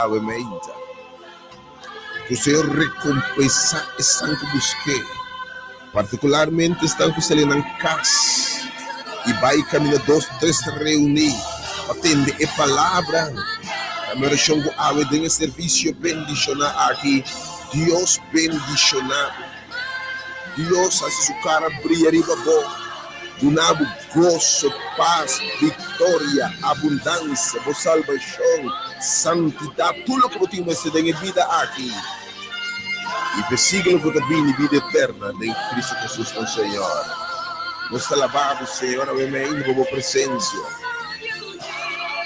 Awe meinta. Ku Señor rekompensá esnan ku busk'é, partikularmente esnan ku sali nan kas i bai kaminda dos tres reuní pa tende e palabra. Ta mi orashon ku awe den e servisio bendishoná aki, Dios bendishoná bo. Dios hasi su kara bria riba bo, duna bo goso, pas, viktoria, abundansia, bo salbashon, santidat, tur loke bo tin mester den e bida aki i p'e siglo ku ta bini, bida eterna den Kristu Hesus nos Señor. Nos ta laba bo, Señor, awe mei pa bo presensia.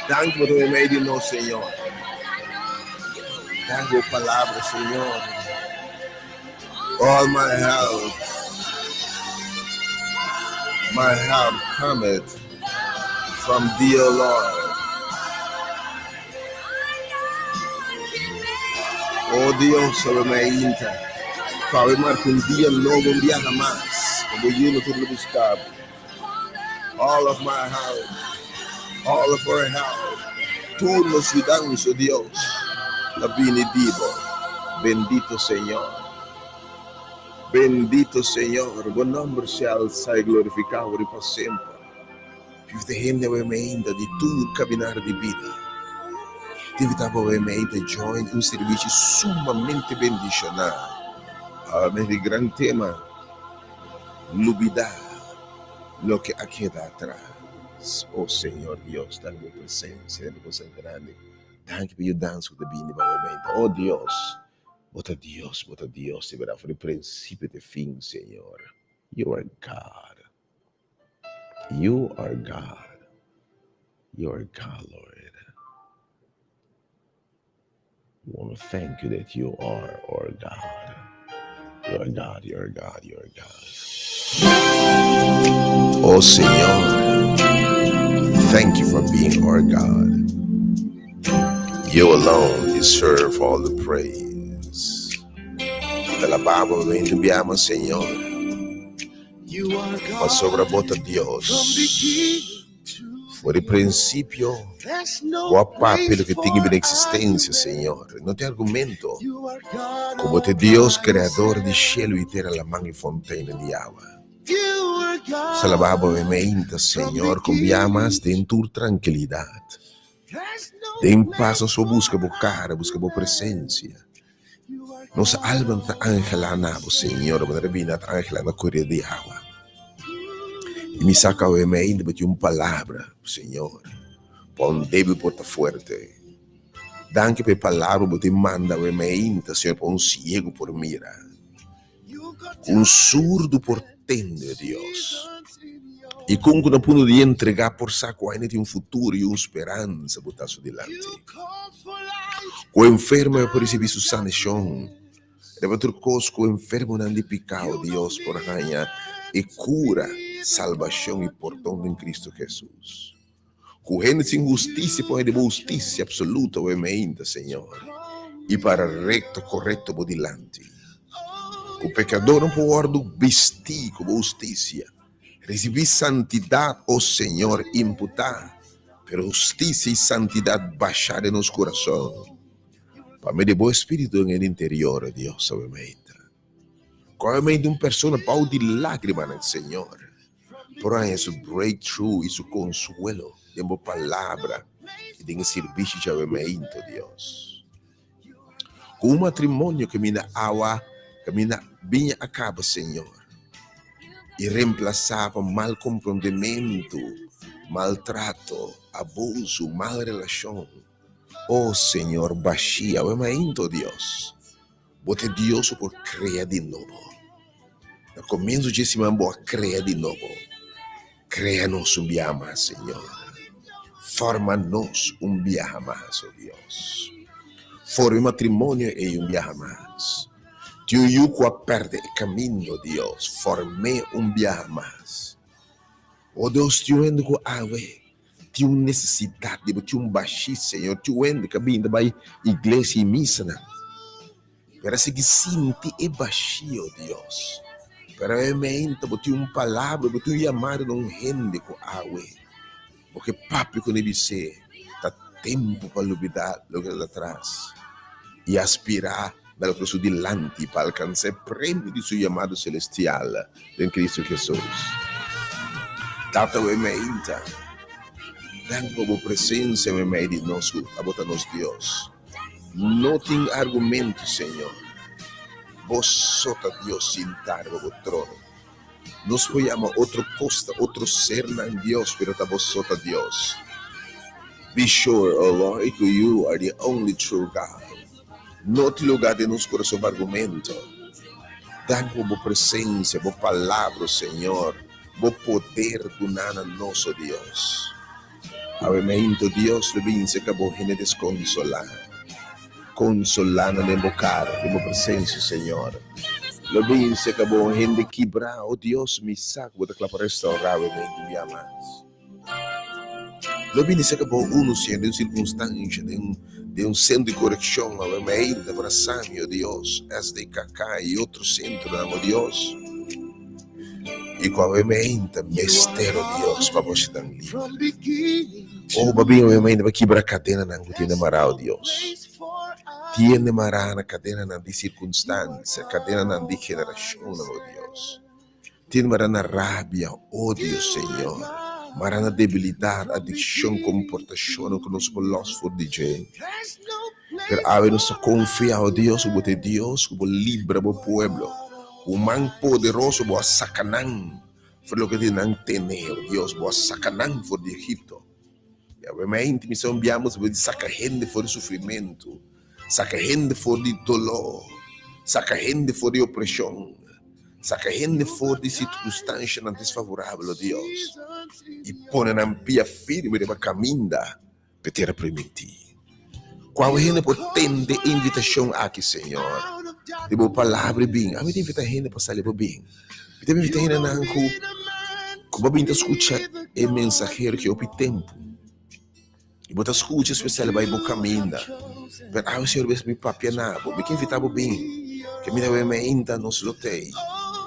Danki pa ta meimei di nos, Señor. Danki pa bo palabra, Señor. All my help, my help cometh from thee, O Lord. Oh Dios, awe mainta, pa awe marca un dia nobo, un biaha mas, pa bo yu no tur lo busca bo. All of my help, all of our help, tur nos yudansa, oh Dios, ta bini di bo. Bendito Señor. Bendito Señor, bo nomber sea alsa i glorificado riba semper. Vive ta hende awe meinta di tur caminar di bida. Debe ta awe meinta join un servicio sumamente bendiciona. Awe meinta di gran tema, Lubida loke a keda atras. O Señor Dios, danki bo presencia, danki bo cosa grandi. Danki pa yudansa cu ta bini pa awe meinta. O Dios, bo ta Dios, bo ta Dios di berdad, for di principio te fin, Señor. You are God. You are God. You are God, Lord. We want to thank you that you are our God. You are God, you are God, you are God. Oh Señor, thank you for being our God. You alone deserve all the praise. Te alabamos, bendiciamos, Señor. Pasobra bo ta Dios. For di prinsipio bo a papia loke tin bini eksistensia, Señor. No tin argumento ku bo ta Dios kreador di shelu i tera, laman i fonteina di awa. Nos ta laba bo meinta, Señor, ku bia mas den tur trankilidat. Den pas nos por buska bo kara, buska bo presensia. Nos alma ta anhelá na bo, Señor, manera bina ta anhelá na koria di awa. I mi sa ku awe mi ainda bo tin un palabra, Señor, pa un débil por ta fuerte. Danki pa e palabra bo tin manda awe mi ainda, Señor, pa un siegu por mira, ku un surdu por tende, Dios. I kon ku na punto di entregá por sa ku ainda tin un futuro i un speransa bo ta su dilanti. Ku enfermo e por risibí su sanashon. Riba tur kos ku enfermonan di pikao Dios por haña e kura, salbashon i pordon den Kristu Hesus. Ku hende sin hustisia por haña di bo hustisia apsoluto awe meinta, Señor, i para rekto korekto bo dilanti. Ku pekadornan por wòrdu bistí ku bo hustisia, risibí santidat, o Señor, imputá, pero hustisia i santidat bashá den nos kurason pa medio di bo Espíritu den e interior, o Dios, awe meinta. Ku awe meinta un persona bou di lágrimanan, Señor, Por haña su breakthrough i su konsuelo den bo palabra i den e sirbishi djawemeento, Dios. Ku un matrimonio kaminda awa, kaminda biña a kaba, Señor, i remplasá pa mal komprondementu, maltrato, abusu, mal relashon. O Señor, bashí awemainto, Dios. Bo ta Dios ku por krea di nobo. Na komienso dje siman bo a krea di nobo. Krea nos un biaha mas, Señor. Forma nos un biaha mas, o Dios. Forma e matrimonio ei un biaha mas. Tin un yu ku a pèrdè e kaminda, o Dios, form'é un biaha mas. O Dios, tin un hende ku awe Tin un nesesidat di bo, tin un bashí, Señor. Tin un hende ku a bini ta bai iglesia i misanan, pero a sigui sinti e bashí, o Dios. Pero awe meinta bo tin un palabra, bo tin un yamada na un hende ku awe bo ke papia ku ne bis'é, ta. tempu pa lubidá loke ta atras i aspirá na loke ta su dilanti pa alkansá e premio di su yamado selestial den Kristu Hesus. Tata awe meinta, danki pa bo presensia meimei di nos ku abo ta nos Dios. No tin argumento, Señor. Bo so ta Dios sintá riba bo trono. Nos por yama otro kos ta otro sernan Dios, pero ta bo so ta Dios. Be sure, O Lord, ku You are the only true God. No tin lugá den nos kurason pa argumento. Danki pa bo presensia, bo palabra, Señor, bo poder duná na nos, o Dios. Awe meinto, Dios lo bin serka bo hende deskonsolá. Konsolá nan den bo kara, den bo presensia, Señor. Lo bin serka bo hende kibrá, o Dios, mi sa ku bo ta kla pa restourá awe meinto un bia mas. Lo bini serka bo unu, Señor, den un sirkunstansha, den den un sentro di korekshon, awe meinto, brasá mi, o Dios, SDKK i otro sentronan, o Dios. I ku awe meinta mester, o Dios, pa bo sinan liber. O bo bin awe meinta pa kibra kadenanan ku tene mará, o Dios. Tene mará na kadenanan di sirkunstansia, kadenanan di generashonnan, o Dios. Tene mará na rabia, odio, Señor. Mará na debilidat, adikshon, komportashonnan ku nos por lòs for di dje. Pero awe nos ta konfia, o Dios, ku bo ta e Dios ku bo libra bo pueblo. Ku man poderoso bo a saka nan for di loke tin nan tene, o Dios, bo a saka nan for di Egipto. I awe meinti mi sa un biaha bo di saka hende for di sufrimentu, saka hende for di doló, saka hende for di opreshon, saka hende for di sirkunstanshanan desfavorabel, o Dios, i pone nan pia firme riba kaminda p'e tera primintí. Kua hende por tende e invitashon aki, Señor? Di bo palabra i bin. Ami ta invitá hende pa sali pa bin. Mi ta invitá hendenan ku ku bo a bin ta skucha e mensahero ki hopi tempu. I bo ta skucha spesial bai bo kaminda. Pero awe, Señor, bes mi papia na bo. Mi ke invitá bo bin. Ke mi ta wei meinta nos lo t'ei.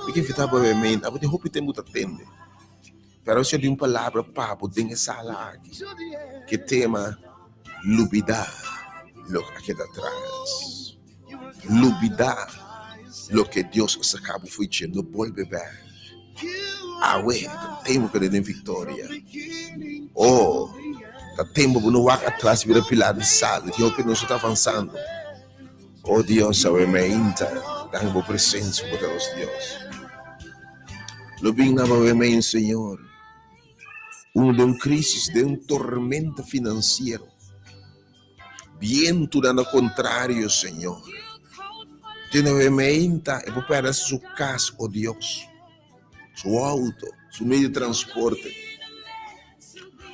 Mi ke invitá bo wei meinta. Abo tin hopi tempu ta tende. Pero Señor di un palabra pa bo den e sala aki, ke tema Lubida loke a keda atras. Lubida loke Dios a saka bo fo'i dje, no bolbe bek. Awe ta tempu pa den viktoria. Oh, ta tempu bo no wak atras bira pilar di sal. Tin hopi nos no ta avansando. Oh Dios, awe mainta, danki bo presensia, bo ta nos Dios. Lo bin na bo men, Señor, unu den un crisis, den un tormenta financiero. Bientunan na contrario, Señor. Tene bo meinta e por perde su cas, oh Dios, su auto, su medio de transporte.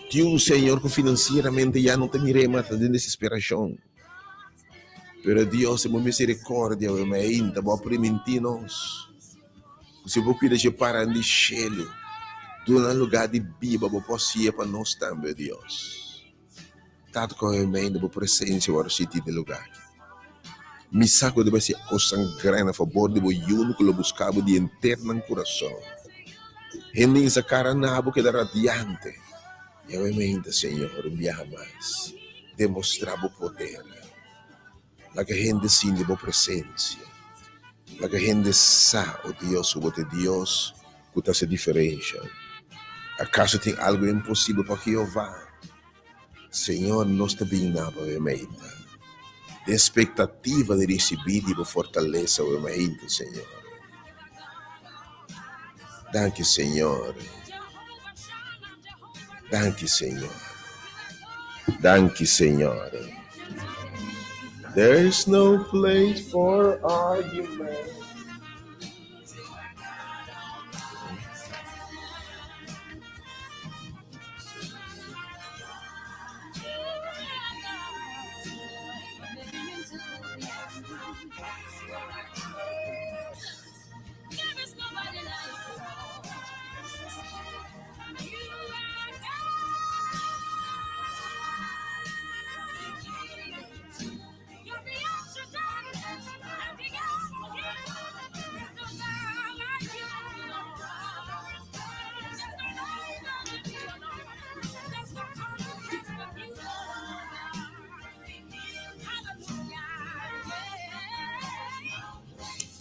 Tin un Señor cu financieramente ya no ta mir'é mas, ta den desesperacion. Pero Dios, den bo misericordia, bo meinta, bo a priminti nos. Ku si bo kuida dje paran di shelu, duna nan lugá di biba, bo por hasié pa nos tambe, o Dios. Tata, ku awe mei na bo presensia wòrdu sití den lugá aki. Mi sa ku bo ta bai hasi kosnan gran na fabor di bo yunan ku lo buska bo di henter nan kurason. Hende insa kara na bo keda radiante. I awe mei ta, Señor, un biaha mas, demostrá bo poder. Laga hende sinti bo presensia. Laga hende sa, o Dios, ku bo ta e Dios ku ta hasi diferensha. Akaso tin algu imposibel pa Jehová? Señor, nos ta bin na bo awe mainta, den spektativa di risibí di bo fortalesa awe mainta, Señor. Danki, Señor. Danki Señor. Danki Señor. There's no place for argument.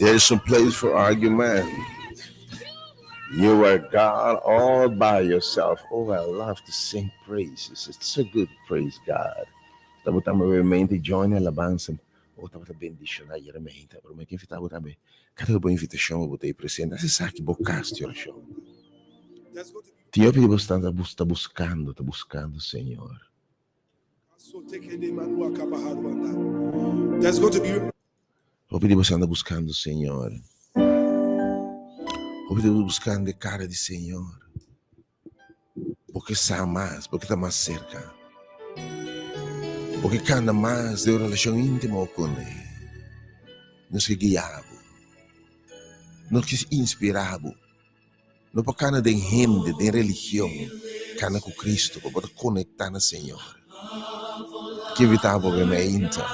There's no place for argument. You are God all by yourself. Oh, I love to sing praises. It's so good to praise God. Tabata obviamente join alabansa. Oh, tabata bendishoná ayera mainta. Pero mi ke invitá bo tambe. Kada bo invitashon bo ta presente. Hasi esaki bo kas di orashon. Tin hopi di bo ta ta buskando, ta buskando Señor. There's going to be Hopi di bo ta buskando Señor. Hopi di bo buskando e kara di Señor. Bo ke sa mas, bo ke ta mas serka. Bo ke kana mas den un relashon íntimo kuné. Nos ke guia bo. Nos ke inspirá bo. No pa kana den hende, den religion, kana ku Cristo, pa bo ta konektá na Señor. Ke invitá bo be mainta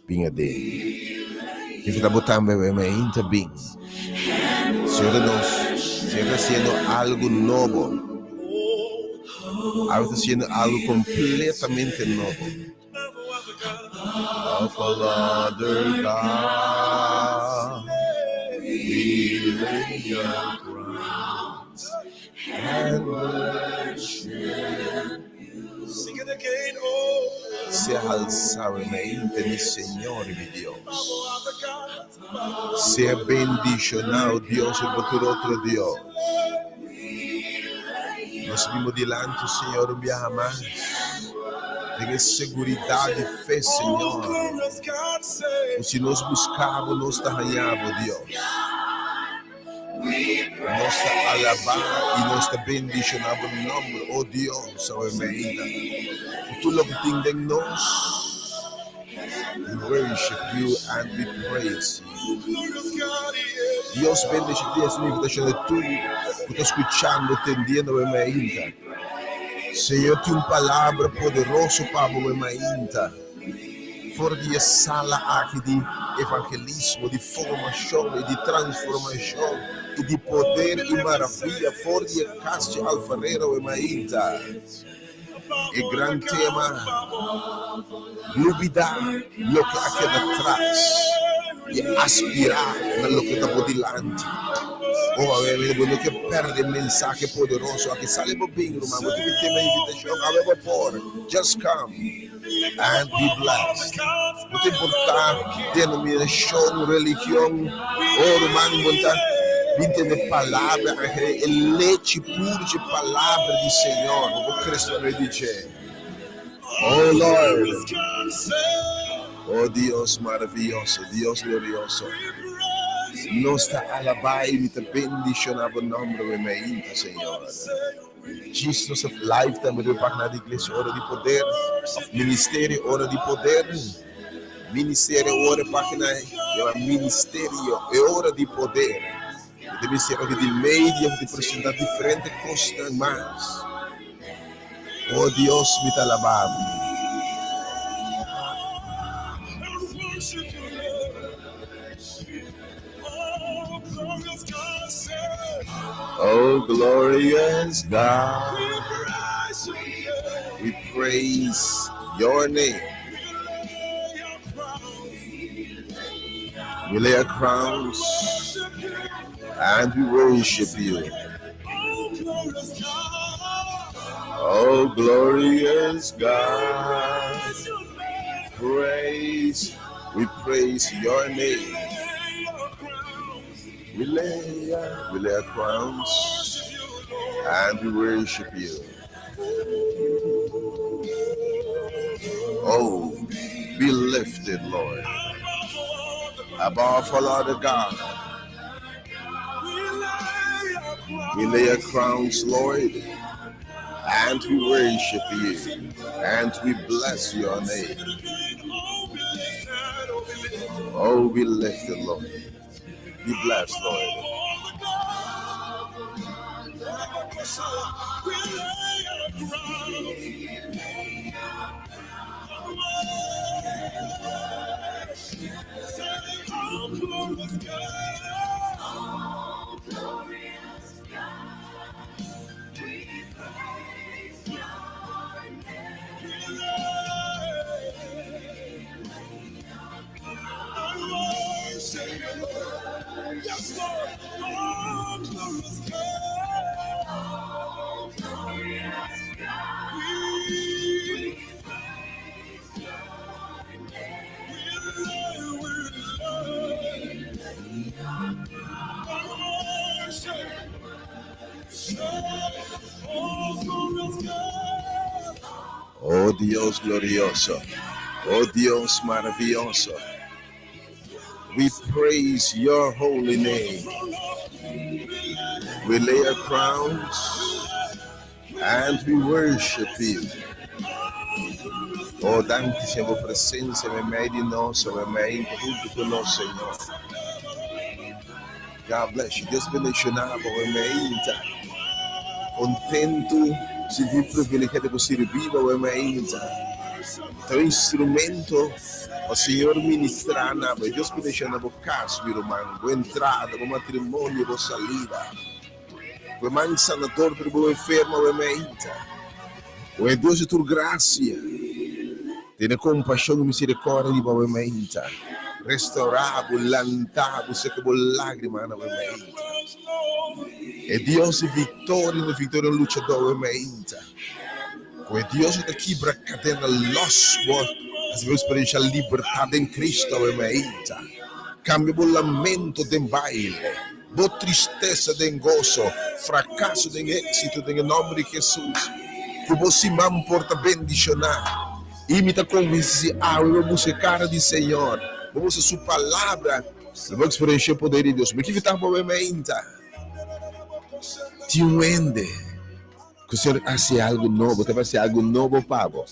bin aden. Ke invitá bo tambe be mainta bin. Señor ta nos, Señor ta hasiendo algu nobo. Awe ta hasiendo algu kompletamente nobo. Of all other gods, we lay our crowns and worship you. Sing it again, oh. Sea halsá mainta, mi Señor i mi Dios. Sea bendishoná, Dios, riba tur otro Dios. Nos bin bo dilanti, Señor, un biaha mas. Den e seguridat di fe, Señor, ku si nos buska bo, nos ta haña bo, Dios. Nos ta alabá i nos ta bendishoná bo nòmber, o Dios, awe mainta. Ku tur loke tin den nos, we worship you and we praise you. Dios bendisha ti, es un invitashon di tur ku ta skuchando, tendiendo awe mainta. Señor tin un palabra poderoso pa bo awe mainta. For di e sala aki di evangelismo, di formashon i di transformashon i di poder i maravia, for di e kas dje alfarero e mainta. E gran tema, Lubidá loke a keda tras i aspirá na loke ta bo dilanti. Oh, awe bo no ke pèrdè e mensahe poderoso aki. Sali bo bin, ruman. Bo tin mi tema invitashon. Awe bo por. Just come and be blessed. No ta importá denominashon, religion. Oh, ruman, bo ta bin tende palabra, e lechi puru dje palabra di Señor. Bo por krese pa medio di dje. Oh, Lord. Oh, Dios maraviyoso, Dios glorioso. Nos ta alabá i mi ta bendishoná bo nòmber awe mainta, Señor. Jesus of Life tambe riba página di Iglesia Ora di Poder of Ministerio Ora di Poder. Ministerio Ora página yama Ministerio e Ora di Poder. E ministerio aki di media ku ta presenta diferente kosnan mas. Oh Dios, mi ta alabá bo. Oh glorious God, we praise your name. We lay our crowns and we worship you. Oh glorious God, praise, we praise your name. We lay our crowns and we worship you. Oh, be lifted, Lord, above all other God. We lay our crowns, Lord, and we worship you, and we bless your name. Oh, be lifted, Lord. Be blessed, Lord. We lay our crowns. Say, oh, glorious God. Oh, glorious God, we praise your name. We lay We lay our our worship. Oh Dios glorioso. Oh Dios maravioso. We praise your holy name. We lay our crowns and we worship you. Oh, danki Señor, bo presensia meimei di nos, meimei huntu ku nos, Señor. God bless you. Dios bendishoná bo meimei. Kontentu, sinti privilegiá di por sirbi bo meimei. Ta un instrumento pa Señor ministrá na bo. Dios bendishoná bo kas, mi ruman, bo entrada, bo matrimonio, bo salida. Bo man sanador pa bo enfermo meimei. O e Dios di tur grasia, tene kompashon i miserikòrdia di bo meimei. Restaurá bo, lantá bo, seka bo lágrimanan meimei. E Dios di viktoria, un viktoria, un luchadó meimei. Ku e Dios ku ta kibra kadena lòs bo, hasi bo eksperenshá libertat den Kristu meimei. Kambia bo lamento den baile, bo tristesa den goso, frakaso den éksito den e nòmber di Hesus. Ku bo siman por ta bendishoná. I mi ta konvensí si awe bo buska e kara di Señor, bo buska Su Palabra, lo bo eksperenshá e poder di Dios. Mi ke invitá bo awe mainta. Tin un hende ku Señor hasi algu nobo, ta bai hasi algu nobo pa bo.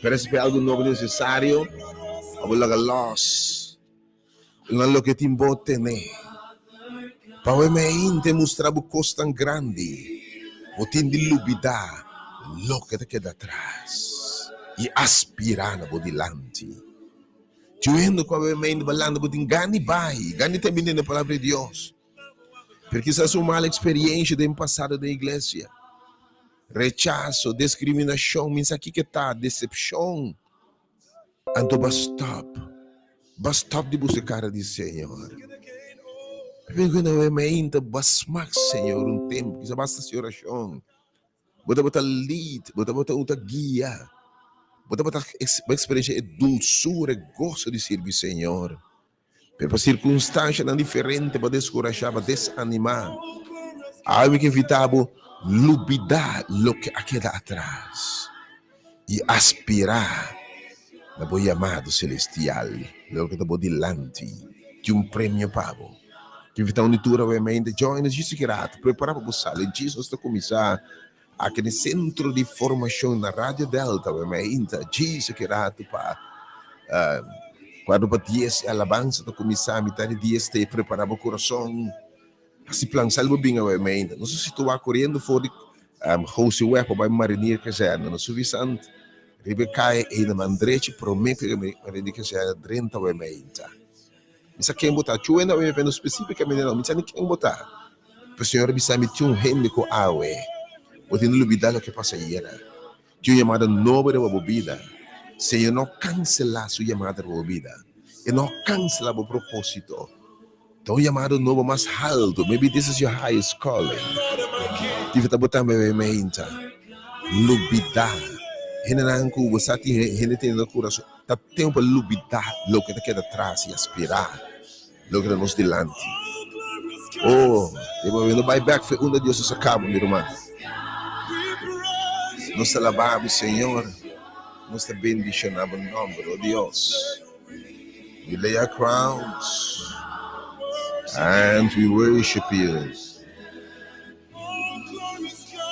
Pero si algu nobo nesesario, pa bo laga lòs na loke tin bo tene. Pa bo mente mustra bo kosnan grandi, bo tin di lubidá loke ta keda atras i aspirá na bo dilanti. Djuendo ku awe mente balanda bo tin gana di bai, gana di ta bini den e Palabra di Dios. Pero kisas un mal experiencia den pasado den iglesia. Rechaso, discriminacion, mi sa kiko ta, decepcion. Anto bo a stop, bo a stop di busca cara di Señor. Pabia ku na mainta bo a smak Señor un tempo, kisa basta hasi oracion. Bo tabata lead, bo tabata un ta guia, bo tabata experiencia e dulsura, e goso di sirbi Señor. Pero pa sirkunstanshanan diferente bo a deskurashá, bo a desanimá. Awe mi ke invitá bo lubidá loke a keda atras i aspirá na bo yamado selestial, loke ta bo dilanti. Tin un premio pa bo. Ke invitá un di tur awe mente join nos djis ki rato. Prepará pa bo sali. Djis nos ta kuminsá aki na e sentro di formashon na Radio Delta awe mainta. Djis ki rato pa Kuarto pa dies e alabansa ta kuminsá, mitad di dies ta e prepará bo kurason. Hasi plan, sali bo bin awe mainta. Nos a situá koriendo for di Hoseweg pa bai Marinier Kazerne. Nos suvisant riba e kaya ei na man drechi promé ku e Marinier Kazerne drenta awe mainta. Mi sa ken bo ta. Chuwenda awe mi pendo spesífikamente no. Mi sa ni ken bo ta. Pero Señor a bisa mi tin un hende ku awe bo tin di lubidá loke pasa ayera. Tin un yamada nobo riba bo bida. Señor no kanselá su yamada riba bo bida. E no kanselá bo propósito. Ta un yamada nobo mas haltu. Maybe this is your highest calling. Dife ta bo tambe bay meinta. Lubidá. Hendenan ku bo sa tin hende tene na kurason. Ta tempu pa lubidá loke ta keda tras i aspirá loke ta nos dilanti. Oh, e bo no bai bek fe unda Dios a saka bo, mi ruman. Nos ta laba bo, Señor. Nos ta bendiciona bo nomber, oh Dios. We lay our crowns and we worship you.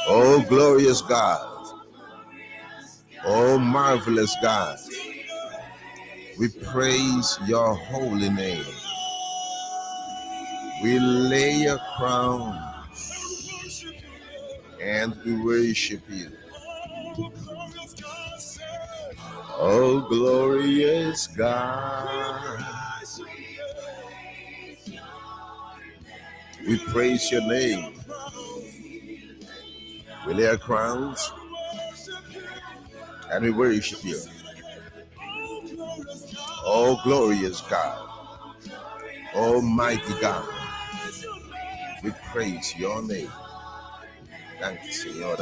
Oh, glorious God. Oh, marvelous God. We praise your holy name. We lay a crown and we worship you. Oh, glorious God. We praise your name. We lay our crowns and we worship you. Oh, glorious God. Almighty God. We praise your name. Thank you, Señor.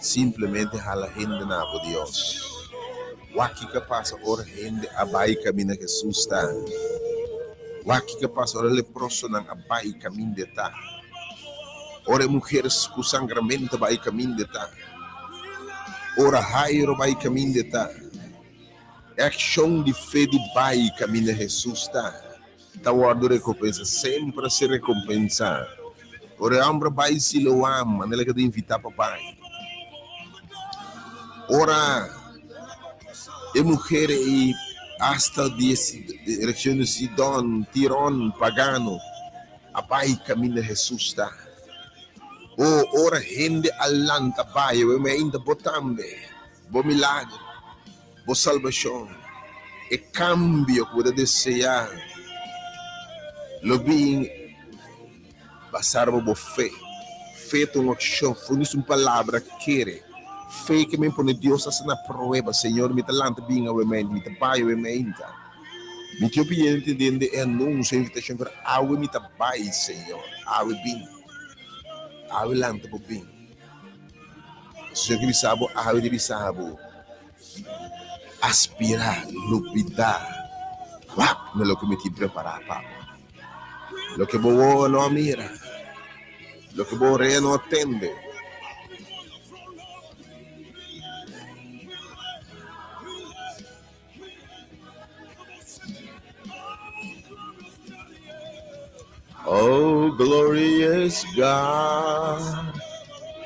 Simplemente hala hende na bo Dios. Wak kiko a pasa ora hende a bai kaminda Hesus ta. Wak kiko a pasa ora leprosonan a bai kaminda e ta. Ora e muher ku sangramento a bai kaminda e ta. Ora Jairo bai kaminda e ta. E akshon di fe di bai kaminda Hesus ta, ta wòrdu rekompensá, semper a ser rekompensá. Ora e hòmber bai Siloam, manera el a keda invitá pa bai. Ora e muher ei asta di e region di Sidon, Tiron, pagano, a bai kaminda Hesus ta. O ora hende a lanta bai, awor mi ainda bo tambe, bo milager, bo salbashon, e kambio ku bo ta deseá lo bin basá riba bo fe. Fe ta un akshon, fe no es un palabra, kere. Fe ke men pone Dios hasta na prueba, Señor, mi ta lanta bin awe mainta, mi ta bai awe mainta. Mi tin opiente den e anunsio, e invitashon, pero awe mi ta bai, Señor, awe bin. Awe lanta bo bin. Señor ke bisa bo, awe ta bisa bo, aspirá, lubidá, wak na loke mi tin prepará pa bo. Loke bo wowo no a mira, loke bo orea no a tende. Oh, glorious God,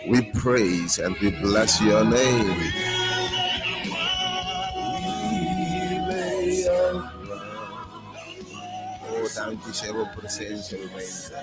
we praise and we bless your name. We lay our crown. Oh, danki, Señor, bo presencia, bo mente.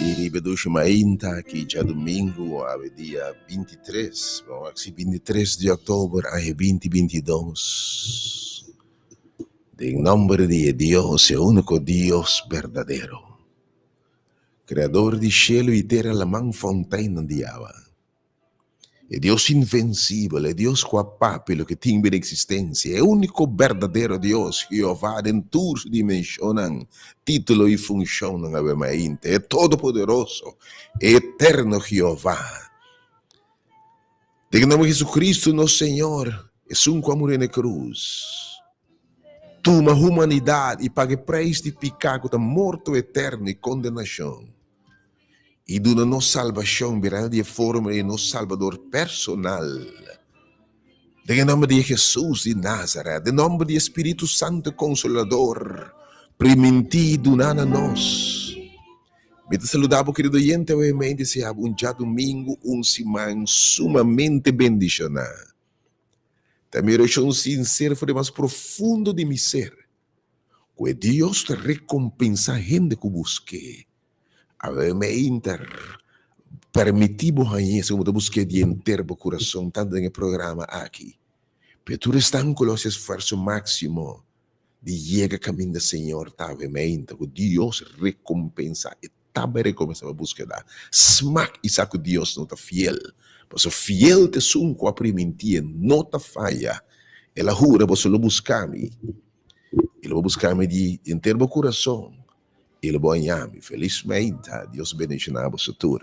I riba dushi mainta aki djadumingu awe dia bintitres, bon wak si bintitres di òktober aña binti bintidos. Den nòmber di e Dios, e úniko Dios berdadero, Kreador di shelu i tera, laman, fonteinnan di awa. E Dios invensibel, e Dios ku a papia loke tin bira eksistensia, e úniko berdadero Dios, Jehová den tur su dimenshonnan, título i funshonnan awe mainta, e Todopoderoso, e Eterno Jehová. Den e nòmber di Jesucristo nos Señor, esun ku a muri na e krus, tuma humanidat i paga e preis di piká ku ta morto eterno i kondenashon. I duna nos salbashon birando di e forma di nos Salbador personal. Den e nòmber di Hesus di Nazaret, den nòmber di e Spiritu Santu Konsolador, primintí i duná na nos. Mi ta saludá bo, kerido oyente, awe mei deseá bo un djadumingu, un siman sumamente bendishoná. Ta mi orashon sinsero for di mas profundo di mi ser, ku e Dios ta rekompensá hende ku busk'é. Awe meinter permití bo hañ'é segun bo ta busk'é di henter bo kurason tantu den e programa aki. Pero tur esnan ku lo hasi esfuerso máksimo di yega kaminda Señor ta awe meinter ku Dios rekompensá e ta bai rekompensá bo búskeda. Smak i sa ku Dios no ta fiel, pasobra fiel ta esun ku a primintí e no ta faya. El a hura, Boso lo buska mi, i lo bo buska mi di henter bo kurason. I lo bo haña mi. Felis meinta. Dios bendiciona boso tur.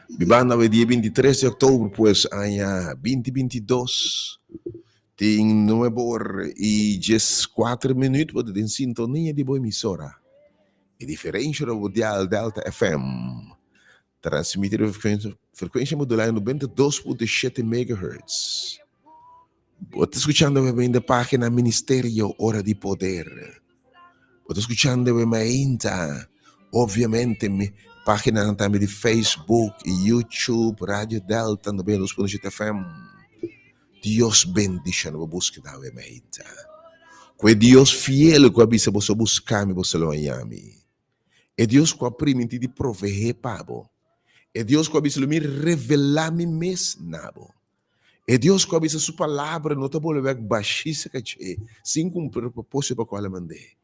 Bibando awe dia 23 di october pues aña 2022 tin nuebe or i 14 minuut bo ta den sintonia di bo emisora e diferencia riba bo dial Delta FM transmiti riba frecuencia modulada 92.7 megahertz. Bo ta skuchando awe den página Ministerio Ora di Poder. Bo ta skuchando awe mainta, obviamente, mi páginanan tambe di Facebook i YouTube, Radio Delta 92.7 FM. Dios bendishona bo búskeda awe mainta. Ku e Dios fiel ku a bisa boso buska mi, boso lo haña mi. E Dios ku a primintí di proveé pa bo. E Dios ku a bisa lo mi revelá mi mes na bo. E Dios ku a bisa su palabra no ta bolbe bèk bashí serka dje sin kumpli e propósito pa kual a mand'é.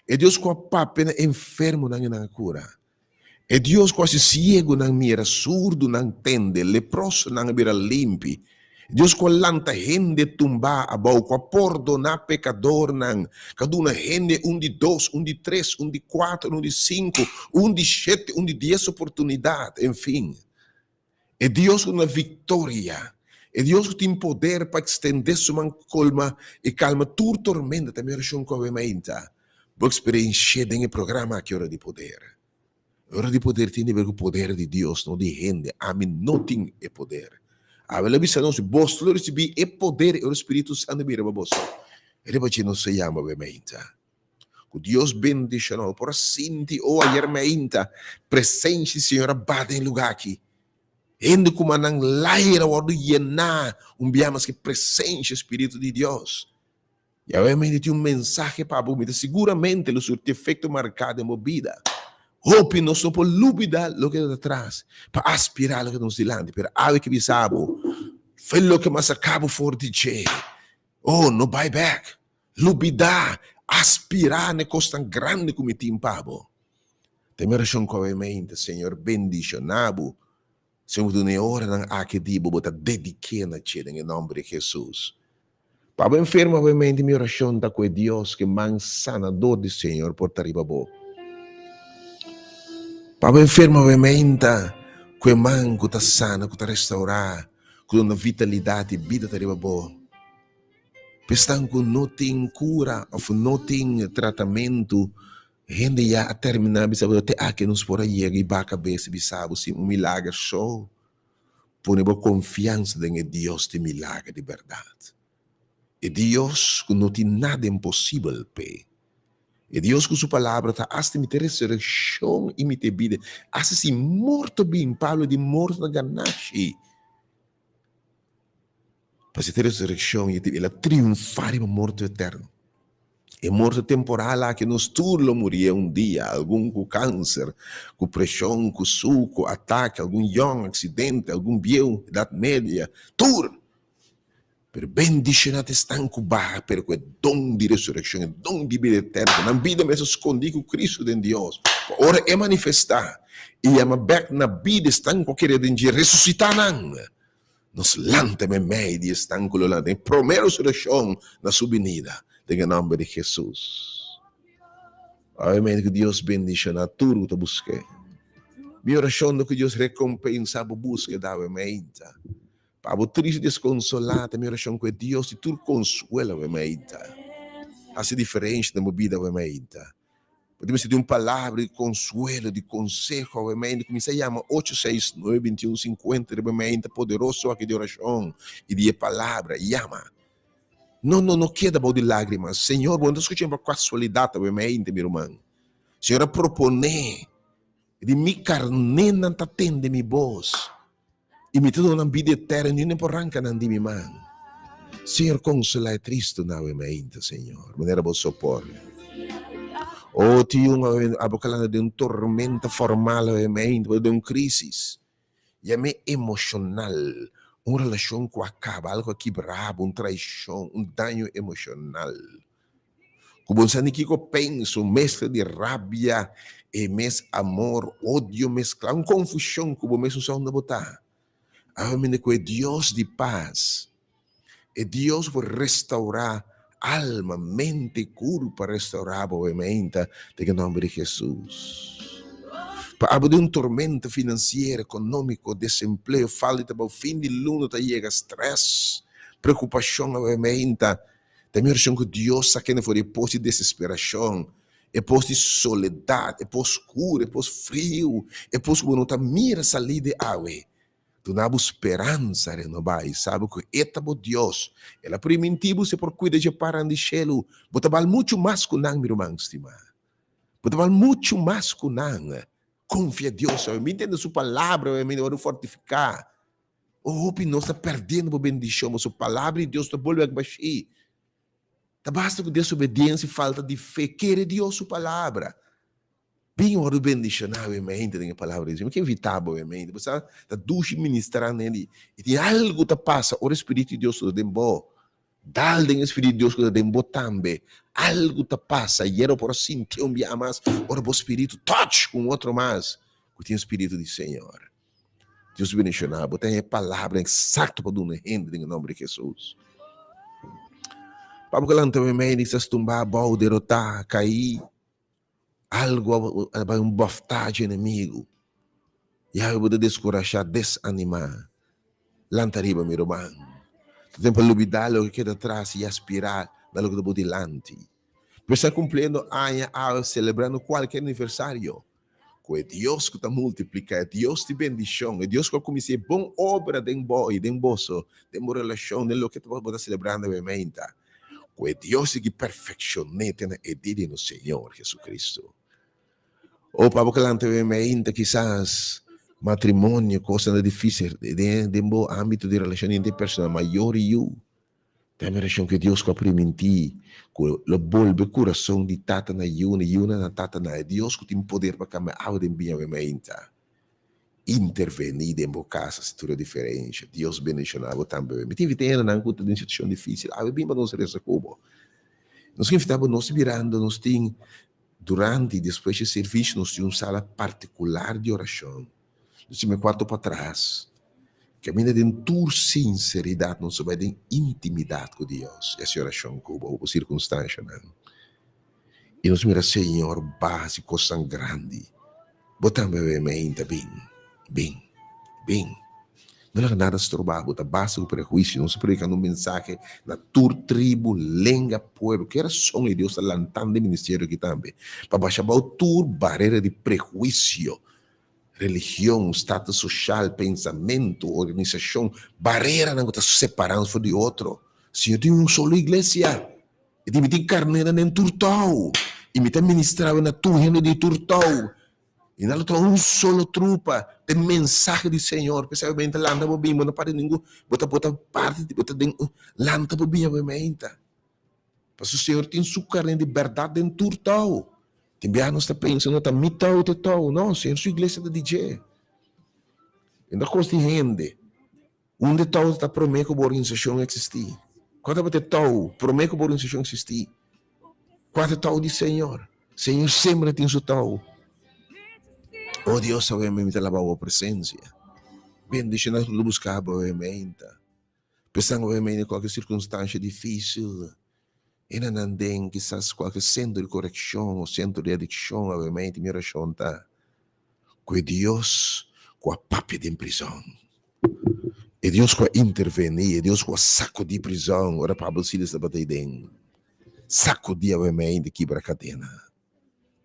E Dios ku a papia na enfermonan i nan a kura. E Dios ku hasi siegunan mira, surdunan tende, leprosonan a bira limpi. E Dios ku a lanta hende tumbá abou, ku a pordoná pekadornan, ku a duna hende un di dos, un di tres, un di kuater, un di sinku, un di shete, un di dies oportunidat, enfin. E Dios ku duna viktoria, e Dios ku tin poder pa ekstendé su man kolma i kalma tur tormenta ta mi orashon ku awe mainta. Bo eksperensh'é den e programa aki Ora di Poder. Ora di Poder tin di ber ku poder di Dios, no di hende. Ami no tin e poder. Awe lo bisa nos, Boso lo risibí e poder ora Spiritu Santu bira riba boso. Riba dje nos ta yama awe mainta. Ku Dios bendishoná bo por a sinti o ayer meinta presensia di Señor a ba den e lugá aki. Hende ku mannan laira wòrdu yená un bia mas ku e presensia Spiritu di Dios. Yahweh meinta tin un mensahe pa bo, mi ta siguramente lo surti efekto marká den bo bida. Hopi nos no por lubidá loke ta atras pa aspirá loke ta nos dilanti, pero awe ke bisa bo, fe loke mas a kaba for di dje. Oh, no bai bèk. Lubidá, aspirá na e kosnan grandi ku mi tin pa bo. Ta mi orashon ku awe mainta, Señor bendishoná bo. Señor bo duna e oranan aki di bo, bo ta dedik'é na dje den e nòmber di Hesus. Pa bo enfermo awe mainta mi orashon ta ku e Dios ku e man sanador di Señor por ta riba bo. Pa bo enfermo awe mainta ku e man ku ta sana, ku ta restaurá, ku duna vitalidat i bida ta riba bo. Esnan ku no tin kura òf no tin tratamentu, hende ya a terminá bisa bo te aki nos por a yega i baka bes i bisa bo sin un milager so. Pone bo konfiansa den e Dios di milager di bèrdat. E Dios ku no tin nada imposibel p'e. E Dios ku su palabra ta asta mi ta e resurekshon i mi ta e bida. Asta si morto bin, Pablo di morto ta ganashi. Pasobra te resurekshon i el a triunfá riba morto eterno. E morto temporal aki nos tur lo murié un dia, algun ku kanser, ku preshon, ku suku, atake, algun yòn, aksidente, algun bieu, edat media, tur! Pero bendishoná ta esnan ku baha pero ku e don di resurekshon, e don di bida eterno, nan bida mester skondí ku Kristu den Dios, pa ora e manifestá i yama bèk na bida esnan ku a kere den dje, resusitá nan. Nos lanta meimei di esnan ku lo lanta den promé resurekshon na su binida, den e nòmber di Hesus. Obviamente ku Dios bendishoná tur ku ta busk'é. Mi orashon ta ku Dios rekompensá bo búskeda awe meinta. Pa bo tristu i deskonsolá ta mi orashon ku e Dios di tur konsuelo awe meinta hasi diferensha den bo bida awe meinta. Bo ta mester di un palabra di konsuelo, di konseho awe mainta. Kuminsá yama ocho seis nuebe bintiun sinkuenta riba e mainta poderoso aki di orashon i di e palabra. Yama. No, no, no keda bou di lágrima. Señor, bo no ta skuch'é pa kasualidat awe mainta, mi ruman. Señor a proponé di mi karnénan ta tende mi bos. I mi ta duna nan bida eterno, niun por ranka nan di mi man. Señor, konsolá e tristunan awe mainta, Señor, manera Bo sopor. O tin un awe, abo kalando den un tormenta formal awe mainta, bo ta den un krisis. Yam'é emoshonal, un relashon ku a kaba, algu a kibra bo, un traishon, un daño emoshonal. Ku bo sa ni kiko pensa, un meskla di rabia e mes amor, odio meskla, un konfushon ku bo mes no sa unda bo ta. Awe mende ku e Dios di pas, e Dios ku por restaurá alma, mente i kurpa, restaurá bo awe meinta den e nòmber di Hesus. Pa abo den un tormenta finansiero, ekonómiko, desempleo, falta di trabou, fin di luna ta yega, strès, preokupashon awe meinta, Ta mi orashon ku Dios sa kende for di e pos di desesperashon, e pos di soledat, e pos skur, e pos friu, e pos ku bo no ta mira salida awe. Duna bo speransa renobá i sabi ku E ta bo Dios. El a primintí bo si e por kuida dje paran di shelu. Bo ta bal muchu mas ku nan, mi ruman stimá. Bo ta bal muchu mas ku nan. Konfia Dios awe. Mi tende Su Palabra awe, mi ta wòrdu fortifiká. O hopi nos ta perdiendo bo bendicion, bo su palabra di Dios ta bolbe ak bashí. Ta basta ku desobediencia i falta di fe, kere Dios su palabra. Bin wòrdu bendishoná awe mente den e Palabra di Dios. Mi ke invitá bo awe mente. Bo sa ta dushi ministrá na hende i tin algu ta pasa ora e Spiritu di Dios ta den bo. Dal den e Spiritu di Dios ku ta den bo tambe. Algu ta pasa. Ayera bo por a sintié un biaha mas ora bo spiritu touch ku un otro mas ku tin e Spiritu di Señor. Dios bendishoná bo. Ten e palabra eksakto pa duna hende den e nòmber di Hesus. Pa bo ke lanta awe mente kisas tumbá abou, derotá, kaí. Algu a bai un bòftá dje enemigu. Yawe bo ta deskurashá, desanimá. Lanta riba, mi ruman. Ta tempu pa lubidá loke keda atras i aspirá na loke ta bo dilanti. Bo sta kumpliendo aña awe, selebrando kualke aniversario. Ku e Dios ku ta multipliká, e Dios di bendishon, e Dios ku a kuminsá e bon obra den bo i den boso, den bo relashon, den loke bo ta selebrando awe meinta. Ku e Dios sigui perfekshon'é te na e dia di nos Señor Jesucristo. O pa bo ke lanta awe meinta kisas matrimonio kosnan ta difísil den bo ámbito di relashon interpersonal, mayor i yu. Ta e mirashon ku e Dios ku a primintí ku lo bolbe kurason di tata na yunan i yunan na tatanan, e Dios ku tin poder pa kambia awa den biña awe mainta, intervení den bo kas hasi tur e diferensha. Dios bendishoná bo tambe awe. Mi ta invitá hendenan ku ta den situashon difísil awe bin pa nos resa ku bo. Nos ta invitá bo, nos ta birando, nos tin durante i despues di e servisio nos tin un sala partikular di orashon. Nos tin e kuarto patras. Kaminda den tur sinseridat nos ta bai den intimidat ku Dios i hasi orashon ku bo, bo sirkunstanshanan. I nos mira Señor ba hasi kosnan grandi. Bo tambe awe mainta bin, bin, bin. No laga nada stroba bo, ta basta ku prehuisio. Nos ta predikando un mensahe na tur tribu, lenga, pueblo. Ke rason e Dios ta lantando e ministerio aki tambe? Pa basha abou tur barera di prehuisio. Religion, status social, pensamentu, organisashon, bareranan ku ta separá nos for di otro. Señor tin un solo iglesia. E di mi tin karnénan den tur tou, i mi ta ministrá na tur hende di tur tou. I nan lo ta un solo trupa. Ta e mensahe di Señor. P'esei bo benta lanta bo bin, bo no parti ningun, bo ta bo ta parti di, bo ta den un, lanta bo bin awe meinta. Pasobra Señor tin su karné di bèrdat den tur tou. Tin biaha nos ta pensa no ta mi tou ta e tou. No, Señor su iglesia ta di dje. E no ta kos di hende. Unda e tou ta promé ku bo organisashon eksistí? Kua tabata e tou promé ku bo organisashon eksistí? Kua ta e tou di Señor? Señor semper tin su tou. O Dios, awe mi ta laba bo presensia. Bendishoná tur ku ta buska bo awe meinta. Pensando obviamente den kualke sirkunstansha difísil, e na nan den kisas kualke sentro di korekshon o sentro di adikshon, obviamente mi orashon ta ku e Dios ku a papia den prizòn, e Dios ku a intervení, e Dios ku a sakudí prizòn ora Pablo Silas tabata ei den, sakudí obviamente kibra kadena.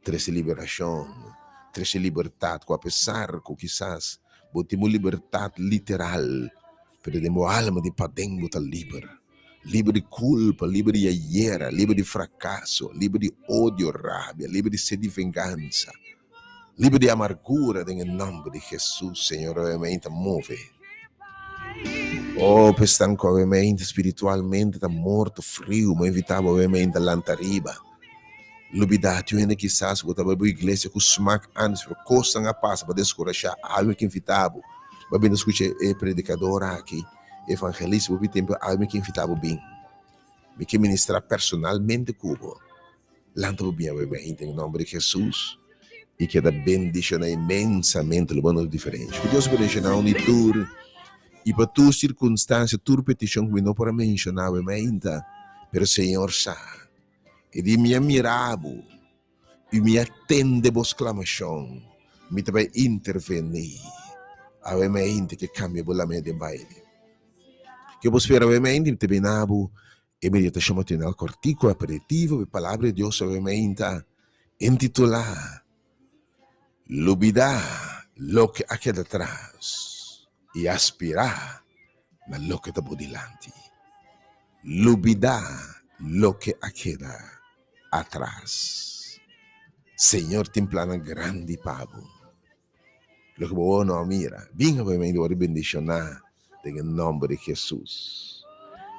Trese liberashon, trese libertat ku apesar ku kisas bo tin bo libertat literal, pero den bo alma di paden bo ta liber. Liber di kulpa, liber di ayera, liber di frakaso, liber di odio, rabia, liber di sed di vengansa, liber di amargura den e nòmber di Hesus. Señor awe ta move. Oh, p'esnan ku awe spiritualmente ta morto, friu, mi a invitá bo awe ta lanta riba. Lubidá tin hende kisas ku ta bai bo iglesia ku smak antes, pero kosnan a pasa pa deskurashá. Algu ke invitá bo pa bini skucha e predikador aki, evangelista bo pidi tempu, algu ke invitá bo bin. Mi ke ministrá personalmente ku bo. Lanta bo bin awe mainta den nòmber di Hesus i keda bendishoná inmensamente. Lo bo nota diferensha. Ku Dios bendishoná un i tur i pa tur sirkunstansia, tur petishon ku mi no por a menshoná awe mainta, pero Señor sa. E di, Mi a mira bo i mi a tende bo sklamashon. Mi ta bai intervení. Awe mainta ke kambia bo lamé den baile. Ke bo spera awe mainta? Mi ta bina bo e meditashon matinal kòrtiku, aperitivo pa e Palabra di Dios awe mainta, intitulá, Lubidá loke a keda tras i aspirá na loke ta bo dilanti. Lubidá loke a keda atras. Señor tin plannan grandi pa bo. Loke bo wowo no a mira. Bin awe wòrdu bendishoná den e nòmber di Hesus.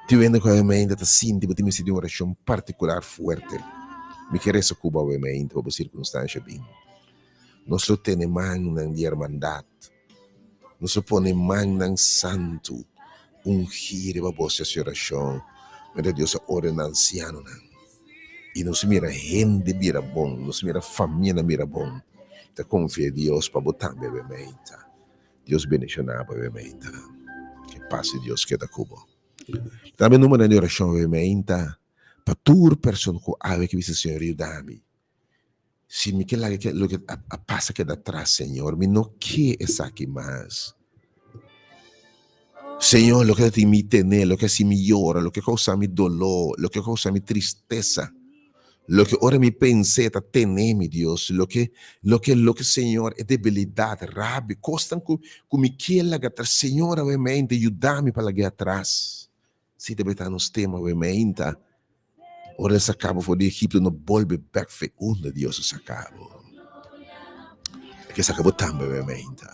Tin hende ku awe ta sinti bo tin mester di un orashon partikular fuerte. Mi ke resa ku bo awe pa bo sirkunstansha bin. Nos lo tene mannan di hermandat. Nos lo pone mannan santu ungí riba boso hasi orashon, manera Dios a ordená ansianonan. I nos mira hende bira bon, nos mira famianan bira bon. Ta konfia Dios pa bo tambe awe meinta. Dios bendishoná bo awe meinta. Ke pas di Dios keda ku bo. Tambe numbernan di orashon awe meinta pa tur persona ku awe ke bisa Señor yuda mi. Si mi ke laga ke loke a pasa keda atras Señor, mi no ke esaki mas. Señor, loke ta tin mi tene, loke a hasi mi yora, loke a kousa mi doló, loke a kousa mi tristesa, loke ora mi pens'é ta tene mi, Dios, loke, loke, loke, Señor, e debilidat, rabia, kosnan ku, ku mi ke laga atras, Señor, awe mainta yuda mi pa lag'é atras. Si ta beta nos tema awe mainta, ora el saka bo for di Egipto, no bolbe bek fe unda Dios a saka bo. E ke saka bo tambe awe mainta.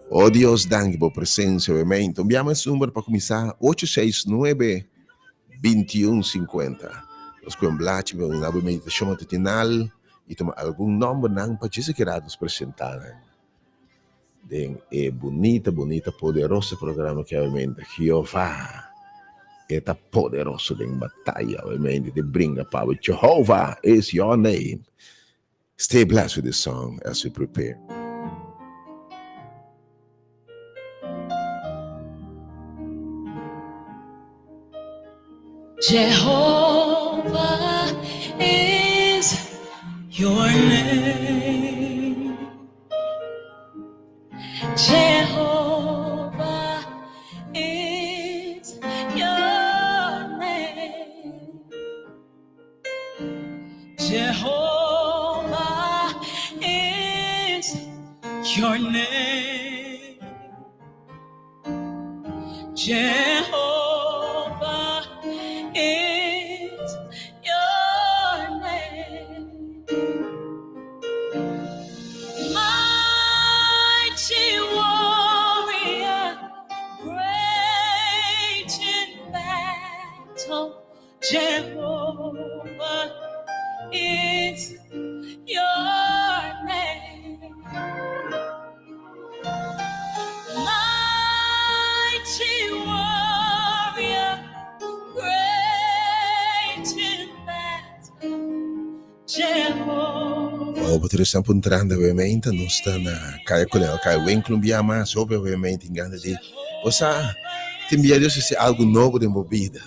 Oh Dios, danki bo presencia awe mainta. Un biaha mas number pa kuminsá, ocho seis nuebe, bintiun sinkuenta. Nos ku un blachi pa duna bo meditashon matutinal i tuma algun nombernan pa djis aki rato nos presentá nan. Den e bunita, bunita, poderoso programa ki obviamente Jehová e ta poderoso den bataya, obviamente te bringa pa bo. Jehovah is your name. Stay blessed with this song as we prepare. Jehovah is your name. Jehovah is your name. Jehovah is your name. Jehovah is your name. Mighty warrior, great in battle, Jehovah is your name. Mighty warrior, great in battle, Jehovah. Oh, bo ta puntrando obviamente, nos ta na Kaya Conejo, Kaya Winkel un bia mas, hopi obviamente inganda di, bo sa, tin bia Dios hasi algo nobo den bo bida.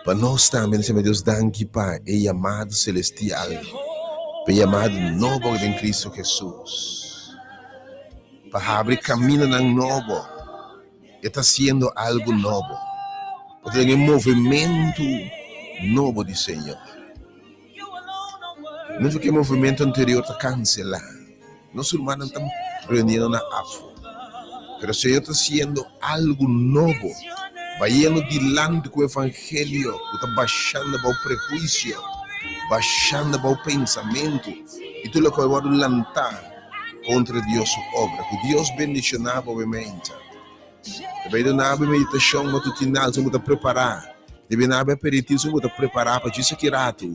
Pa nos tambe, nos yama Dios danki pa e yamado celestial, pa e yamado nobo den Cristo Jesus, pa habri caminonan nobo. E ta haciendo algo nobo. Bo ta den e movimento nobo di Señor. No cu e movimento anterior ta cancela. Nos rumannan ta reuniendo na afo. Pero Señor ta haciendo algo nobo, bayendo dilanti cu evangelio cu ta bashando bao prehuicio, bashando bao pensamento y tur loke a wordo lanta contra Dios su obra. Cu Dios bendiciona bo obviamente. Ta bay duna bo meditacion matutinal, so bo ta prepara. Ta bay duna bo aperitivo, so bo ta prepara pa djis aki rato.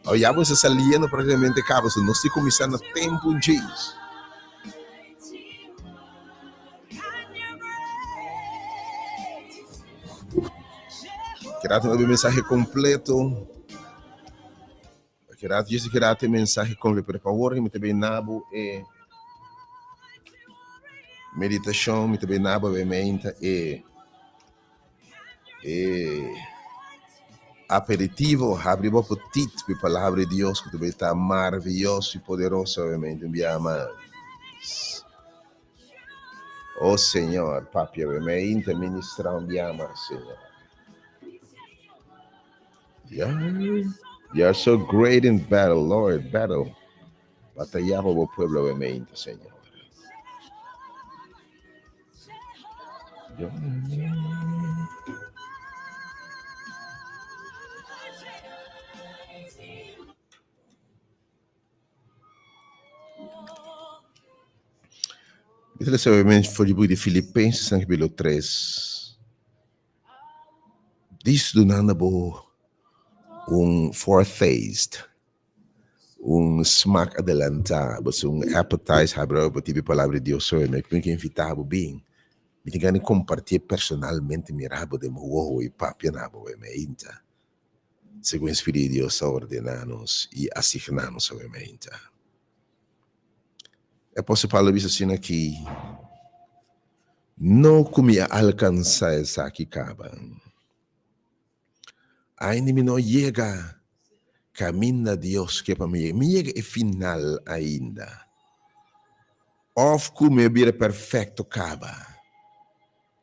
Awe ya bo sta saliendo practicamente caba, so nos tin cuminsa na tempo djis. Kerato na mensahe completo. Kerato djis kerato e mensahe completo, pero pa awor mi ta bay nabo e meditacion, mi ta bay nabo e menta e E aperitivo, habri bo apetit pa e Palabra di Dios ku ta bay ta maraviyoso i poderoso obviamente un biaha mas. O Señor, papia obviamente, ministra un biaha mas, Señor. Yeah. You are so great in battle, Lord, battle. Batalla pa bo pueblo obviamente, Señor. Mi ta lesa obviamente for di buki di Filipenses nan capítulo 3. Dis dunando bo un foretaste. Un smak adelantá, bo un appetizer habra bo tibi palabra di Dios so, mi ke invitá bo bin. Mi tin gana di kompartié personalmente mira bo den bo wowo i papia na bo meinta. Segun e Spiritu di Dios a ordená nos i asigná nos awe meinta. E apòstel Pablo a bisa asina aki, No ku mi a alkansá esaki kaba. Ainda mi no yega kaminda Dios ke pa mi yega. Mi yega e final ainda. Òf ku mi a bira perfekto kaba.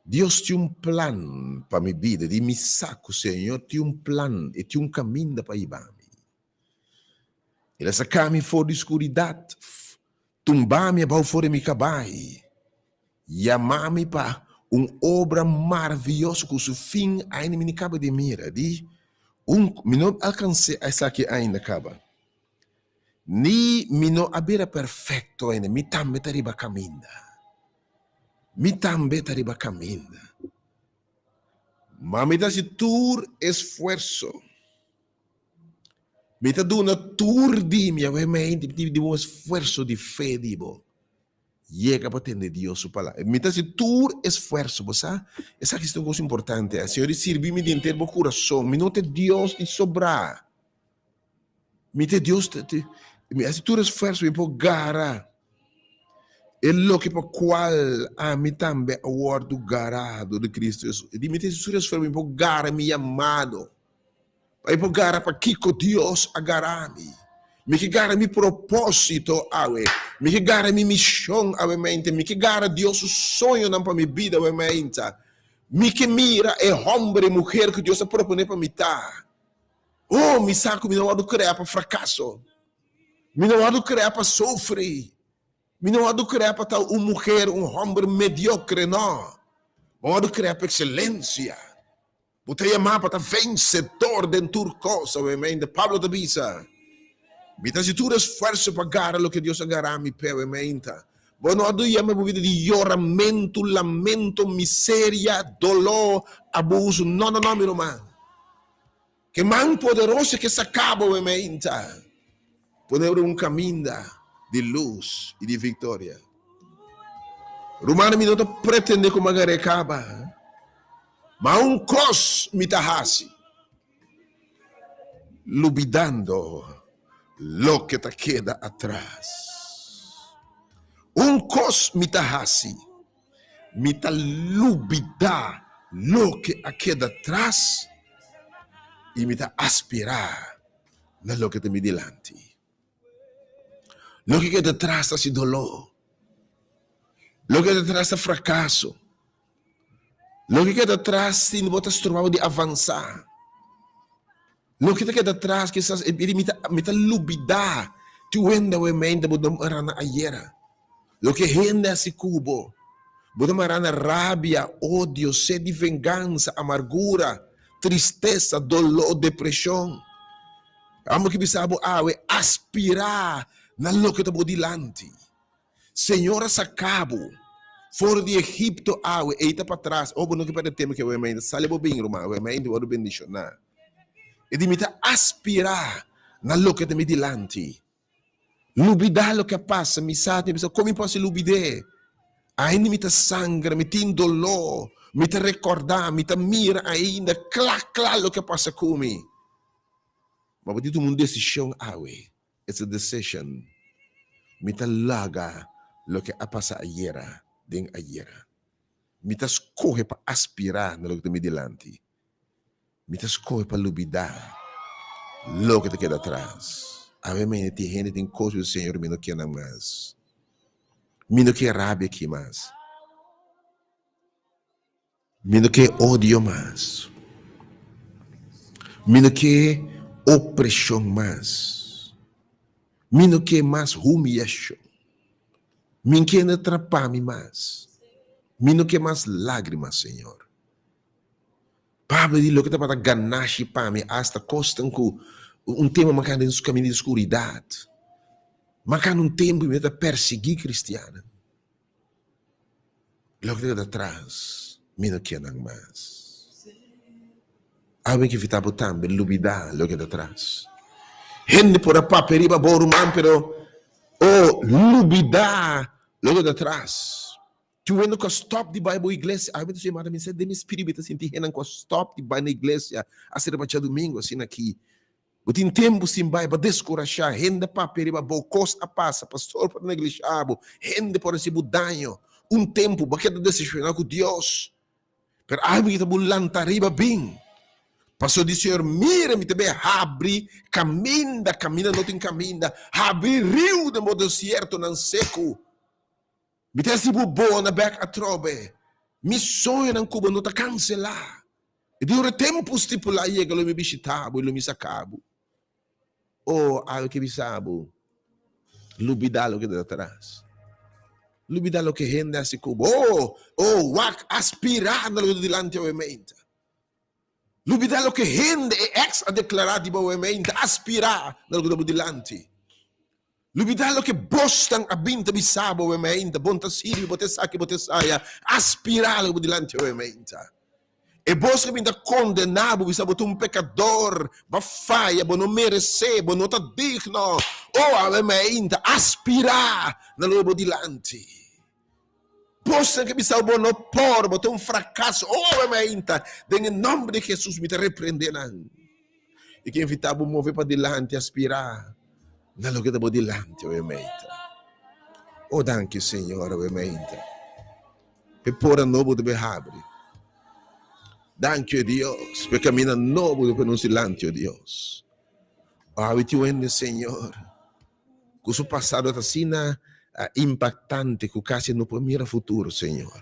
Dios tin un plan pa mi bida. Di mi sa ku Señor tin un plan, e tin un kaminda pa hiba mi. El a saka mi for di skuridat, tumba mi abou for di mi kabai, yama mi pa un obra maravioso ku su fin ainda mi no kaba di mira. Di un, mi no alkans'é esaki ainda kaba, ni mi no a bira perfekto ainda, mi tambe ta riba kaminda, mi tambe ta riba kaminda. Ma mi ta hasi tur esfuerso. Mi ta duna tur di mi awe mente, mi tin di un esfuerso di fe di bo. Yega pa tende Dios su palabra. Mi ta hasi tur esfuerso, bo sa? Esaki ta un kos importante. Señor di sirbi mi di henter bo kurason. Mi no ta Dios di sobrá. Mi ta Dios, mi hasi tur esfuerso mi por gara e loke pa kual ami tambe a wòrdu gará dor di Cristo Jesus. Di mi ta hasi tur esfuerso mi por gara mi yamado. Pa mi por gara pakiko Dios a gara mi. Mi ke gara mi propósito awe. Mi ke gara mi mishon awe mente. Mi ke gara Dios su soñonan pa mi bida awe mente. Mi ke mira e hòmber i muher ku Dios a proponé pa mi ta. Oh, mi sa ku mi no wòrdu kreá pa frakaso. Mi no wòrdu kreá pa sufri. Mi no wòrdu kreá pa ta un muher, un hòmber mediokre, no. Mi wòrdu kreá pa ekselensia. Bo ta yamá pa ta vensedor den tur kos. Awemente, Pablo ta bisa, Mi ta hasi tur esfuerso pa gara loke Dios a gara mi p'e. Awemente, bo no a yama bo bida di yoramentu, lamento, miseria, doló, abuso. No, no, no, mi ruman. Ke man poderoso ke saka bo, awemente, pone bo den un kaminda di lus i di viktoria. Rumannan, mi no ta pretendé ku mi a gar'é kaba. Ma un kos mi ta hasi, lubidando loke ta keda atras. Un kos mi ta hasi, mi ta lubidá loke a keda atras i mi ta aspirá na loke ta mi dilanti. Loke keda atras ta hasi doló. Loke keda atras ta frakaso. Loke keda atras tin bo ta stroba bo di avansá. Loke ta keda atras kisas e bira mi ta mi ta lubidá tur hende awe mente bo ta mará na ayera. Loke hende hasi ku bo, bo ta mará na rabia, odio, sed di vengansa, amargura, tristesa, doló, depreshon. Amo ke bisa bo awe, aspirá na loke ta bo dilanti. Señor a saca bo for di Egipto awe, ei ta patras. Oh, bo no ke perde tempo ke awe mainta. Sali bo bin, ruman, awe mainta bo wòrdu bendishoná. E di mi ta aspirá na loke ta mi dilanti. Lubidá loke a pasa, mi sa, mi bisa, kon mi por hasi lubid'é? Ainda mi ta sangra, mi tin doló, mi ta rekordá, mi ta mira ainda kla kla loke a pasa ku mi. Ma bo tin tuma un desishon awe. It's a decision. Mi ta laga loke a pasa ayera den ayera. Mi ta skohe pa aspirá na loke ta mi dilanti. Mi ta skohe pa lubidá loke ta keda atras. Awe mene tin hende tin kos ku bisa, Señor, mi no kier nan mas. Mi no kier rabia aki mas. Mi no ke odio mas. Mi no ke opreshon mas. Mi no ke mas humiashon. Mi no ke hende trapa mi mas. Mi no ke mas lágrima, Señor. Pablo di loke tabata ganashi pa mi, asta kosnan ku un tempu mi a kanda den kaminda di skuridat. Mi a kanda un tempu mi ta persiguí kristiannan. Loke ta keda atras, mi no kier nan mas. Awe mi ke invitá bo tambe lubidá loke ta atras. Hende por a papia riba bo ruman pero oh lubida loke ta atras. Tin hende ku a stop di bai bo iglesia. Ami ta yamada mi den mi spiritu mi ta sinti hendenan ku a stop di bai na iglesia a ser riba djadumingu asina aki. Bo tin tempu sin bai, bo a deskurashá, hende a papia riba bo, kos a pasa, pastor por a neglishá bo, hende por a hasi bo daño. Un tempu bo a keda deseshoná ku Dios. Pero ami ta bo lanta riba bin. Pasobra di Señor, mira, mi ta bin habri kaminda, kaminda no tin kaminda, habri riu den bo desiertonan seku. Mi ta hasi bo bona bek atrobe. Mi soñonan ku bo no ta kanselá. I den ora e tempu stipulá yega lo mi bishitá bo i lo mi saká bo. O, awe ke bisa bo, lubidá loke ta atras. Lubidá loke hende hasi ku bo. O, o, wak, aspirá na loke ta dilanti awe meinta. Lubidá loke hende, e ex, a deklará di bo awe meinta. Aspirá na loke ta bo dilanti. Lubidá loke bosnan a bin ta bisa bo awe meinta, Bon ta sirbi, bo ta esaki, bo ta esaya. Aspirá loke bo dilanti awe meinta. E bos ku a bin ta kondená bo, bisa bo ta un pekador, bo a faya, bo no meresé, bo no ta digno. O awe meinta, aspirá na loke bo dilanti. Bosnan ke bisa bo no por, bo ta un frakaso. O awe mainta, den e nòmber di Hesus mi ta reprendé nan. I ke invitá bo move padilanti, aspirá na loke ta bo dilanti awe mainta. O danki Señor awe mainta. P'e pora nobo ta be habri. Danki o Dios, p'e kaminda nobo ta pone nos dilanti o Dios. Awe tin un hende Señor. Ku su pasado ta asina impaktante ku kasi no por mira futuro, Señor.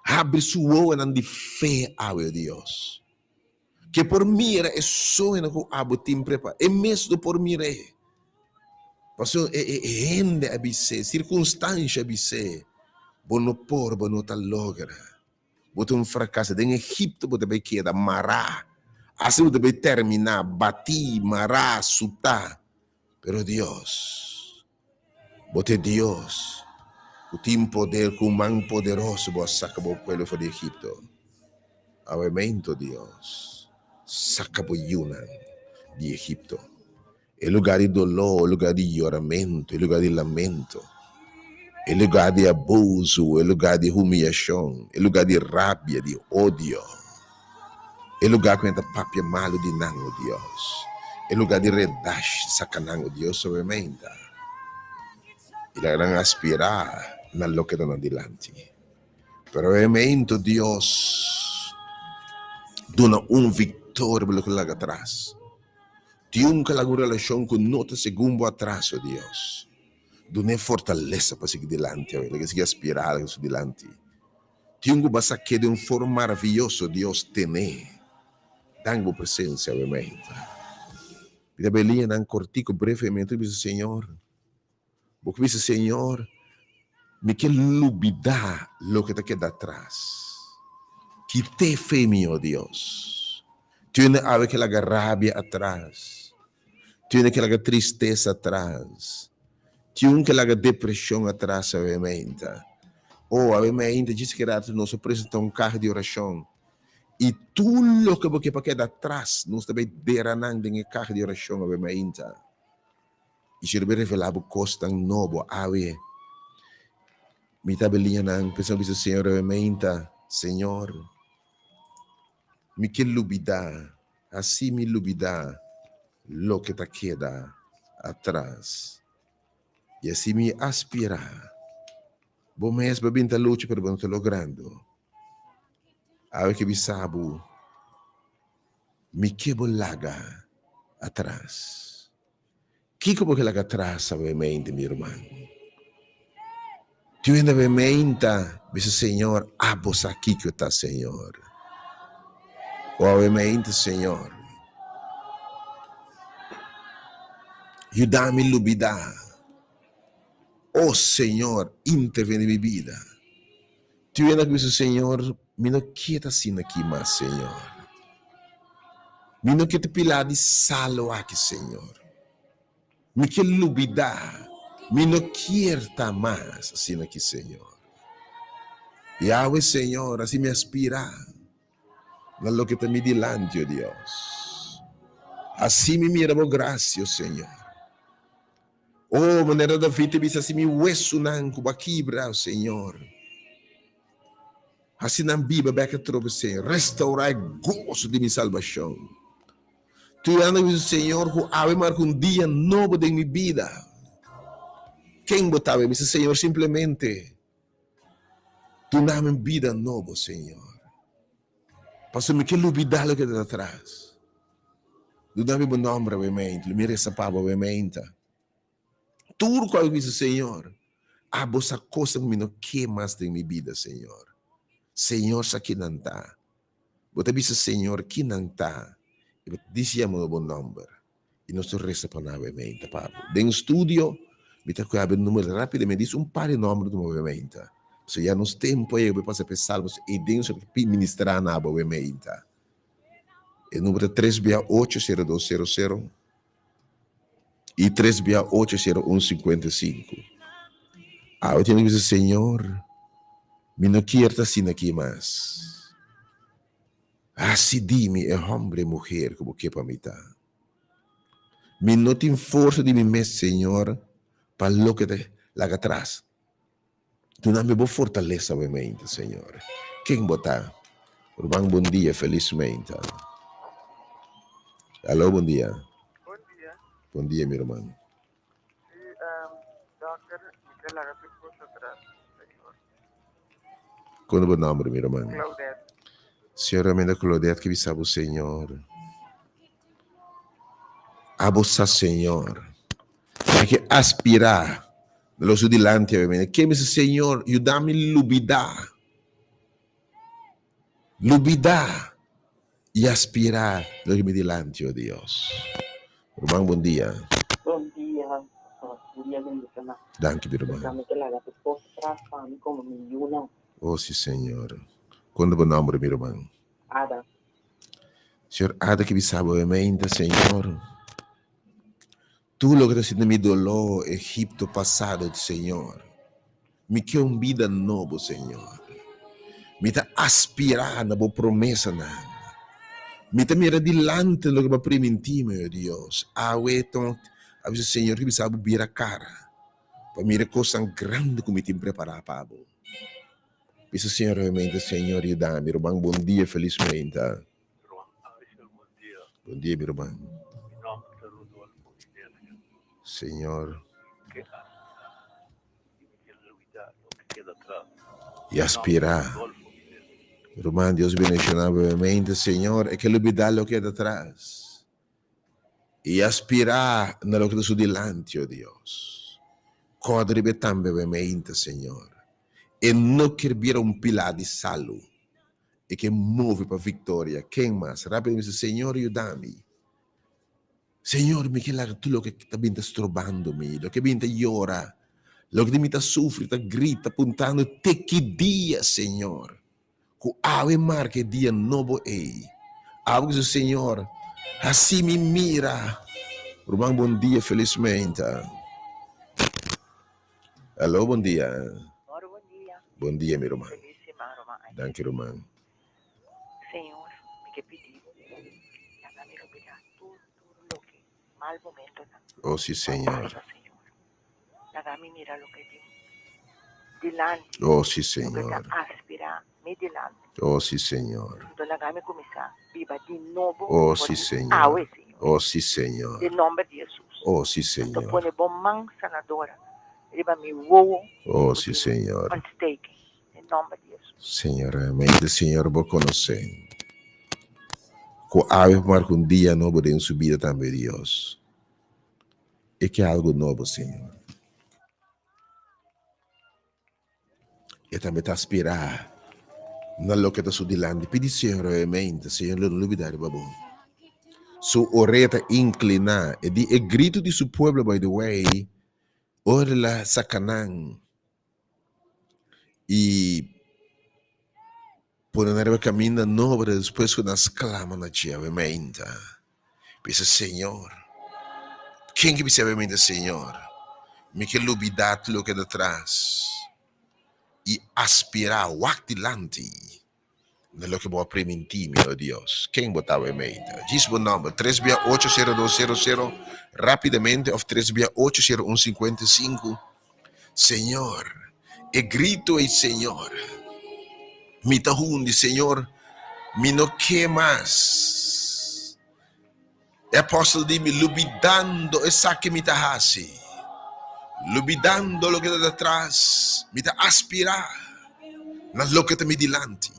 Habri su wowonan di fe awe, o Dios, ke por mira e soñonan ku abo tin prepará. E mes no por mir'é, pasobra e hende a bis'é, sirkunstansha a bis'é, bo no por, bo no ta logra. Bo ta un frakaso. Den Egipto bo ta bai keda mará. Asina bo ta bai terminá, batí, mará, sutá. Pero Dios, bo ta e Dios ku tin poder, ku un man poderoso bo a saka bo pueblo for di Egipto. Awe mento, Dios, saka bo yunan di Egipto. E lugá di doló, e lugá di yoramentu, e lugá di lamento, e lugá di abusu, e lugá di humiyashon, e lugá di rabia, di odio, e lugá ku nan ta papia malu di nan, o Dios, e lugá di redash, saka nan, o Dios, obviamente, i laga nan aspirá na loke ta nan dilanti. Pero obviamente, Dios, duna un viktoria pa loke laga atras. Tin un kel algun relashon ku no ta segun bo atraso, Dios. Dun'é fortalesa pa sigui dilanti awe, laga sigui aspirá algu su dilanti. Tin un ku bo a sak'é den un forma maravioso, Dios, ten'é. Danki bo presensia awe mainta. Mi ta bay liñanan kortiku brevemente mi bisa, Señor, Bo ke bisa, Señor, mi ke lubidá loke ta keda atras. Kit'é fe mi, o Dios. Tene awe ke laga rabia atras. Tene ke laga tristesa atras. Tin ke laga depreshon atras awe mainta. O, awe mainta djis ke rato nos a presentá un kaha di orashon. I tur loke bo ke pa keda atras, nos ta bai dera nan den e kaha di orashon awe mainta. I si lo bai revelá bo kosnan nobo awe, mi ta beliña nan pensa bisa Señor awe meinta, Señor, mi ke lubidá, hasi mi lubidá loke ta keda atras. I hasi mi aspirá. Bo mes bo bin ta lucha pero bo no ta logrando. Awe ke bisa bo, mi ke bo laga atras. Kiko bo ke laga atras awe mente, mi ruman? Tin hende awe meinta bisa, Señor, abo sa kiko ta, Señor. O awe meinta, Señor, yuda mi lubida. O Señor, interveni mi bida. Tin hende ku bisa, Señor, mi no kier ta asina aki mas, Señor. Mi no kier ta pilá di salo aki, Señor. Mi kier lubidá. Mi no kier ta mas asina aki, Señor. Yahweh, Señor, asi mi aspirá na loke ta mi dilanti, o Dios. Hasi mi mira bo gracia, o Señor. O, manera David ta bisa, hasi mi wesunan ku bo a kibra, o Señor. Hasi nan biba bek atrobe, Señor. Restaurá e goso di mi salbashon. Tur hende a bisa, Señor, ku awe marka un dia nobo den mi bida. Ken bo ta? Mi bisa, Señor, simplemente duna mi un bida nobo, Señor. Pasobra mi ke lubidá loke ta atras. Duna mi bo nòmber awe meinta, lo mi resa pa bo awe meinta. Tur ku a bisa, Señor, abo sa kosnan ku mi no ke mas den mi bida, Señor. Señor sa kinan ta. Bo ta bisa, Señor, kinan ta, i bo ta disi yama bo nòmber. I nos ta resa pa nan awe meinta, pa bo. Den studio, mi ta kue abe numero rápidamente, disi un par di nòmber tuma awe meinta. Pasobra ya nos tempu a yega pa pasa pa e salmos ei den nos a ministrá na abo awe meinta. E numero ta tres bia ocho sero dos sero sero. I tres bia ocho sero un sinkuenta i sinku. Awe tin ku bisa, Señor, mi no kier ta asina aki mas. Hasi di mi e hòmber i muher ku bo ke pa mi ta. Mi no tin forsa di mi mes, Señor, pa loke ta laga atras. Duna mi bo fortalesa awe meinta, Señor. Ken bo ta? Ruman bon dia, felis meinta. Alo, bon dia. Bon dia. Bon dia, mi ruman. Si, um, dokter, mi ke laga tur kos atras, Señor. Kon bo nomber, mi ruman? Claudette. Señora Amenda Claudette ke bisa bo, Señor. Abo sa, Señor. Mi ke aspirá na lo su dilanti awe mene. Ke mi sa, Señor, yuda mi lubidá. Lubidá i aspirá loke mi dilanti, o Dios. Ruman, bon dia. Bon dia, pastor. Bon dia bendiciona. Danki, mi ruman. Mi ta laga tur cos atras pa mi como mi yunan. O si, Señor. Kon ta bo nomber, mi ruman? Ada. Señor, Ada ke bisa bo meinta, Señor. Tur loke ta sinti mi doló, Egipto pasado, Señor. Mi ke un bida nobo, Señor. Mi ta aspirá na bo promesanan. Mi ta mira dilanti loke bo a primintí mi, o Dios. Awe ton a bisa, Señor, ke bisa bo bira kara pa mira e kosnan grandi ku mi tin prepará pa bo. Bisa Señor obviamente, Señor yuda mi ruman bon dia felis meinta. Ruman Angel bon dia. Bon dia mi ruman. Mi nomber ta Rodolfo Inercia. Señor. Mi ke aspira y mi ke lubida loke keda atras. Y aspira. Rodolfo Inercia. Ruman Dios bendiciona bo obviamente Señor e ke lubida loke keda atras. Y aspira na loke ta su dilanti, o Dios. Corda riba e tambe obviamente Señor. E no kier bira un pilá di salu. E ke move pa viktoria. Ken mas? Rápido mi bisa, Señor, yuda mi. Señor, mi ke laga tur loke ta bin ta strobando mi, loke bin ta yora, loke di mi ta sufri, ta grita, puntando te ki dia, Señor, ku awe marka e dia nobo ei. Awe ku bisa, Señor, hasi mi mira. Ruman, bon dia, felismente. Aló, bon dia. Moro bon dia. Bon dia, mi ruman. Feliz siman, ruman Angel. Danki, ruman. Señor, mi ke pidi bo, laga mi lubida tur, tur loke mal momentonan Oh, si, ku a Señor. pasa, Señor. Laga mi mira loke tin dilanti, Oh, si, loke ta Señor. aspirá mi dilanti. Oh, si, Señor. Anto laga mi kuminsá biba di nobo Oh, for si, di Señor. awe, Señor. Oh, si, Señor. Den nomber di Hesus. Oh, si, Anto Señor. pone bo man sanadora riba mi wowo Oh, ku si, tin Señor. ontsteking. Den nomber di Hesus. Señor, realmente, Señor, bo conoce cu awe por marca un dia nobo den su bida tambe, Dios. E ke algo nobo, Señor. E tambe ta aspirá na loke ta su dilanti. Pidi Señor realmente, Señor lo no lubidá riba bo. Su orea ta inkliná. E di e gritu di su pueblo, by the way, ora el a saka nan i pone nan riba kaminda nobo despues ku nan sklama na dje awemente. Bisa, Señor, ken ke bisa awemente, Señor, mi ke lubidá tur loke ta atras i aspirá wak dilanti. Na loke bo a primintí mi, o Dios. Ken bo ta mente? Djis bo nòmber, tres bia ocho sero dos sero sero, rápidamente òf tres bia ocho sero un sinkuenta i sinku. Señor, e grito ei, Señor, mi ta hundi, Señor, mi no ke mas. E apòstel di mi, lubidando esaki mi ta hasi, lubidando loke ta atras, mi ta aspirá na loke ta mi dilanti.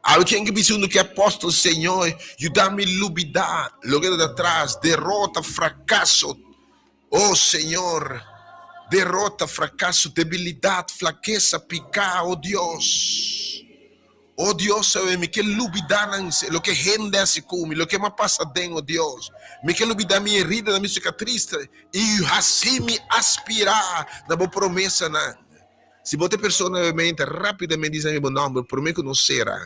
Awe ken ke bisa unu ke apòstel, Señor, yuda mi lubidá loke ta atras, derota, frakaso, o Señor, derota, frakaso, debilidat, flakesa, piká, o Dios. O Dios, awe mi ke lubidá nan loke hende hasi ku mi, loke mi a pasa aden, o Dios. Mi ke lubidá mi heridanan, mi sikatrisnan, i hasi mi aspirá na bo promesanan. Si bo ta e persona awe mente, rápidamente bisa mi bo nòmber promé ku nos sera.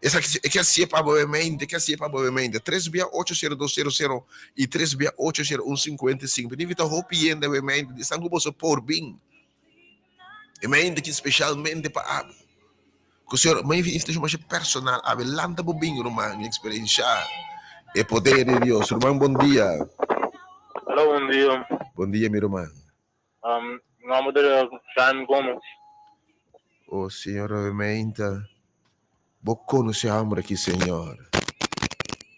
Esaki e ke hasié pa bo awe mente, e ke hasié pa bo awe mente. Tres bia ocho sero dos sero sero i tres bia ocho sero un sinkuenta i sinku. Mi ta invitá hopi hende awe mente, esnan ku boso por bin. E mente ki specialmente pa abo. Ku Señor, mi invitacion masha personal awe, lanta bo bin ruman i experiencia e poder di Dios. Ruman bon dia. Hello, bon dia. Bon dia mi ruman. Um, mi nomber ta Jaime Gomez. Oh Señor, obviamente bo conoce hombre aki Señor.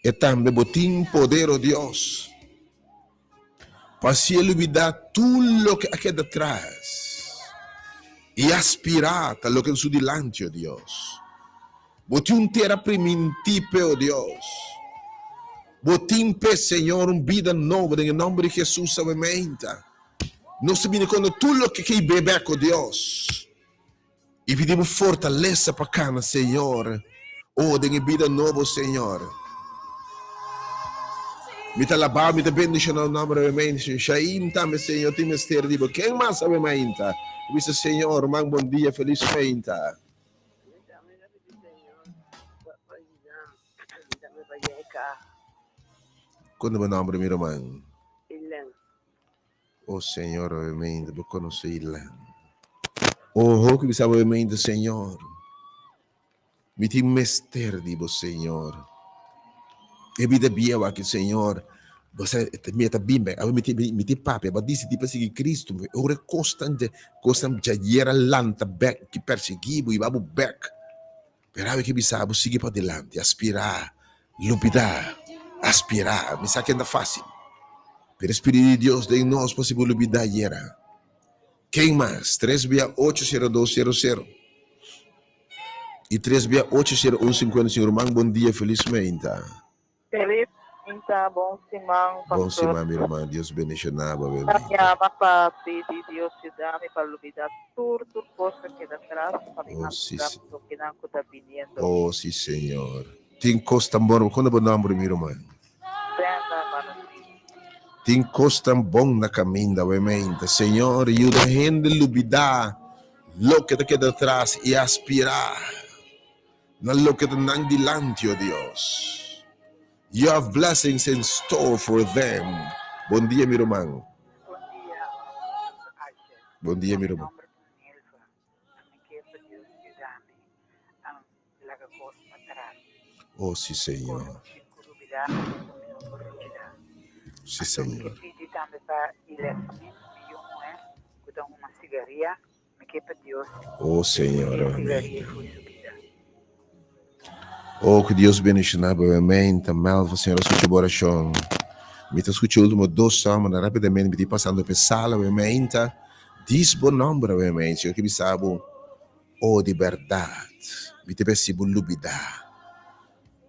E tambe bo tin poder, oh Dios. Pa hasié lubidá tur loke a keda tras i aspirá ta loke su dilanti, o Dios. Bo tin un tera primintí p'e, o Dios. Bo tin p'e, Señor, un bida nobo den e nòmber di Hesus awe meinta. Nos ta bini kontra tur loke ke i bebek, o Dios, i pidi bo fortalesa pa kana, Señor. O, den e bida nobo, Señor. Mi ta alabá, mi ta bendishoná bo nòmber awe mainta, Señor. Shaim tambe, Señor, tin mester di bo. Ken mas awe mainta? Mi bisa, Señor, ruman, bon dia, felis mainta. Kon ta bo nòmber, mi ruman? O Señor, obviamente, bo conoce Ilan. O hopi bisa obviamente, Señor. Mi tin mester di bo, Señor. E bida bieu aki, Señor. Bo sa, mi ta bin bek. Awe mi tin, mi tin papia, bo a disidí pa sigui Cristo. Ora e kosnan, kosnan djayera lanta bek, ki persiguí bo, hiba bo bek. Pero awe ke bisa bo sigui padilanti, aspirá, lubidá, aspirá. Mi sa ke no ta fásil, pero e Spiritu di Dios den nos por hasi bo lubidá ayera. Ken mas? Tres bia ocho sero dos sero sero i tres bia ocho sero un sinkuenta i sinku. Ruman, bon dia, felis meinta. Feliz minta, bon siman Bon pastor. siman mi ruman, Dios bendiciona bo Ta bebita. yama pa pidi Dios yuda mi pa lubida tur tur cos cu keda atras pa mi Oh si, aspira lokenan cu ta biniendo. oh si Señor. Tin cos tan bon, con ta bo nomber mi ruman? Brenda Valentin. Tin cos tan bon na caminda obviamente. Señor yuda hende lubida loke ta keda atras y aspira. Na loke ta nan dilanti, o Dios. You have blessings in store for them. Bon dia, mi ruman. Bon dia, Pastor Asher. Bon dia, mi Mi ruman. nomber ta Nelva. Mi ke pa Dios yuda mi laga kos patras. Oh, si, Señor. Kos ku tin ku lubida, ku mi no por lubida. Si, Anto mi ke Señor. pidi tambe pa Ilesmin, mi yu muhé, ku ta huma sigaria. Mi ke pa Dios Oh Señor, e amén. sigaria fu su bida. Oh, ku Dios bendiciona bo amén. Ta Melva, Señor a scucha bo oracion. Mi ta scucha ultimo dos salmonan rapidamente, mi ta pasando p'e sala amén. Ta dis bo nomber amén. Señor ke bisa bo, oh di berdad, mi ta besi bo lubida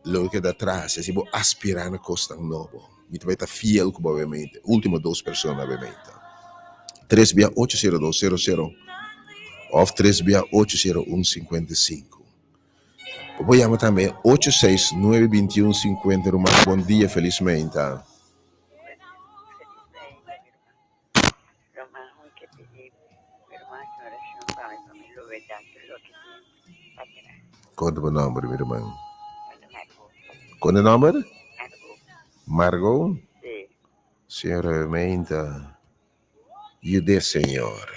loke keda atras, i asi bo aspira na cosnan nobo. Mi ta bai ta fiel ku bo amén. Ultimo dos persona amén. Ta tres bia ocho sero dos sero sero òf tres bia ocho sero un sinkuenta i sinku. Bo por yama tambe ocho seis nuebe binti un sinkuenta ruman bon dia felis meinta. Felis meinta mi ruman. Ruman mi ke pidi mi ruman hasi orashon pa mi pa mi lubida tur loke tin patras. Kon ta bo nòmber mi ruman? Margo. Kon ta nòmber? Margo. Margo? Si. Señor meinta yud'é Señor.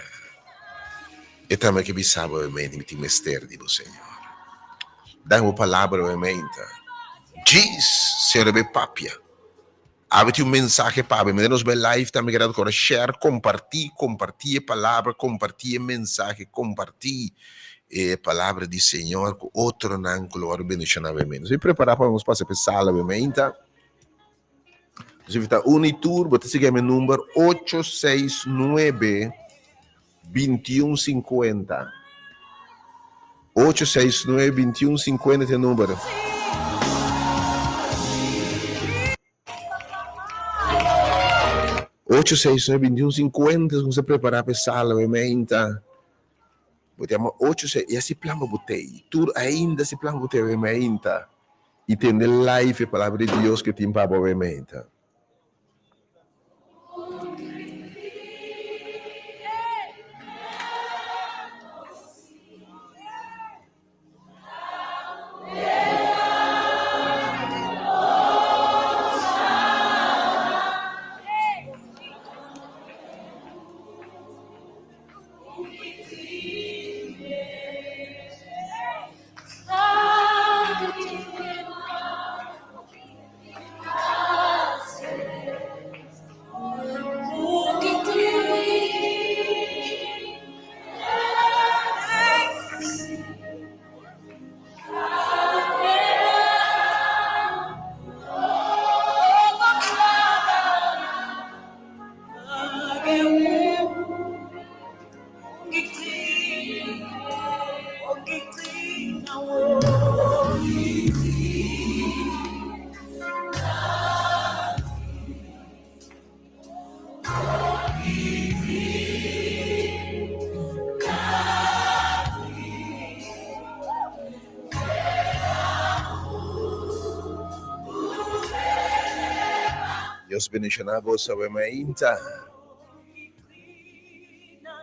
E tambe ke bisa bo meinta mi tin mester di bo Señor. Dan bo palabra awe meinta. Djis, Señor a papia. Awe tin un mensahe pa bo. Mira nos bai live tambe keda kora share, kompartí, kompartí e palabra, kompartí e mensahe, kompartí e palabra di Señor ku otronan ku lo wòrdu bendishoná awe meinta. Nos bai prepará pa nos pasa pa e sala awe meinta. Nos invitá unu i tur, bo ta sigui mi number 869 2150. 869 2150 ta e number. 869 2150 ku sa prepará pa e sala awe meinta. Bo ta yama ocho seis i asi plan pa bo tei. Tur ainda si plan pa bo tei awe meinta. I tende live e palabra di Dios ku tin pa bo awe meinta. Dios bendiciona boso awe mainta.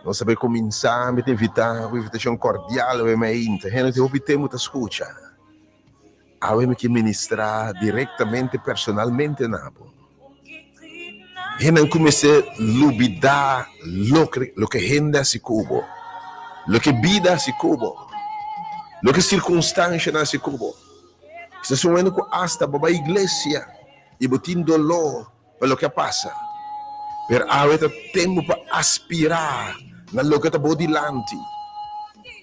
Nos a bay cuminsa, mi ta invita, un invitacion cordial awe mainta. Hende tin hopi tempo ta scucha. Awe mi ke ministra directamente, personalmente na bo. Hendenan ku mester lubidá loke loke hende hasi ku bo, loke bida hasi ku bo, loke sirkunstanshanan hasi ku bo. Kisas un hende ku asta bo bai iglesia i bo tin doló pa loke a pasa. Pero awe ta tempu pa aspirá na loke ta bo dilanti.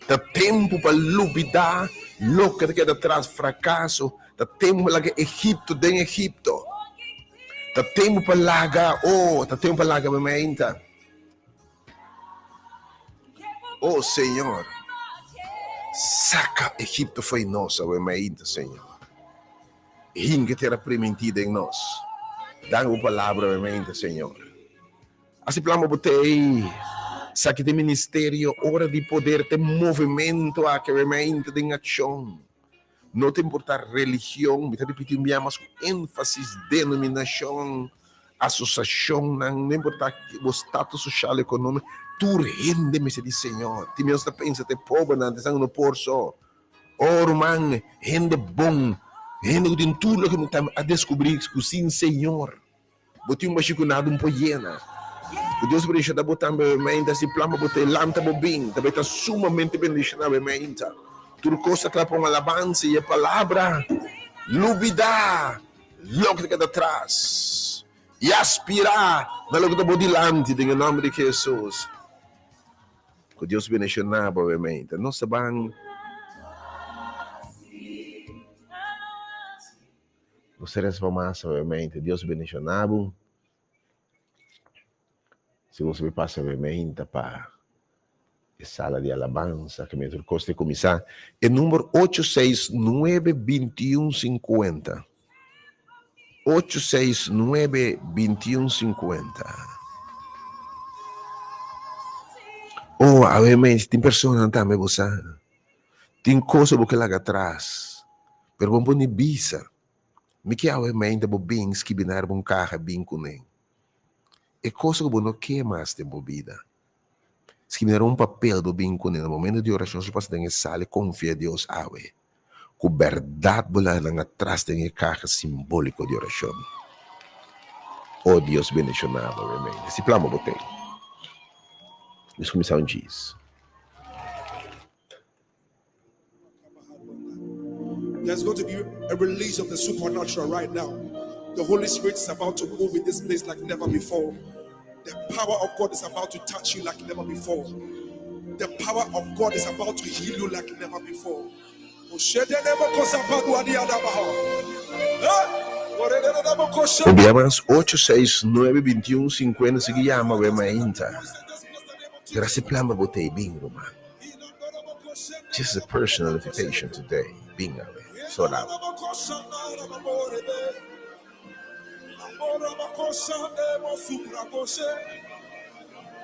Ta tempu pa lubidá loke ta keda tras, frakaso. Ta tempu pa laga Egipto den Egipto. Ta tempu pa laga, oh, ta tempu pa laga mi meinta. Oh, Señor, saca Egipto fo'i nos awe meinta, Señor. Hinca tera primintí den nos. Dan bo palabra awe meinta, Señor. Asi plan bo te ei. Saki te ministerio, ora di poder, te movimento aki awe meinta den accion. No ta importá religion, mi ta ripití un bia mas ku énfasis, denominashon, asosiashonnan, no importá bo status soshal, ekonómiko, tur hende mester di Señor. Tin nos ta pensa ta e pobernan, ta esnan ku no por so. Oh ruman, hende bon, hende ku tin tur loke mi ta a deskubrí ku sin Señor. Bo tin un bashi ku nada un por yena. Ku Dios bendishoná bo tambe mainta. Si plan pa bo ta e lanta bo bin, ta bai ta sumamente bendishoná bo mainta. Tur kos ta kla pa un alabansa i e palabra lubidá loke ta keda tras i aspirá na loke ta bo dilanti den e nòmber di Hesus. Ku Dios bendishoná bo mainta. Nos ta ban. Nos ta resa pa mas obviamente. Dios bendiciona bo. Si bo sabi pasa obviamente pa e sala di alabansa que mi tur cos te cuminsa. E number 869 21 50. 869 21 50. Oh, obviamente tin personanan tambe bo sa. Tin cos bo ke laga atras. Pero bo por ni bisa. Mi ke awe mainta bo bin skibi na riba un kaha bin kuné. E cosa ku bo no ke mas den bo bida. Skibi na riba un papel bo bin kuné na momento di orashon su pasa den e sala i konfia Dios awe ku bèrdat bo laga nan atras den e kaha simboliko di orashon. O Dios bendishoná bo awe mainta. Si plan bo bo ten. Nos kuminsá un djis. There's going to be a release of the supernatural right now. The Holy Spirit is about to move in this place like never before. The power of God is about to touch you like never before. The power of God is about to heal you like never before. Un bia mas, 8 6 9 21 50 sigui yama we mainta. Gracias plan pa bo tei bin ruman. Just a personal invitation today. Bin awe. Sold out.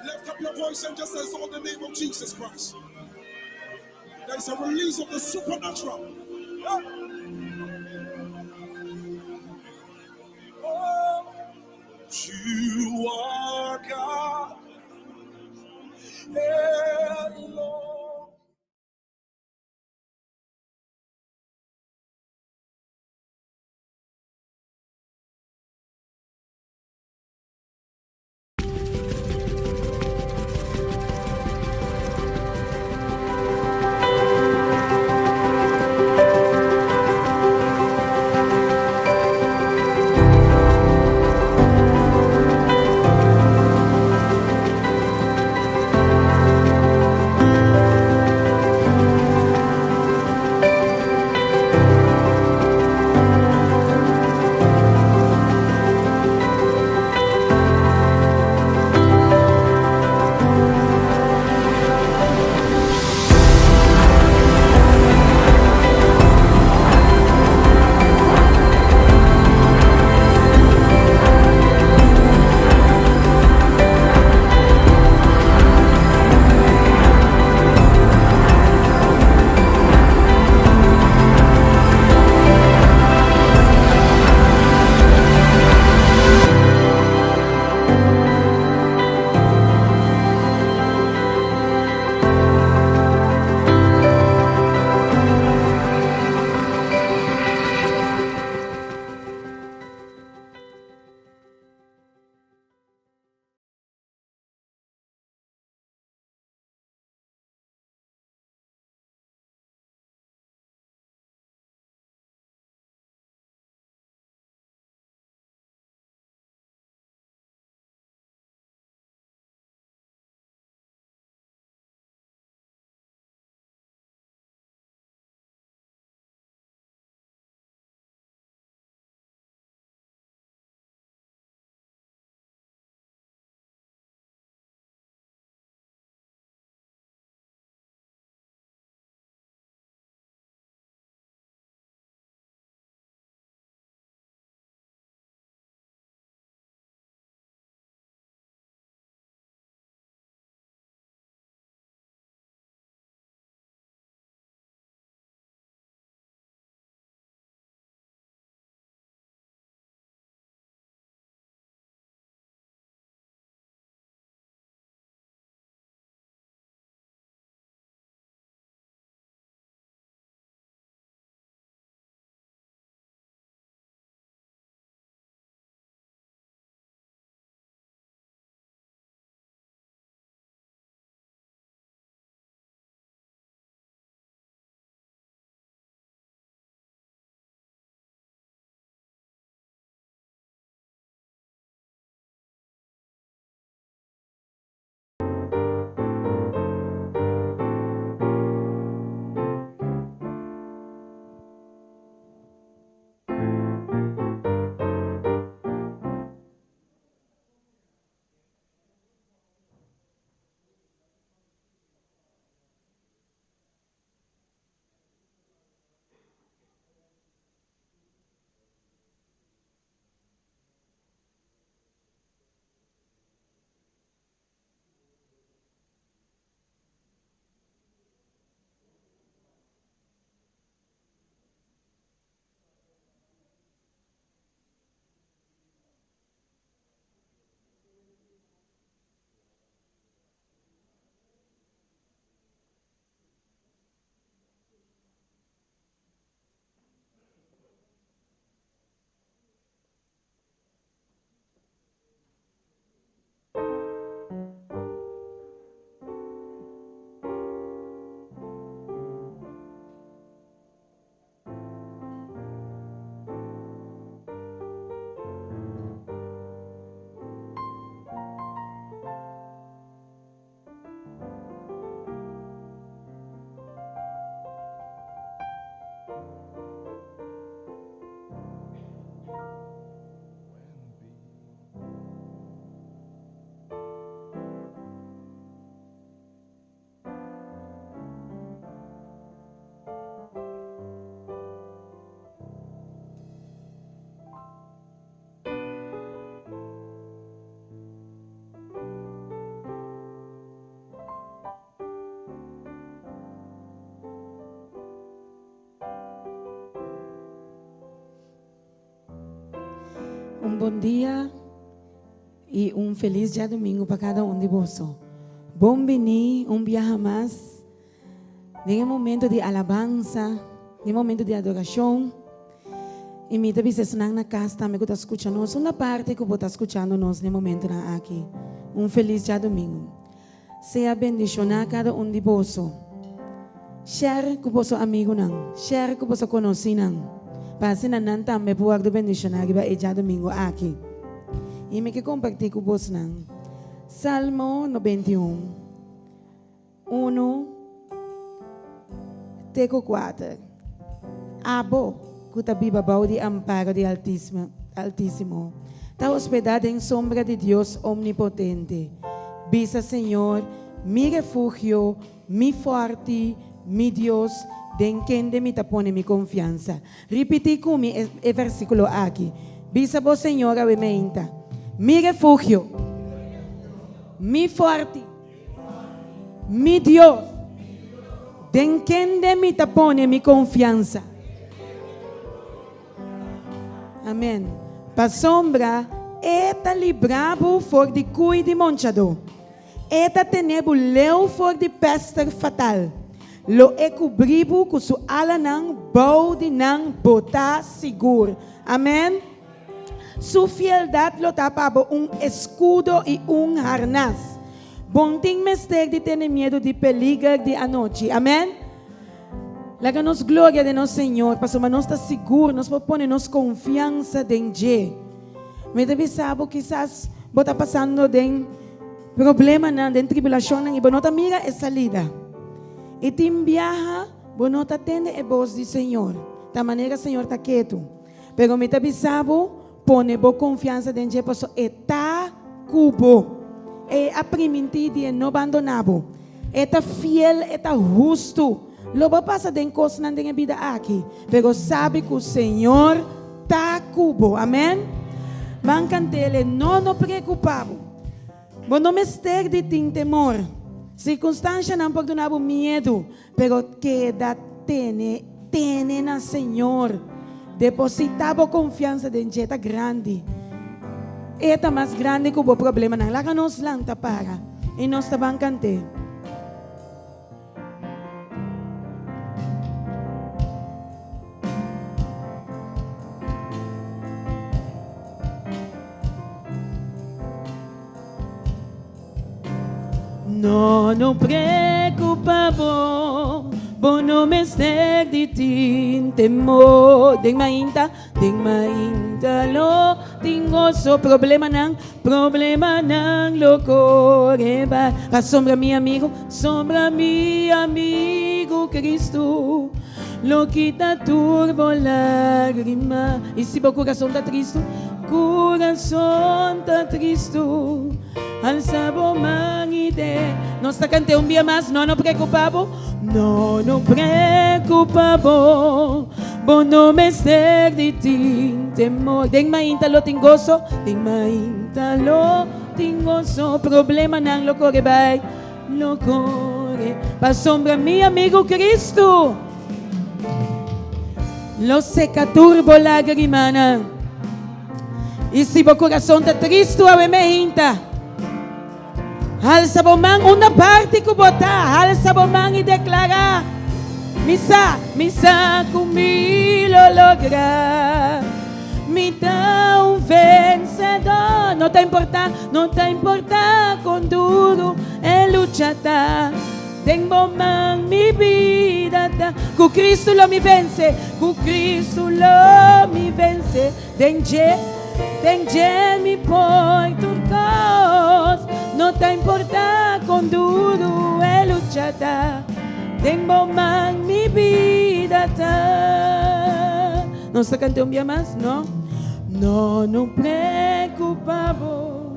Lift up your voice and just exalt the name of Jesus Christ. There is a release of the supernatural. Oh, you are God. Alone. Un bon dia y un feliz djadomingo pa cada un di boso. Bon bini un biaha mas den e momento di alabansa, den e momento di adoracion. Y mi ta bisa esnan na cas tambe cu ta scucha nos, unda parti cu bo ta scuchando nos den e momentonan aki, un feliz djadomingo. Sea bendiciona cada un di boso. Share cu boso amigunan, share cu boso conocinan, pa asina nan tambe por wordo bendiciona riba e djadomingo aki. Y mi ke comparti cu bosnan Salmo 91, unu te cu kuater. Abo cu ta biba bou di amparo di Altisimo, ta hospedá den sombra di Dios Omnipotente. Bisa Señor, Mi refugio, mi fòrti, mi Dios, den kende mi ta pone mi konfiansa. Ripití ku mi e versíkulo aki. Bisa bo Señor awe meinta, Mi refugio, mi fòrti, Mi Dios, den kende mi ta pone mi konfiansa. Amen. Pasobra E ta libra bo for di kui di monchadó. E ta tene bo leu for di pèster fatal. Lo E kubrí bo ku su alanan, bou di nan bo ta sigur. Amen. Su fieldat lo ta pa bo un eskudo i un harnas. Bon tin mester di tene miedu di peliger di anochi. Amen. Laga nos gloria den nos Señor, pasobra nos ta sigur, nos por pone nos konfiansa den dje. Mi ta bisa bo, kisas bo ta pasando den problemanan, den tribulashonnan i bo no ta mira e salida. I tin biaha bo no ta tende e bos di Señor, ta manera Señor ta ketu. Pero mi ta bisa bo, pone bo konfiansa den dje paso e ta ku bo. E a primintí di e no bandoná bo. E ta fiel, e ta hustu. Lo bo pasa den kosnan den e bida aki, pero sabi ku Señor ta ku bo. Amèn. Ban kant'el e no no preokupá bo. Bo no mester di tin temor. Sirkunstanshanan por duna bo miedu, Pero keda tene, tene na Señor. Depositá bo konfiansa den dje ta grandi. E ta mas grandi ku bo problemanan. Laga nos lanta para i nos ta ban kant'é. No, no preocupa bo, bo no mester di tin temor. Den mainta, den mainta lo tin gozo. Problemanan, problemanan lo corre bai. Pasobra mi amigo, sombra mi amigo Cristo lo kita tur bo lagrima. Y si bo corazon ta tristo, corazon ta tristo. Alsa bo man i de. Nos ta kant'é un bia mas, No no preocupa bo, no no preocupa bo, bo no mester di tin temor. Den mainta lo tin goso, den mainta lo tin goso, problemanan lo kore bai, lo kore. Pasobra mi amigu Cristo lo seka tur bo lagrimanan. I si bo kurason ta tristu awe mehinta, halsa bo man unda parti ku bo ta, halsa bo man i deklará, Mi sa, mi sa ku mi lo logra, mi ta un vensedó. No ta importá, no ta importá kon duru e lucha ta, den bo man mi bida ta. Ku Kristu lo mi vense, ku Kristu lo mi vense. Den dje, den dje mi por tur kos, no ta importá kon duru e lucha ta, den bo man mi bida ta. Nos ta kant'é un bia mas? No? No, no preokupá bo,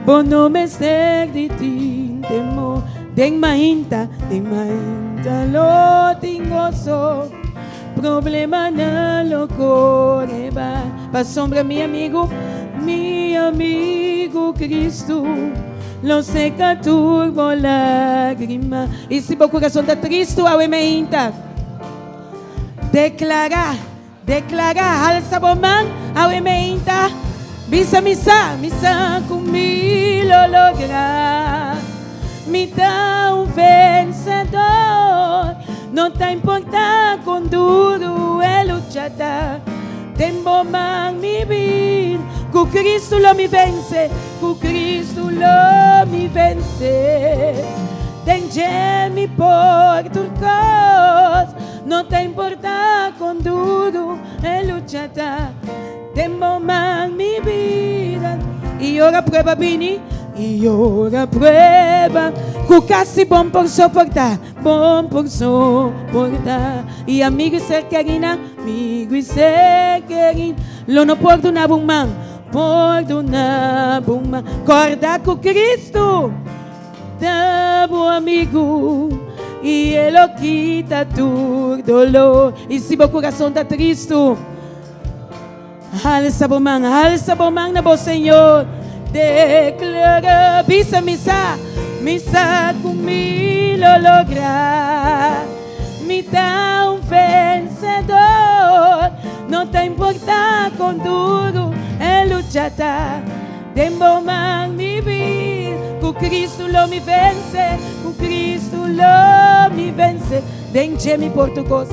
bo no mester di tin temor, den mainta, den mainta lo tin goso. Problemanan lo kore bai. Pasobra mi amigu, mi amigu Kristu lo seka tur bo lágrima. I si bo kurason ta tristu awe meinta, deklará, deklará, halsa bo man awe meinta. Bisa mi sa, mi sa ku mi lo logra. Mi ta un vensedor. No ta importá kon duru e lucha ta. Den bo man mi bida. Ku Kristu lo mi vense, ku Kristu lo mi vense. Den dje mi por tur kos. No ta importá kon duru e lucha ta. Den bo man mi bida. I ora prueba bini, i ora prueba ku kasi bon por soportá, bon por soportá. I amigu i ser kerinan, amigu i ser kerin, lo no por duna bo un man, por duna bo un man. Kòrda ku Kristu ta bo amigu i e lo kita tur doló. I si bo kurason ta tristu. Halsa bo man, halsa bo man na bo Señor. Declara, bisa mi sa, mi sa ku mi lo logra. Mi ta un vencedor, no ta importa kon duro e lucha ta. Den bo man mi bida, ku Cristo lo mi vence, ku Cristo lo mi vence. Den dje mi por tur kos.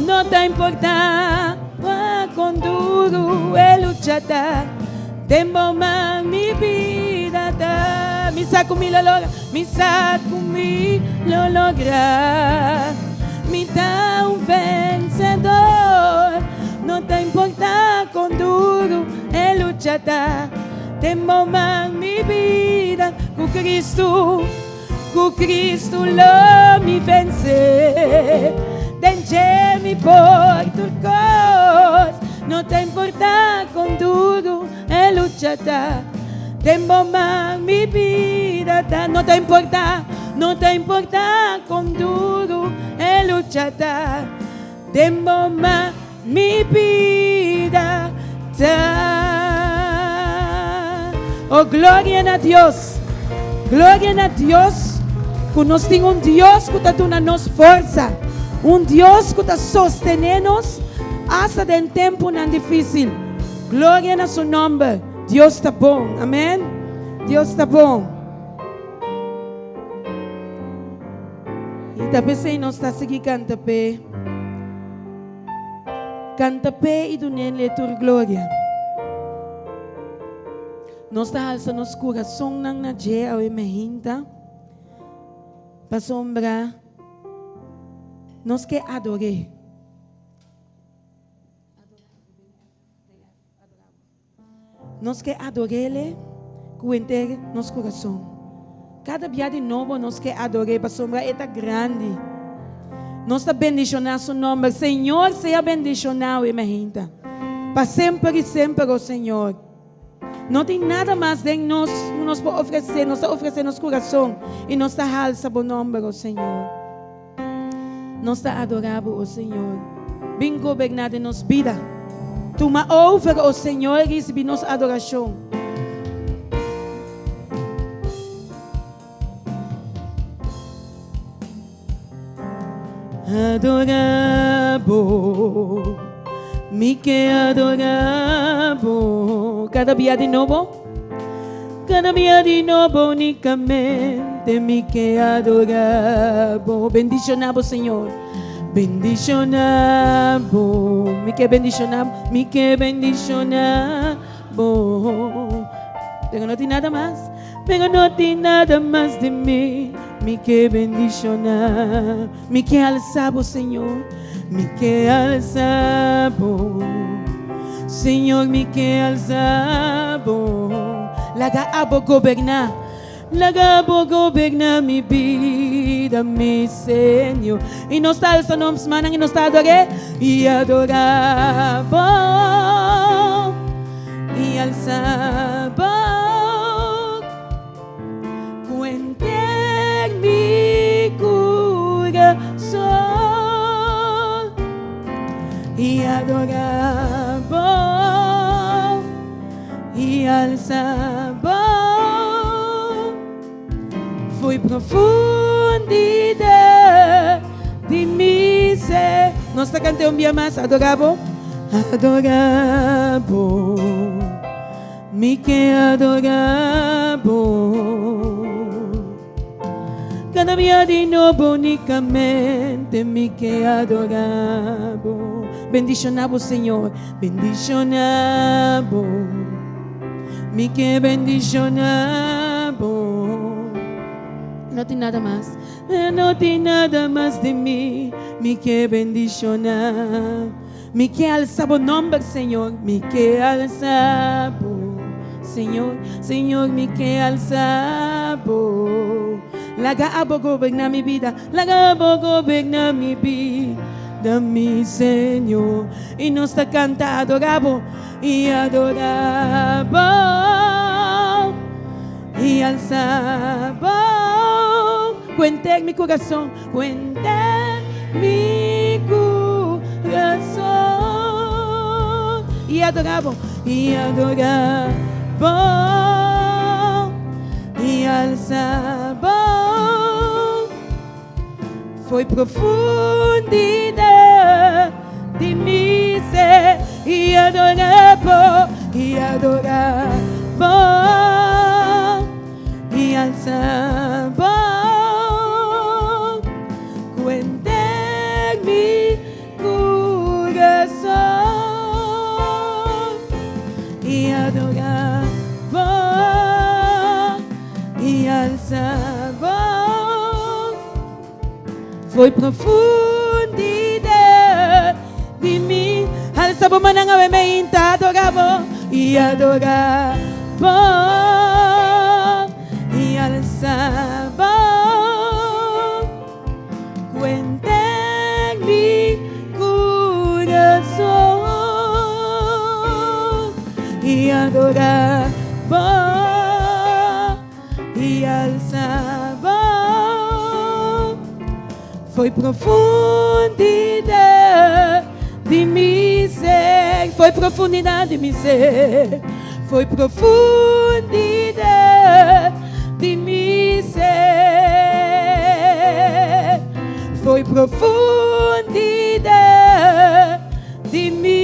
No ta importa con duro e lucha ta, den bo man mi bida ta. Mi sa cu mi lo logra, mi sa cu mi lo logra. Mi ta un vencedor. No ta importa con duro e lucha ta, den bo man mi bida cu Cristo. Ku Cristo lo mi vense, den dje mi por tur kos. No ta importa kon duru e lucha ta, den bo man mi bida ta. No ta importa, no ta importa kon duru e lucha ta, den bo man mi bida ta. Oh gloria na Dios! Gloria na Dios ku nos tin un Dios ku ta duna nos forsa, un Dios ku ta sostené nos asta den tempunan difísil. Gloria na su nòmber. Dios ta bon. Amèn. Dios ta bon. I ta p'esei nos ta sigui kanta p'e. Kanta p'e i dun'El tur gloria. Nos ta halsa nos kurasonnan na dje awe mehinta, pasobra nos ke ador'é. Nos ke ador'El ku henter nos kurason. Kada bia di nobo nos ke ador'E pasobra E ta grandi. Nos ta bendishoná Su nòmber. Señor sea bendishoná awe mainta, pa semper i semper, o Señor. No tin nada mas den nos ku nos por ofresé. Nos ta ofresé nos kurason i nos ta halsa Bo nòmber, o Señor. Nos ta adorá Bo, o Señor. Bin goberná den nos bida. Tuma over, o Señor, i risibí nos adorashon. Adorá Bo, mi ke adorá Bo. Kada bia di nobo. Kada bia di nobo unicamente mi ke adora bo. Bendiciona bo, Señor. Bendiciona bo. Mi ke bendiciona bo. Mi ke bendiciona bo. Pero no tin nada mas. Pero no tin nada mas di mi. Mi ke bendiciona. Mi ke alsa bo, Señor. Mi ke alsa bo. Señor, mi ke alsa bo. Laga abo goberná. Laga abo goberná mi bida, mi Señor. I nos ta alsa nos mannan i nos ta ador'é. I adorá bo. I alsa bo. Ku henter mi kurason i adorá bo i alsa bo Fui profundidad di mi ser. Nos ta kant'é un bia mas, adorá bo. Adorá bo, mi ke adorá bo. Kada bia di nobo unikamente mi ke adorá bo. Bendishoná bo, Señor, bendishoná bo. Mi ke bendishoná bo. No tin nada mas, no tin nada mas di mi, mi ke bendishoná. Mi ke alsa bo nomber, Señor, mi ke alsa bo. Señor, Señor, mi ke alsa bo. Laga abo goberná mi bida, laga abo goberná mi bida, mi Señor. I nos ta kanta adorá bo, i adorá bo, i alsa bo. Ku henter mi kurason. Cuenta mi corazón y adorabo y adorabo y alzabo. Foi profundidad di mi ser y adorabo y adorabo y alzabo. Cuenta mi corazón y adorabo y alzabo. Foi profundidad di mi. Alza bo mannan awe meinta adorabo y adorabo y alzabo. Cuenta mi corazón y adorabo y alzabo. Foi profundidad di mi ser, foi profundidad di mi ser, foi profundidad di mi ser, foi profundidad di mi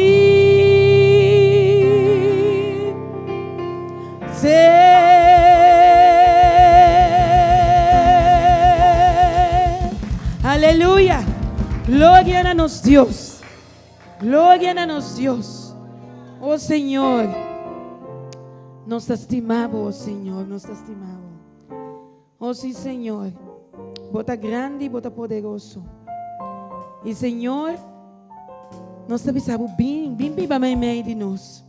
ser. Aleluya! Gloria na nos Dios. Gloria na nos Dios. Oh Señor, nos ta stima bo, oh Señor, nos ta stima bo. Oh sí, Señor, bo ta grandi, bo ta poderoso. Y Señor, nos ta bisa bo, bin, bin biba meimei di nos.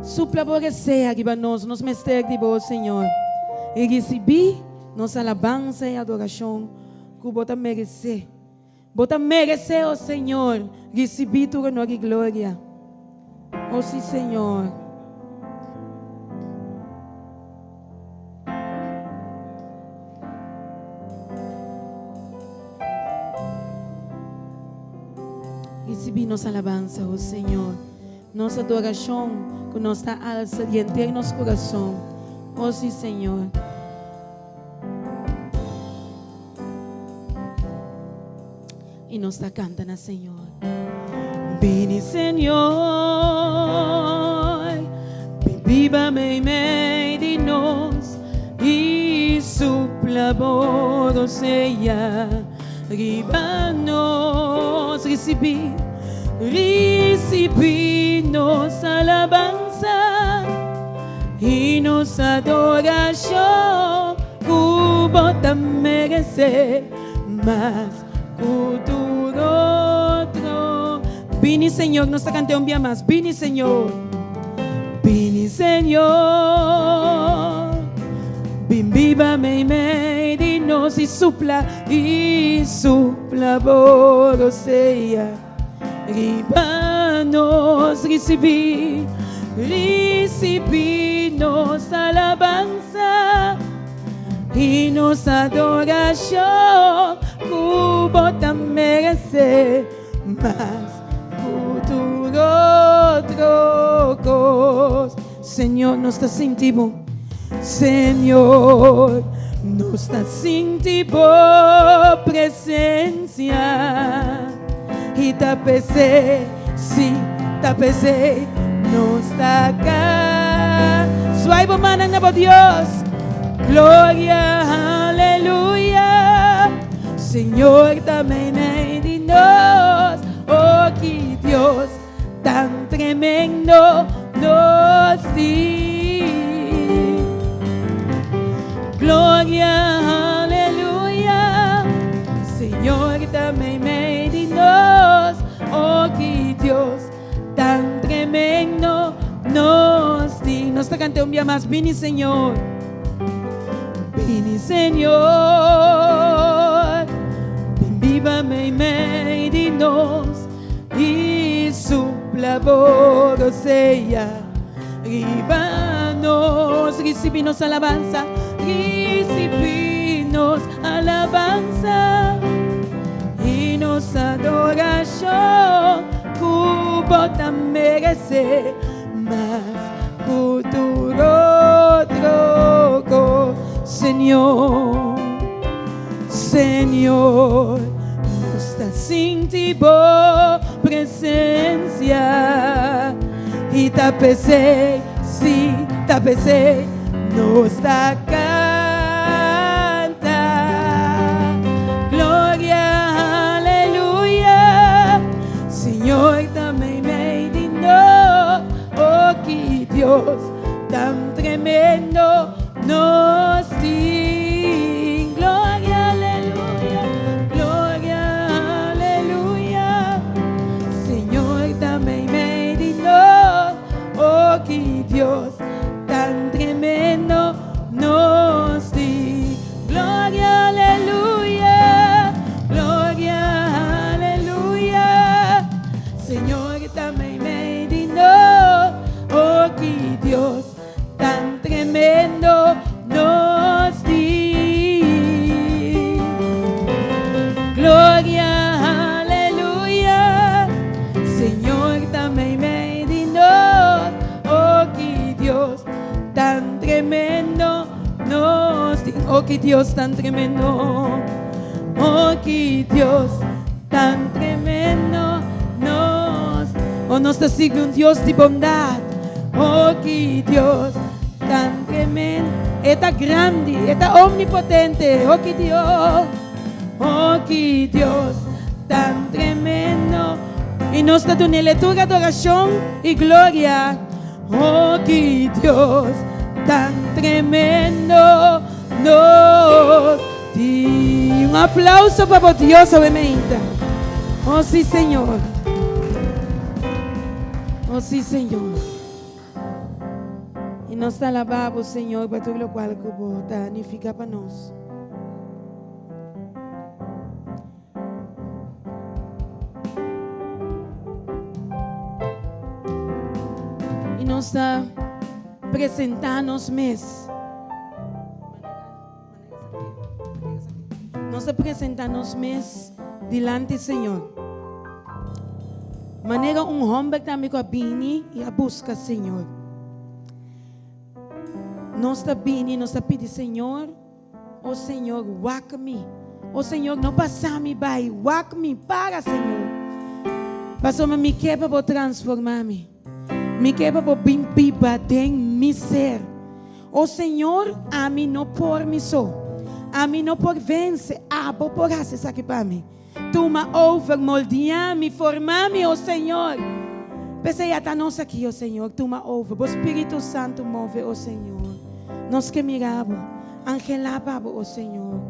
Supla bo resea riba nos, nos mester di bo, Señor. Y ricibi nos alabansa y adoracion cu bo ta merece. Bo ta merece, oh Señor, ricibi tur honor y gloria. Oh sí, Señor. Ricibi nos alabansa, oh Señor, nos adoracion cu nos ta alsa di henter nos curason, oh sí, Señor. Y nos ta canta na Señor. Bini Señor, bin biba meimei di nos y supla bo rosea riba nos. Ricibi, ricibi nos alabanza y nos adoracion cu bo ta merece mas cu tur otro. Bini Señor, nos ta canta un bia mas. Bini Señor. Bini Señor. Bin biba meimei di nos y supla y supla bo rosea riba nos. Ricibi, ricibi nos alabanza y nos adoracion cu bo ta merece mas cu tur otro cos. Señor, nos ta sinti bo. Señor, nos ta sinti bo presencia. I ta p'esei, sí, ta p'esei nos ta ka. Swai bo mannan na bo Dios. Gloria, aleluya. Señor ta meimei di nos. Oh, ki Dios tan tremendo nos tin. Gloria, aleluya. Señor ta meimei di nos. Oh, ki Dios tan tremendo nos tin. Nos ta canta un bia mas. Bini, Señor. Bini, Señor. Bin biba meimei di nos. I supla bo rosea riba nos. Risibi nos alabansa, risibi nos alabansa i nos adorashon ku bo ta meresé mas ku tur otro kos, Señor. Señor, nos ta sinti bo presencia y ta p'esey, sí, ta p'esey nos ta canta. Gloria, aleluya, Señor ta meimei di nos, oh ki Dios tan tremendo Nos tin gloria, aleluya, gloria, aleluya. Señor ta meimei di nos, oh ki Dios tan tremendo nos tin. Gloria, aleluya, gloria, aleluya. Señor ta meimei di nos, oh ki Dios Tan tremendo nos tin. Gloria, aleluya. Señor ta meimei di nos. Oh, ki Dios tan tremendo nos tin. Oh, ki Dios tan tremendo. Oh, ki Dios tan tremendo nos. Oh, nos ta sirbi un Dios di bondad. Oh, ki Dios tan tremendo. E ta grandi, e ta omnipotente. Oh, ki Dios. Oh, ki Dios tan tremendo. I nos ta dun'El tur adoracion i gloria. Oh, ki Dios tan tremendo nos tin. Un aplauso pa bo Dios awe meinta. Oh, sí, Señor. Oh, sí, Señor. I nos ta alabá bo, Señor, pa tur locual cu bo ta nifica pa nos. I nos ta presentá nos mes. Nos ta presentá nos mes dilanti Señor. Manera un hòmber tambe ku a bini i a buska Señor. Nos ta bini, nos ta pidi Señor. O Señor, wak mi. O Señor, no pasa mi bai. Wak mi, para, Señor. Pasobra mi ke pa bo transforma mi. Mi ke pa bo bin biba den mi ser. O Señor, ami no por mi so. Ami no por vense. Abo por hasi esaki pa mi. Tuma over, moldia mi, forma mi, o Señor. P'esei ata nos aki, o Señor, tuma over. Bo Spiritu Santu move, o Señor. Nos ke mira bo, angelá pa bo, o Señor.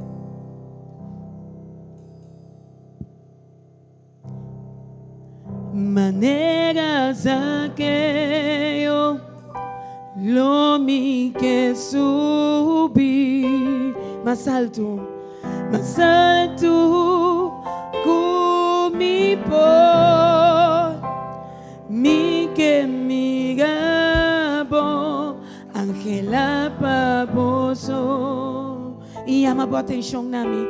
Manera Zakeo lo mi ke subi mas alto, mas alto ku mi por. Mi ke mira bo, angelá pa bo so. I yama bo atenshon na mi,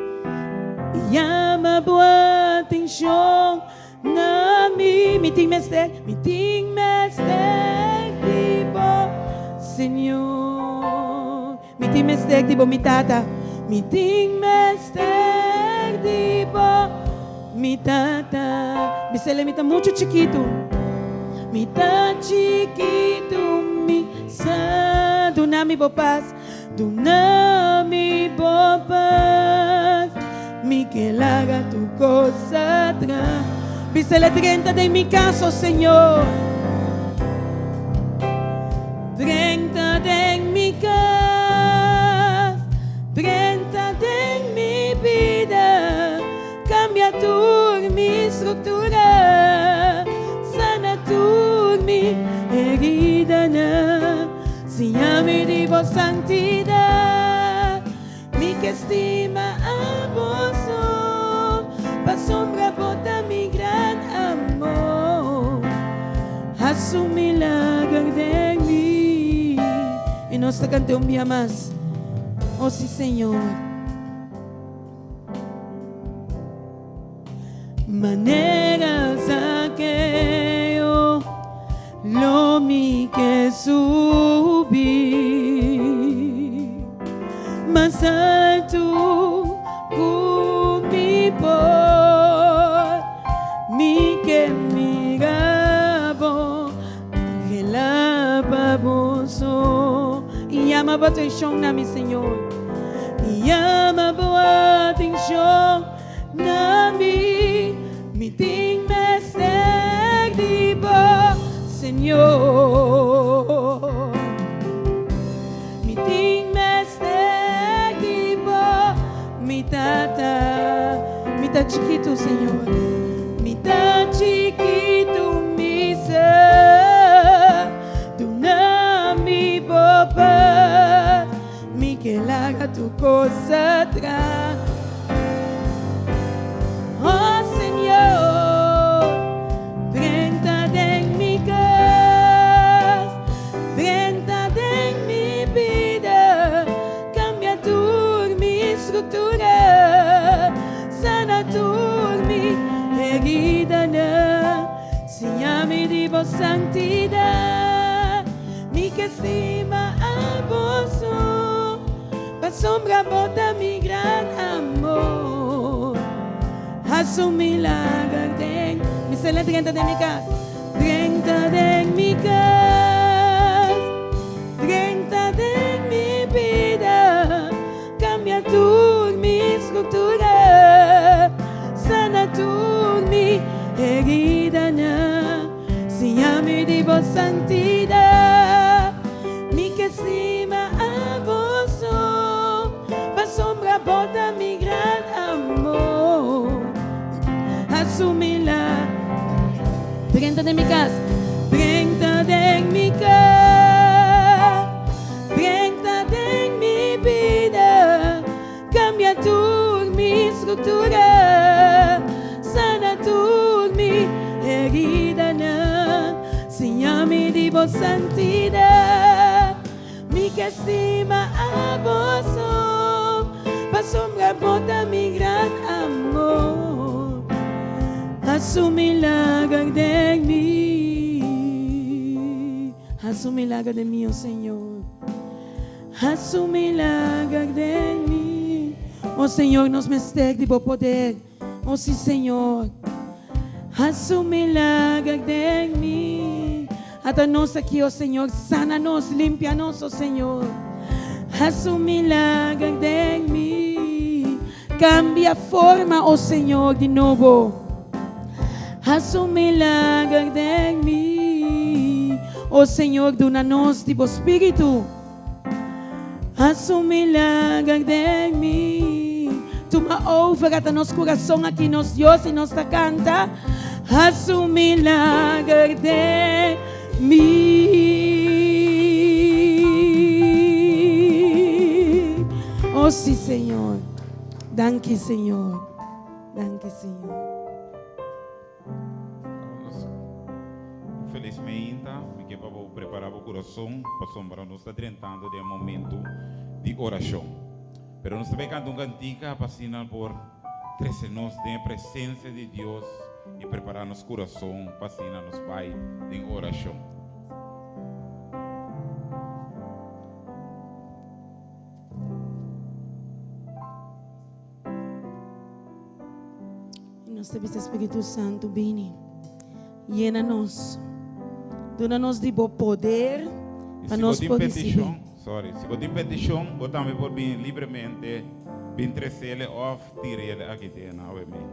yama bo atenshon Na mi, mi tin mester, mi tin mester di bo, Señor. Mi tin mester di bo, mi Tata. Mi tin mester di bo. Mi tata, bisele mi ta mucho chikitu. Mi ta chikitu, mi sa. Duna mi bo pas, duna mi bo pas. Mi ke laga tur kos atras. Bisele drenta den mi kas, oh Señor. Drenta den mi kas, drenta den mi bida, kambia tur mi struktura, sana tur mi heridanan, siña mi di bo santidat, mi ke stima abo so, pasobra bo ta mi gran amor. Hasi un milager den mi. I nos ta kant'é un bia mas. O si, Señor. Manera Zakeo lo mi ke subi mas altu ku mi por. Mi ke mira bo, anhela pa bo so. I yama bo atenshon na mi, Señor. I yama bo atenshon na mi. Mi tin mester di bo, Señor. Mi tin mester di bo, mi Tata. Mi ta chikitu, Señor. Mi ta chikitu, mi sa. Duna mi bo pas. Mi ke laga tur kos atras. Oh Señor, drenta den mi kas, drenta den mi bida, kambia tur mi struktura, sana tur mi heridanan, siña mi di bo santidat, mi ke stima abo so. Pasobra bo ta mi gran amor. Hasi un milager den mi sele drenta den mi kas. Drenta den mi kas. Drenta den mi bida. Kambia tur mi struktura. Sana tur mi heridanan. Siña mi di bo santidat. Mi ke stima abo so, pasobra bo ta mi gran amor. Asumi la drenta den mi kas, drenta den mi kas, drenta den mi bida. Kambia tur mi struktura, sana tur mi heridanan, siña mi di bo santidat. Mi ke stima abo so, pasobra bo ta mi gran amor. Hasi un milager den mi, hasi un milager den mi, o Señor. Hasi un milager den mi. O Señor, nos mester di bo poder. O si, Señor. Hasi un milager den mi. Ata nos aki, o Señor, sana nos, limpia nos, o Señor. Hasi un milager den mi. Cambia forma, o Señor, di nobo. Hasi un milager den mi. O Señor, duna nos di bo Spiritu. Hasi un milager den mi. Tuma over ata nos kurason aki nos Dios i nos ta kanta. Hasi un milager den mi. Oh si Señor. Danki Señor. Danki Señor. Felizmente, mi ke pa bo prepara bo kurason pasobra nos ta drentando den e momento di orashon. Pero nos ta bai kanta un kantika pa asina por trese nos den e presensia di Dios i prepara nos kurason pa asina nos bai den orashon. I nos ta bisa Spiritu Santu bini, yena nos, duna nos di bo poder I pa si bo nos tin por risibí. petishon, sorry, si bo tin petishon, bo tambe por bini libremente bin tresele òf tirele aki den awe mei.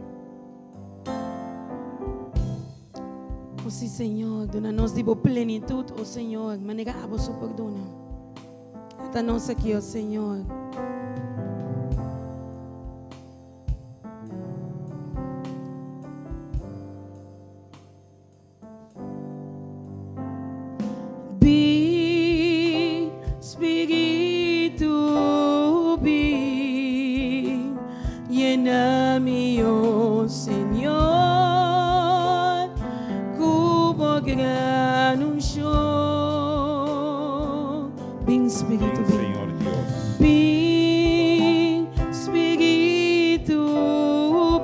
O sí, Señor, duna nos di bo plenitut, o Señor, manera abo so por duna. Ata nos aki, o Señor. Bin, Spiritu, bin, yena mi, oh Señor, ku bo gran unshon. Bin, Spiritu, Bin, bin. Señor Dios. Bin, Spiritu,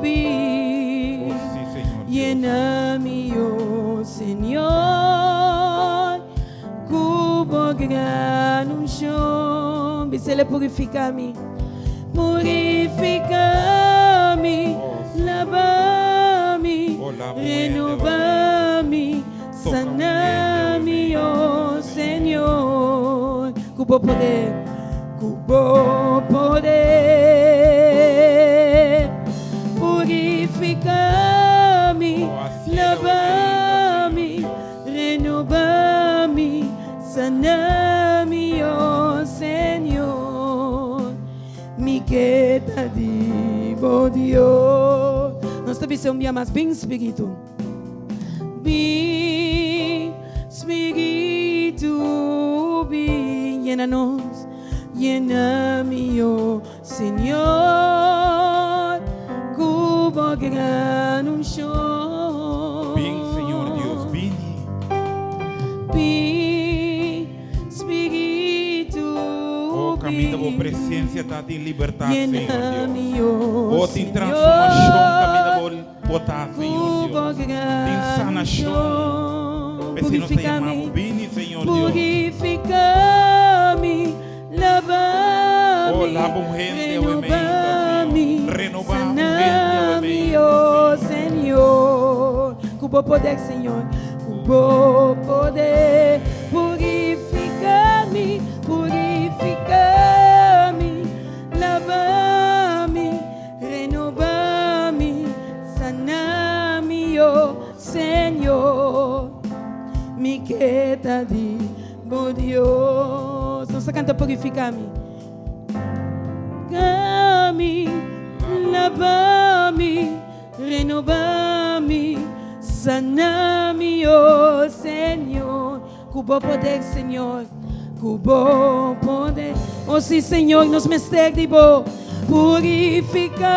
bin. Oh, sí, Señor Dios. Yena mi, oh Señor, ku bo gran unshon. Bisele purifica mi. Purifica mi, Oh, sí. lava mi, Oh, lava un hende, renova mi, Toca un sana hende, mi, oe, oh Señor. Ku bo poder, ku bo poder, purifica mi, Oh, así era, lava oe, mi, Señor Dios. renova mi, sana mi, oh Señor. Mi ke ta di bo Dios. Nos ta bisa un bia mas, bin Spiritu. Bin, Spiritu, bin, yena nos, yena mi, oh Señor, ku bo gran unshon. Bin, Señor Dios, bini. Bin, Spiritu, Oh, kaminda bo bin. presensia ta tin libertat, Señor Yena Dios. mi, oh Oh, tin Señor. transformashon kaminda bo bo ta, Señor Ku bo Dios. Tin gran sanashon. unshon. P'esei nos ta Purifica yama mi. bo, bini, Señor Dios. Purifica mi, lava Oh, mi, lava un hende, oe, renova meinta, mi, Señor. Renova un sana hende, oe, mi, meinta, oh Señor. Señor. Ku bo poder, Señor, ku bo poder, purifica mi, purifica mi, lava mi, renova mi, sana mi, oh Señor. Mi ke ta di bo Dios. Nos ta kanta purifica mi. Purifica mi, lava mi, renova mi, sana mi, oh Señor. Ku bo poder, Señor. Ku bo poder. Oh sí, Señor, nos mester di bo. Purifica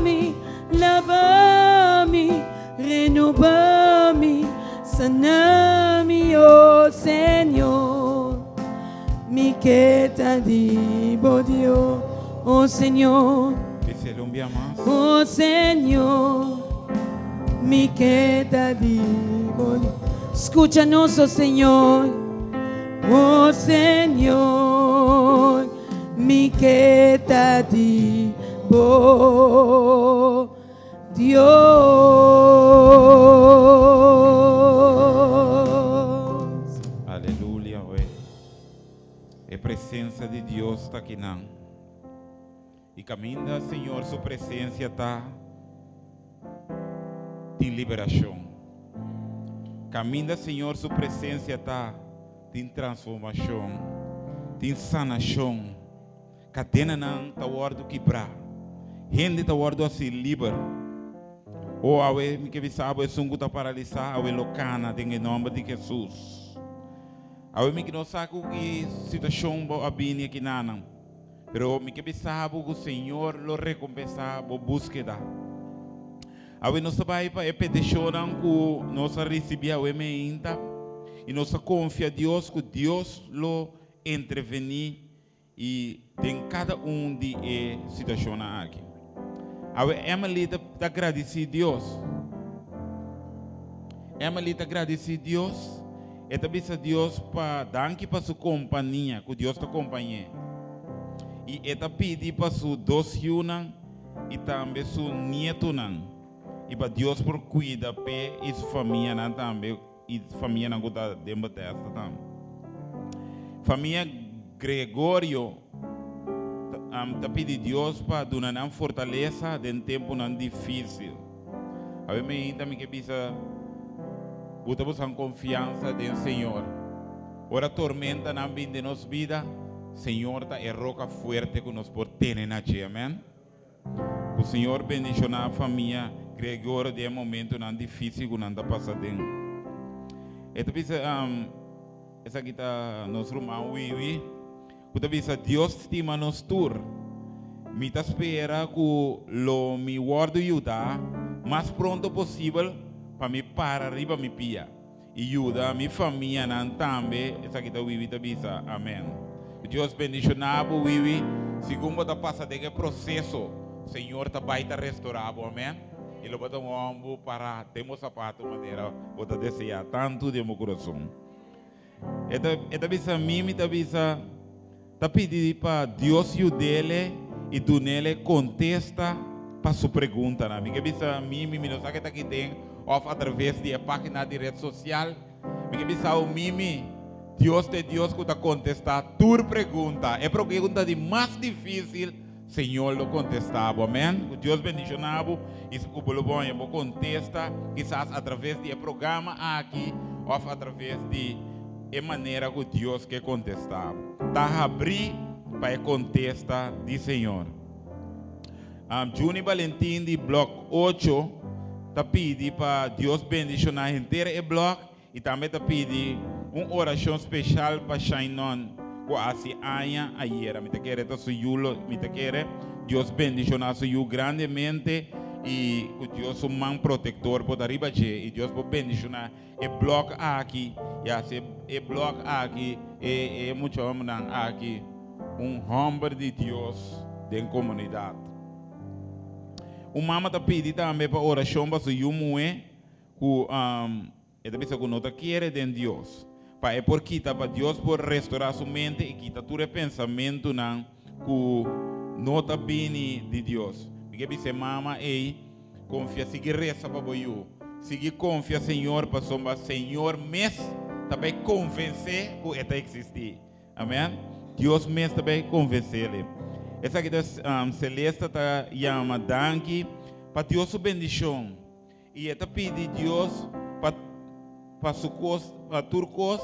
mi, lava mi, renova mi, sana mi, oh Señor. Mi ke ta di bo Dios, oh Señor. Bisele un bia mas. Oh Señor, mi ke ta di bo Dios. Escúchanos, oh Señor. Oh Señor, mi ke ta di bo Dios. Aleluya, oe. E presensia di Dios ta akinan. I kaminda Señor su presensia ta, tin liberashon. Kaminda Señor su presensia ta, tin transformashon, tin sanashon. Kadenanan ta wòrdu kibrá. Hende ta wòrdu hasi liber. O awe mi ke bisa bo esun ku ta paralisá awe lo kana den e nòmber di Hesus. Awe mi no sa ku ki situashon bo a bini akinanan, pero mi ke bisa bo ku Señor lo rekompensá bo búskeda. Awe nos ta bai pa e petishonnan ku nos a risibí awe meinta i nos ta konfia Dios ku Dios lo entrevení i den kada un di e situashonnan aki. Awe Emily ta ta gradisí Dios. Emily ta gradisí Dios. E ta bisa Dios pa danki pa su kompania, ku Dios ta kompañ'é. I e ta pidi pa su dos yunan i tambe su nietonan. i pa Dios por kuida p'e i su famianan tambe i famianan ku ta den Bethesda tambe. Famia Gregorio ta pidi Dios pa duna nan fortalesa den tempunan difísil. Awe mainta mi ke bisa bo ta buska konfiansa den Señor. Ora tormentanan bin den nos bida, Señor ta e roka fuerte ku nos por tene na dje. Amen. Ku Señor bendishoná famia Gregorio den e momentunan difísil ku nan ta pasa den. E ta bisa, esaki ta nos ruman Wiwi, ku ta bisa, Dios stima nos tur. Mi ta spera ku lo mi wòrdu yudá mas pronto posibel pa mi para riba mi pia. I yuda mi famianan tambe, esaki ta Wiwi ta bisa. Amen. Dios bendiciona bo Wiwi, segun bo ta pasa den e proceso, Señor ta bay ta restora bo, amen. I lo bo ta un homber para den bo sapato manera bo ta desea tanto den bo curason. E ta e ta bisa Mimi ta bisa ta pidi pa Dios yudele i dunele kontesta pa su preguntanan. Mi ke bisa Mimi, mi no sa ke ta aki den òf atraves di e página di ret sosial. Mi ke bisa bo Mimi, Dios ta e Dios ku ta kontestá tur pregunta. E pregunta di mas difísil, Señor lo kontestá bo. Amèn. Ku Dios bendishoná bo i ku bo lo bo haña bo kontesta kisas atraves di e programa aki òf atraves di e manera ku Dios ke kontestá bo. Ta habrí pa e kontesta di Señor. Juni Balentin di Blòk ocho ta pidi pa Dios bendishoná henter e blòk I tambe ta pidi un orashon speshal pa Shainon ku a hasi aña ayera. Mi ta kere ta su yu lo mi ta kere Dios bendishoná su yu grandemente i ku Dios su man protektor por ta riba dje i Dios por bendishoná e blòk aki i hasi e blòk aki e e mucha hòmbernan aki un hòmber di Dios den komunidat. Un mama ta pidi tambe pa orashon pa su yu muhé. Ku e ta bisa ku no ta kere den Dios, pa e por kita, pa Dios por restorá su mente i kita tur e pensamentunan ku no ta bini di Dios. Mi ke bisa e mama ei, konfia, sigui resa pa bo yu, sigui konfia Señor pasobra Señor mes ta bai konvensé ku e ta eksistí. Amen. Dios mes ta bai konvensé. Esaki ta Celesta ta yama danki pa Dios su bendishon. I e ta pidi Dios pa pa su kos, pa tur kos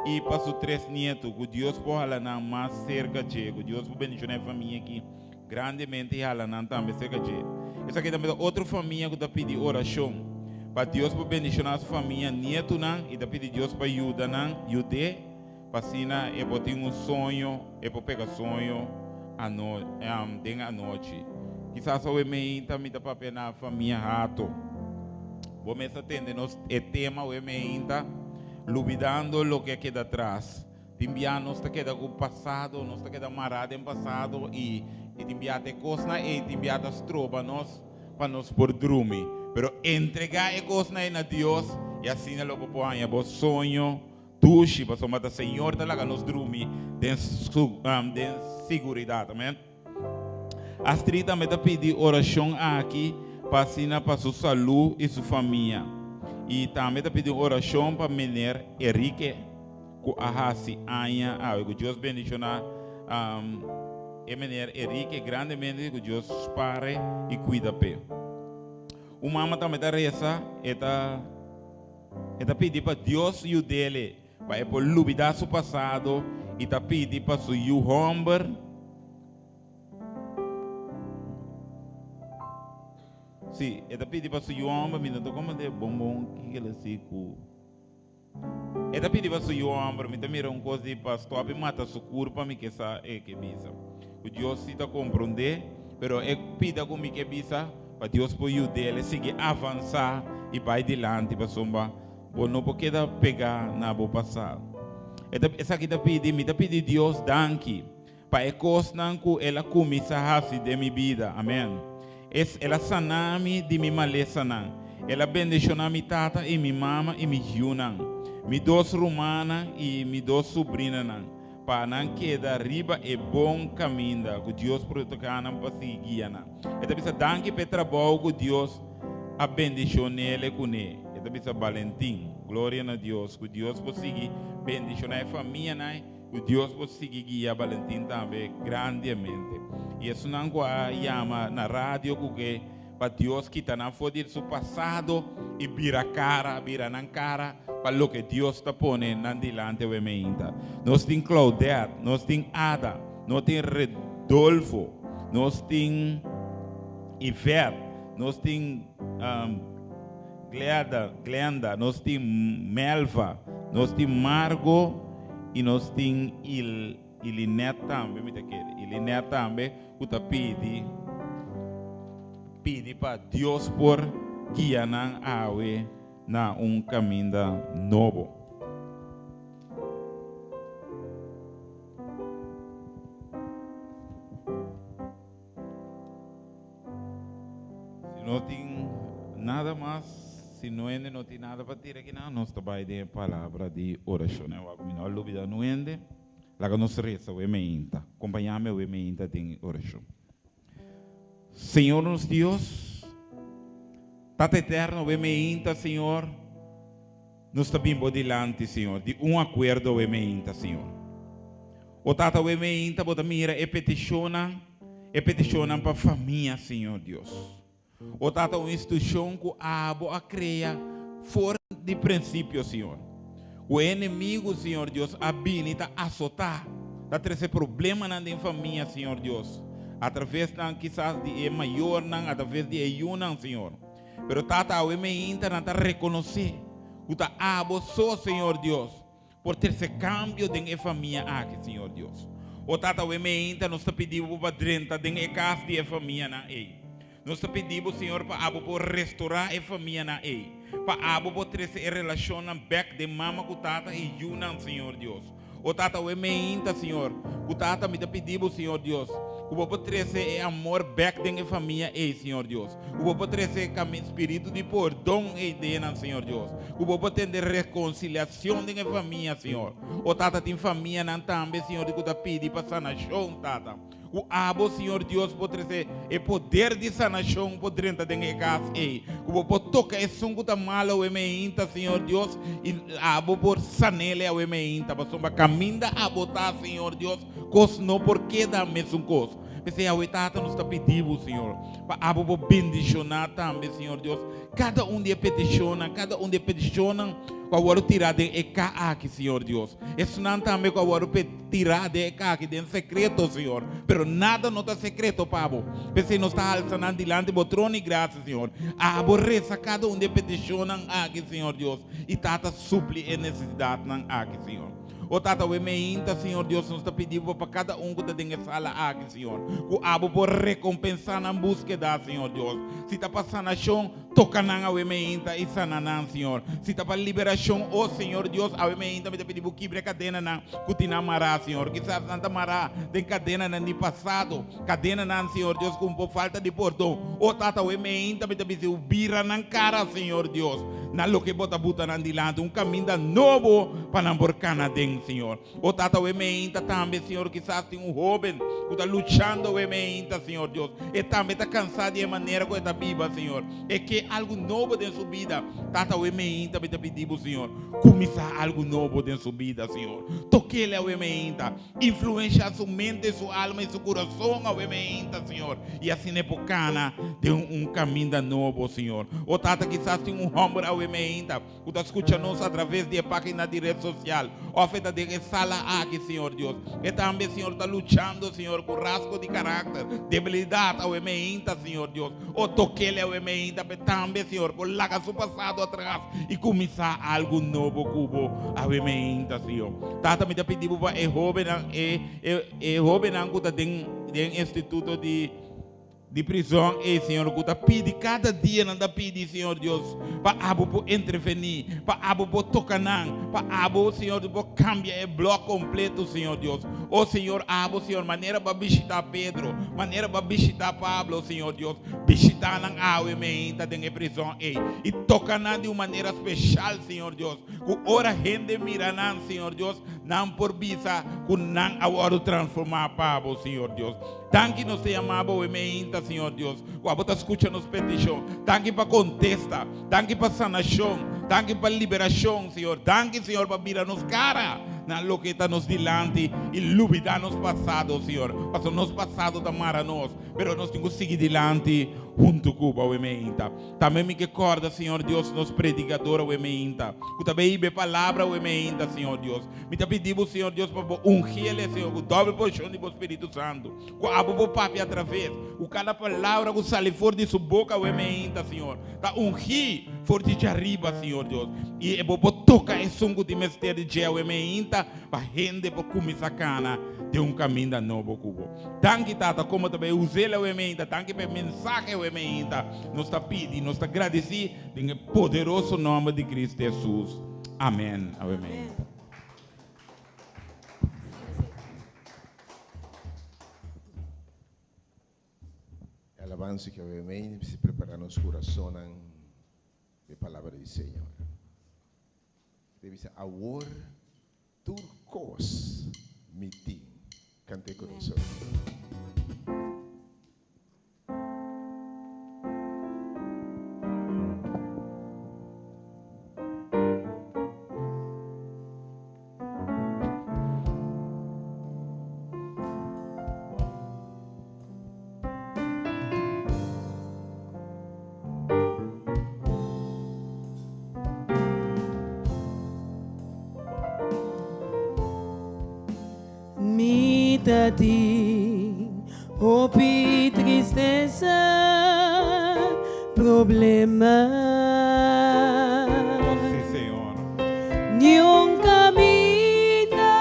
i pa su tres nietu, ku Dios por hala nan mas serka dje, ku Dios por bendishoná e famia aki grandemente i hala nan tambe serka dje. Esaki tambe ta otro famia ku ta pidi orashon pa Dios por bendishoná su famia, nietunan, i ta pidi Dios pa yuda nan, yud'é, pa asina e por tin un soño, e por pega soño ano, den anochi. Kisas awe meinta mi ta papia na famia Hato. Bo mes a tende nos e tema awe meinta, lubidando loke a keda atras. Tin bia nos ta keda ku pasado, nos ta keda mará den pasado i i tin bia ta e kosnan ei tin bia ta stroba nos pa nos por drumi. Pero entregá e kosnan ei na Dios i asina lo bo por haña bo soño Dushi, pasobra ta Señor ta laga nos drumi den su den siguridat. Amen. Astrid tambe ta pidi orashon aki pa asina pa su salú i su famia. I tambe ta pidi un orashon pa meneer Enrique ku a hasi aña awe. Ku Dios bendishoná e meneer Enrique grandemente i ku Dios spare i kuida p'e. Un mama tambe ta resa, e ta. E ta pidi pa Dios yud'ele pa e por lubidá su pasado i ta pidi pa su yu hòmber. Sí, e ta pidi pa su yu hòmber, mi no ta komprendé bon bon kiko el a si ku. E ta pidi pa su yu hòmber, mi ta mira un kos di pa stòp i mata su kurpa, mi ke sa e ke bisa. Ku Dios si ta komprondé, pero e pida ku mi ke bisa. Pa Dios por yud'el sigui avansá i bai dilanti pasobra bo no por keda pegá na bo pasado. E ta, esaki ta pidi, mi ta pidi Dios danki pa e kosnan ku el a kuminsá hasi den mi bida. Amèn. Es, el a sana mi di mi malesanan. El a bendishoná mi tata i mi mama i mi yunan, mi dos rumannan i mi dos subrinanan. Pa nan keda riba e bon kaminda ku Dios por toka nan pa sigui guia nan. E ta bisa danki pa e trabou ku Dios a bendishon'ele kuné. E ta bisa Balentin, Gloria na Dios, ku Dios por sigui bendishoná e famianan, ku Dios por sigui guia Balentin tambe grandemente. I esunnan ku a yama na radio ku ke pa Dios kita nan for di su pasado i bira kara, bira nan kara pa loke Dios ta pone nan dilanti awe meinta. Nos tin Claudette, nos tin Ada, nos tin Redolfo, nos tin Yvette, nos tin Gleda, Glenda, nos tin Melva, nos tin Margo i nos tin Il, Ilinette tambe mi ta kere. Ilinette tambe ku ta pidi pidi pa Dios por guia nan awe na un kaminda nobo. Si no tin nada mas, si no hende no tin nada pa tira akinan, nos ta bai den e palabra di orashon. E wak mi no a lubida no hende. Laga nos resa awe meinta. Kompañá mi awe meinta den e orashon. Señor nos Dios, Tata Eterno, awe meinta, Señor, nos ta bin bo dilanti, Señor, di un akuerdo awe meinta, Señor. O Tata, awe meinta bo ta mira e petishonnan, e petishonnan pa famia, Señor Dios. O Tata, un institushon ku abo a krea for di prinsipio, Señor. Ku e enemigu, Señor Dios, a bini ta asotá, ta trese problemanan den famia, Señor Dios, atraves nan kisas di e mayornan, atraves di e yunan, Señor. Pero Tata, awe meinta nan ta rekonosé ku ta abo so, Señor Dios, Por trese kambio den e famia aki, Señor Dios. O Tata, awe meinta nos ta pidi Bo pa drenta den e kas di e famianan ei. Nos ta pidi Bo, Señor, pa Abo por restorá e famianan ei, pa Abo por trese e relashonnan bèk den mama ku tata i yunan, Señor Dios. O Tata, awe meinta, Señor, ku Tata, mi ta pidi Bo, Señor Dios, ku Bo por trese e amor bèk den e famia ei, Señor Dios. Ku Bo por trese e spiritu di pordon ei den nan, Señor Dios. Ku Bo por tende rekonsiliashon den e famia, Señor. O Tata, tin famianan tambe, Señor, di ku ta pidi pa sanashon, Tata. Ku Abo, Señor Dios, por trese e poder di sanashon por drenta den e kas ei. Ku Bo por toka esun ku ta mal awe meinta, Señor Dios, i Abo por san'el awe meinta. Pasobra kaminda Abo ta, Señor Dios, kos no por keda mesun kos. P'esei awe, Tata, nos ta pidi Bo, Señor, pa Abo por bendishoná tambe, Señor Dios, kada un di e petishonnan, kada un di e petishonnan ku a wòrdu tirá den e ka aki, Señor Dios. Esnan tambe ku a wòrdu tirá den e ka aki den sekreto, Señor. Pero nada no ta sekreto pa Bo. P'esei nos ta halsa nan dilanti Bo trono i grasia, Señor. Abo resa kada un di e petishonnan aki, Señor Dios, i Tata supli e nesesidatnan aki, Señor. O Tata, awe meinta, Señor Dios, nos ta pidi Bo pa kada un ku ta den e sala aki, Señor, ku Abo por rekompensá nan búskeda, Señor Dios. Si ta pa sanashon, toka nan awe meinta i sana nan, Señor. Si ta pa liberashon, o Señor Dios, awe meinta mi ta pidi Bo kibra e kadenanan ku tin nan mará, Señor. Kisas nan ta mará den kadenanan di pasado, kadenanan, Señor Dios, ku un por falta di pordon. O Tata, awe meinta mi ta bisa Bo bira nan kara, Señor Dios. Na loke bo ta buta nan dilanti, un kaminda nobo pa nan por kana den, Señor. O Tata, awe meinta tambe, Señor, kisas tin un hoben ku ta luchando awe meinta, Señor Dios. E tambe ta kansá di e manera ku e ta biba, Señor. E ke algu nobo den su bida. Tata, awe meinta mi ta pidi bo, Señor, kuminsá algu nobo den su bida, Señor. Tok'el awe meinta. Influenshá su mente, su alma i su kurason awe meinta, Señor. I asina e por kana den un kaminda nobo, Señor. O Tata, kisas tin un hòmber awe meinta ku ta skucha nos atraves di e página di ret sosial òf e ta den e sala aki, Señor Dios. E tambe, Señor, ta luchando, Señor, ku rasgo di karakter, debilidat awe meinta, Señor Dios. O tok'el awe meinta pa e tambe, Señor, por laga su pasado atras i kuminsá algu nobo ku bo awe meinta, Señor. Tata, mi ta pidi bo pa e hóbennan, e, e, e hóbennan ku ta den, den instituto di, di prizòn ei, Señor, ku ta pidi kada dia nan ta pidi, Señor Dios, pa abo por intervení, pa abo por toka nan, pa abo, Señor, por kambia e blòk kompleto, Señor Dios. O Señor, abo, Señor, manera bo a bishitá Pedro, manera bo a bishitá Pablo, Señor Dios, bishitá nan awe meinta den e prizòn ei i toka nan di un manera speshal, Señor Dios. Ku ora hende mira nan, Señor Dios, Nan por bisa ku nan a wòrdu transformá pa bo, Señor Dios. Danki nos ta yama bo e meinta, Señor Dios, ku abo ta skucha nos petishon. Danki pa kontesta. Danki pa sanashon. Danki pa liberashon, Señor. Danki, Señor, pa bira nos kara na loke ta nos dilanti i lubidá nos pasado, Señor. Pasobra nos pasado ta mara nos, pero nos tin ku sigui dilanti huntu ku bo e meinta. Tambe mi ke kòrda, Señor Dios, nos predikador awe meinta, ku ta bei e palabra awe meinta, Señor Dios. Mi ta pidi bo, Señor Dios, pa bo ungi el'e, Señor, ku dòbel porshon di bo Spiritu Santu, ku abo por papia atraves, ku kada palabra ku sali for di su boka awe meinta, Señor, ta ungí for di djariba, Señor Dios, i e bo por toka esun ku tin mester di dje awe meinta, pa hende por kuminsá kana den un kaminda nobo ku bo. Danki, Tata, komo ta bai us'el awe meinta. Danki pa e mensahe awe meinta. Nos ta pidi, nos ta gradisí den e poderoso nòmber di Cristo Hesus. Amèn. Awe meinta. E alabansa ki awe meinta mester prepará nos kurasonnan pa e palabra di Señor. Ta bisa, Awor tur kos mi tin. Kant'é ku nos. Mi ta tin hopi tristesa, problema. Oh, sí, Señor. Ni un caminda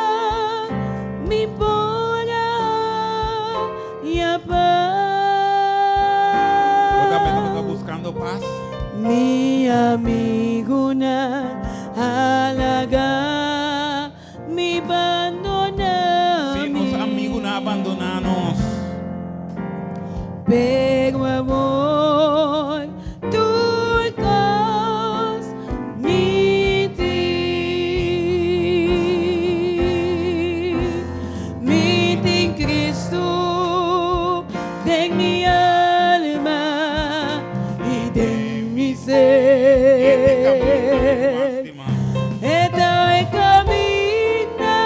mi por a haña Bo tambe pas. tabata buscando pas? Mi amigunan a laga mi bandona Sí, nos amigunan a bandoná nos. Pero awor tur kos mi tin. Mi tin Cristo den mi alma i den mi E ta e caminda mi ser. mas stima. E ta e caminda,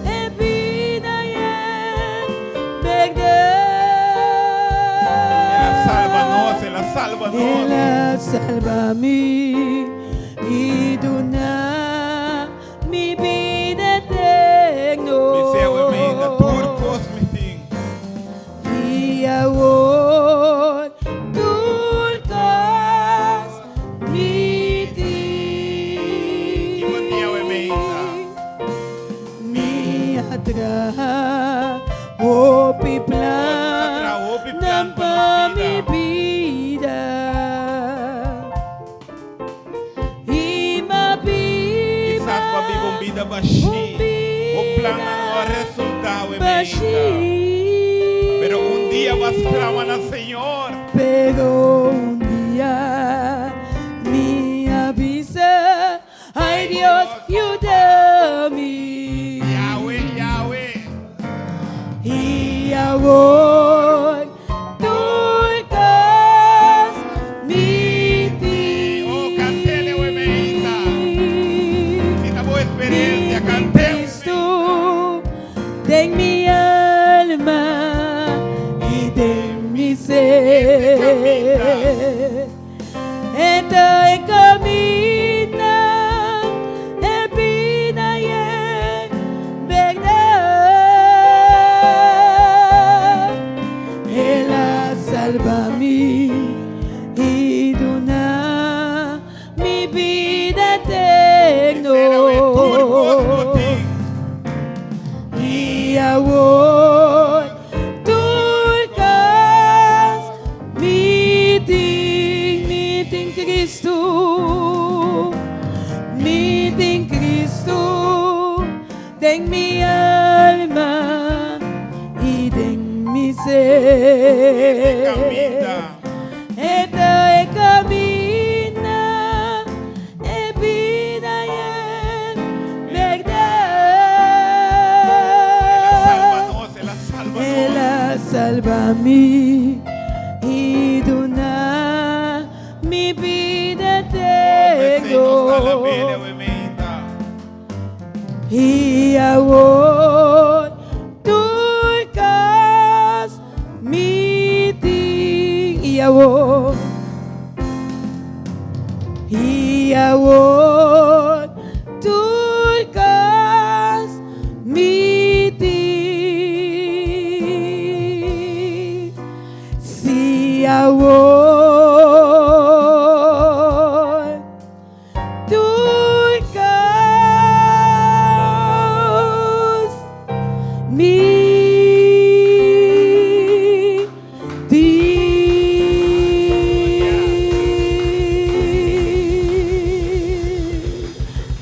e bida i e El a berdad. salba nos, el a salba nos. El a salba mi i duna mi bida eterno. Mi seo e meinda, tur kos mi tin. I awor tur kos mi tin. I bo tin awe meinda. Mi a traha hopi Oh, nos a traha hopi plannan plan pa pa nos mi bida. bida. I m'a biba Kisas bo a biba un bida un bashí. Bo plannan no a bida resultá awe meinda. bashí. Pero un dia bo a sklama na Señor. Pero un dia mi a bisa, Ay Ay Dios, Dios, yuda mi. Yahweh, Yahweh. I awor tur kos mi Oh, cantele awe meinta. tin. Si ta bo experiencia, Mi tin cant'é awe meinta. Cristo den mi alma i den mi E ta e caminda. ser. E ta e caminda, e bida i e berdad. El a salba mi i duna mi bida eterno. Bis'é awe tur kos bo tin. I awor tur kos mi tin, mi tin Cristo, mi tin Cristo den mi alma i den mi E ta e ser. caminda. E ta e caminda, e bida i e berdad. salba mi i duna mi bida eterno. I awor tur kos mi tin. I awor, i awor tur kos mi tin. Si awor tur kos mi tin.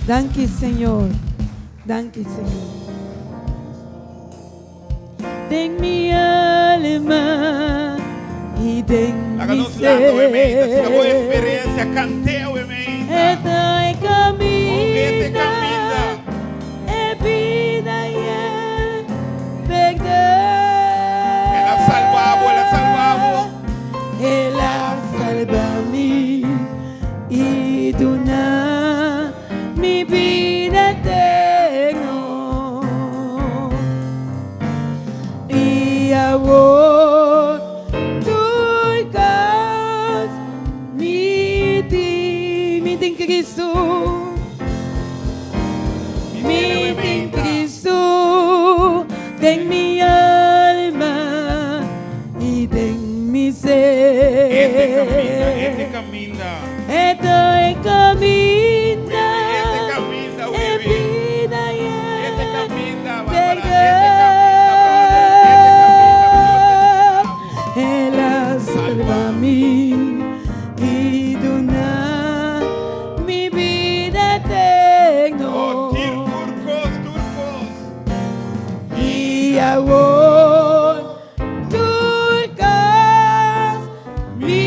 Danki Señor, danki Señor. Den mi alma i den Laga mi nos lanta awe meinta. Si ta bo ser. experiencia, cant'é awe meinta. E ta e Con e te caminda, caminda. e bida i e berdad. El a salba bo, el a salba bo. El a salba mi i duna mi bida eterno. I awor tur kos mi tin, mi tin Cristo, mi tin Cristo den mi alma i den mi ser. E ta e caminda, e ta e caminda. E ta e caminda, E ta e caminda, e Wiwi. bida i E ta e e caminda, Barbara. E ta e caminda, brother. E ta e caminda, Dios bendiciona bo. El a salba mi i duna mi bida eterno. Oh, tir tur cos, tur cos. I awor tur kos mi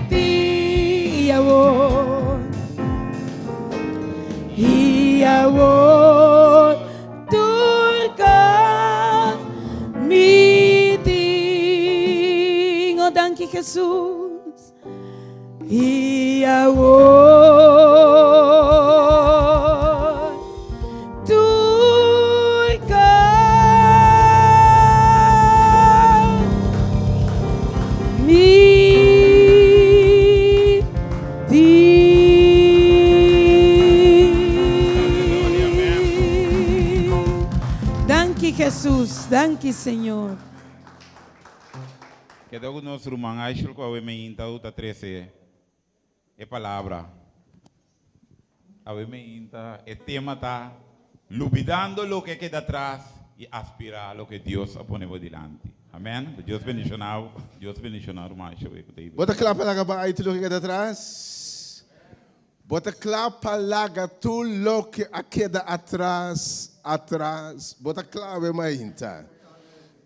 tin. I awor, i awor tur kos mi tin. Oh, danki Jesus. I awor tur kos mi tin. Danki Jesus, danki Señor. Keda ku nos ruman Aishel ku awe meinta u ta trese e palabra. Awe meinta e tema ta Lubidando loke a keda atras i aspirá loke Dios a pone bo dilanti. Amen. Ku Dios bendishoná bo. Dios bendishoná ruman Aishel ku ta Bo ta kla pa laga bai tur loke a keda atras? Bo ta kla pa laga tur loke a keda atras atras? Bo ta kla awe mainta?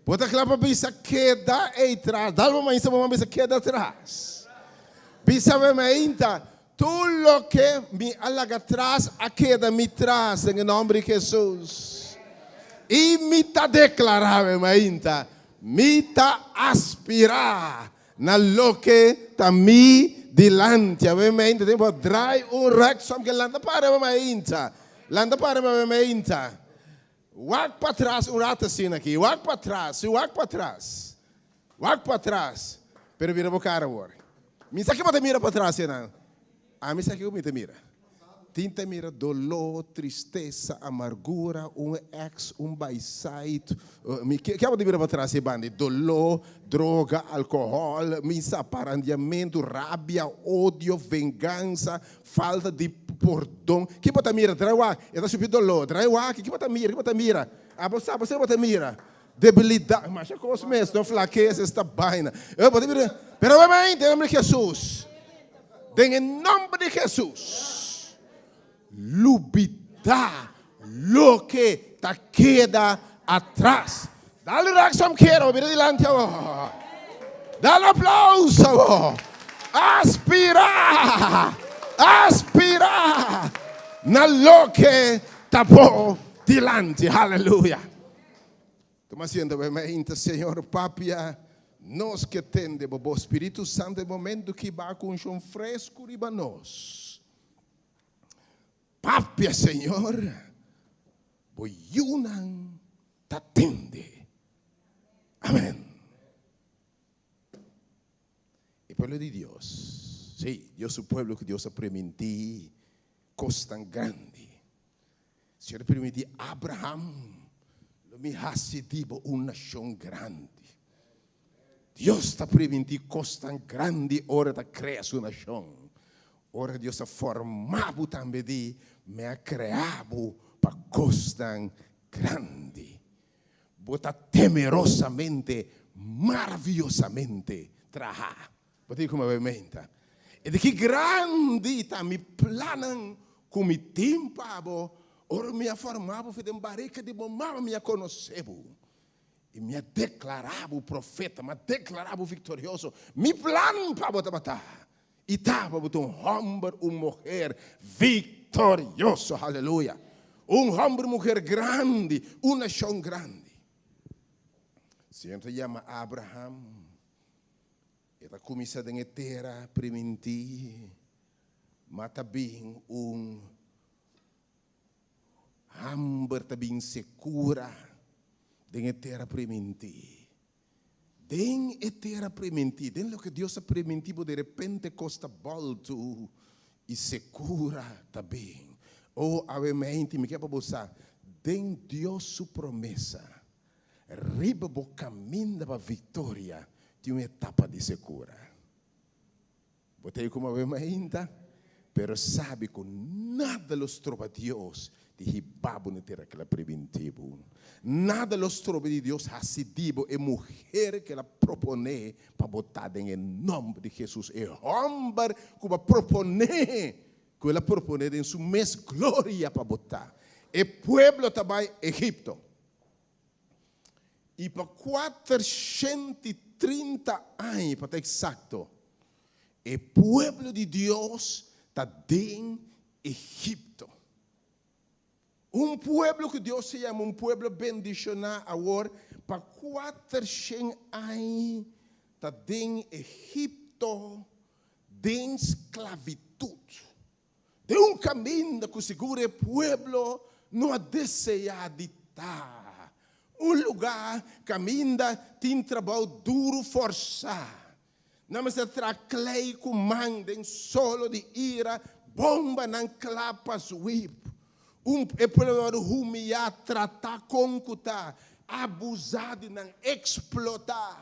Bo ta kla pa bisa keda ei tras? Dal bo mainta bo man bisa keda tras. Bisa bo mainta, tur loke mi a laga tras a keda mi tras den e nomber di Jesus. I mi ta deklará bo mainta, mi ta aspirá na loke ta mi dilanti. Awe mainta tin bo drai un rèksom ke lanta para bo mainta. Lanta para bo mainta. Wak patras un rato asina aki. Wak patras, si wak patras. Wak patras. Pero bira bo cara awor. Mi sa ke bo ta mira patras enan. Ami sa ke mi ta mira. Tin ta mira dolor, tristesa, amargura, un ex, un baisait. Mi ke ke bo ta mira patras e banda? Dolor, droga, alcohol, mi sa parandiamento, rabia, odio, vengansa, Falta di pordon. Ki bo ta mira? Drai wak. E ta sufri doló. Drai wak. Ki bo ta mira? Ki bo ta mira? Abo sa, bo sa bo ta mira. Debilidat. Masha kos mes, no? Flakesa, esta baina. E bo ta mira. Pero bo mente, den nomber di Jesus. Den e nomber di Jesus. Lubida loke ta keda atras. Dale reaccion kier, bo bira dilanti awor. Dale aplauso awor. Aspira, aspira na loke ta bo dilanti. Haleluya. Tuma asiento, bo mainta, Señor papia. Nos ke tende bo bo Spiritu Santu e momentu ki ba ku unshon fresku riba nos. Papia, Señor, bo yunan ta tende. Amen. E pueblo di Dios, sí, Dios su pueblo ku Dios a primintí kos tan grandi. Señor a primintí Abraham, lo mi hasi di bo un nashon grandi. Dios ta primintí kos tan grandi ora ta krea su nashon. Ora Dios a forma bo tambe di, mi a krea bo pa kosnan grandi. Bo ta temerosamente, maraviyosamente trahá. Bo ta di kuma bo menta. E di ki grandi ta mi plannan ku mi tin pa bo, ora mi a forma bo for den barika di bo mama mi a konosé bo. I mi a deklará bo profeta, mi a deklará bo viktorioso. Mi plan pa bo tabata i ta pa bo ta un hòmber, un muher viktorioso. Aleluya! Un hòmber, muher grandi, un nashon grandi. Señor ta yama Abraham. E ta kuminsá den e tera primintí, ma ta bin un hamber, ta bin sekura den e tera primintí. Den e tera primintí, den loke Dios a primintí bo, derepente kos ta bòltu i sekura ta bin. O, awe meinti, mi ke pa bo sa, den Dios su promesa, riba bo kaminda pa viktoria tin un etapa di sekura. Bo ta ei kuma awe mainta, pero sabi ku nada lo stroba Dios di hiba bo na tera ku el a primintí bo. Nada lo stroba di Dios hasi di bo e muher ku el a proponé pa bo ta den e nòmber di Hesus, e hòmber ku bo a proponé, ku el a proponé den su mes gloria pa bo ta. E pueblo ta bai Egipto. I pa 430 aña, pa ta eksakto, e pueblo di Dios ta den Egipto. Un pueblo ku Dios a yama un pueblo bendishoná awor pa kuatershen aña ta den Egipto den sklavitut. Den un kaminda ku sigur e pueblo no a deseá di ta. Un lugá kaminda tin trabou duru fòrsá. Nan mester traha klei ku man den solo di ira, bombanan kla pa zwip. Un e pueblo a wòrdu humiyá, tratá kon ku ta, abusá di nan, eksplotá.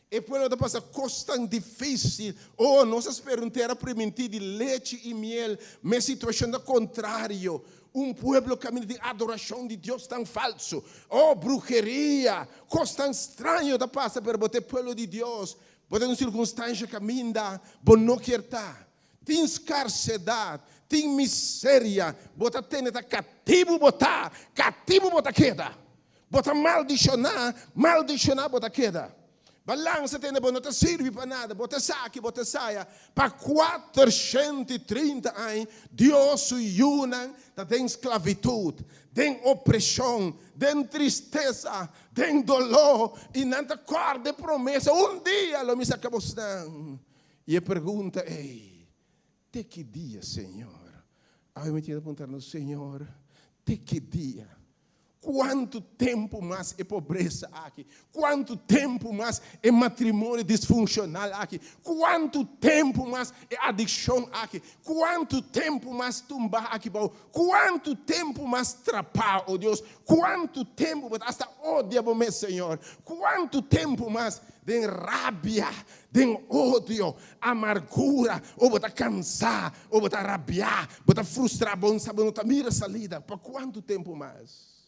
E pueblo ta pasa kos tan difísil. Oh, nos a spera un tera primintí di lechi i miel, ma e situashon ta kontrario. Un pueblo kaminda tin adorashon di Dios tan falsu. Oh, bruheria, kos tan straño ta pasa, pero bo ta e pueblo di Dios. Bo ta den un sirkunstansha kaminda bo no kier ta. Tin skarsedat, tin miseria, bo ta tene ta katibu bo ta, katibu bo ta keda. Bo ta maldishoná, maldishoná bo ta keda. Balansa tene bo no ta sirbi pa nada, bo ta esaki, bo ta esaya. Pa 430 aña Dios su yunan ta den sklavitut, den opreshon, den tristesa, den doló, i nan ta kòrda e promesa, Un dia lo mi saka bosnan. I e pregunta ei, Te ki dia, Señor? Awe mi tin ta puntra nos, Señor, te ki dia? Kuantu tempu mas e pobresa aki? Kuantu tempu mas e matrimonio disfunshonal aki? Kuantu tempu mas e adikshon aki? Kuantu tempu mas tumbá aki bou? Kuantu tempu mas trapá, o Dios? Kuantu tempu bo ta asta odia bo mes, Señor? Kuantu tempu mas den rabia, den odio, amargura, o bo ta kansá, o bo ta rabiá, bo ta frustrá, bo no sa, bo no ta mira salida? Pa kuantu tempu mas?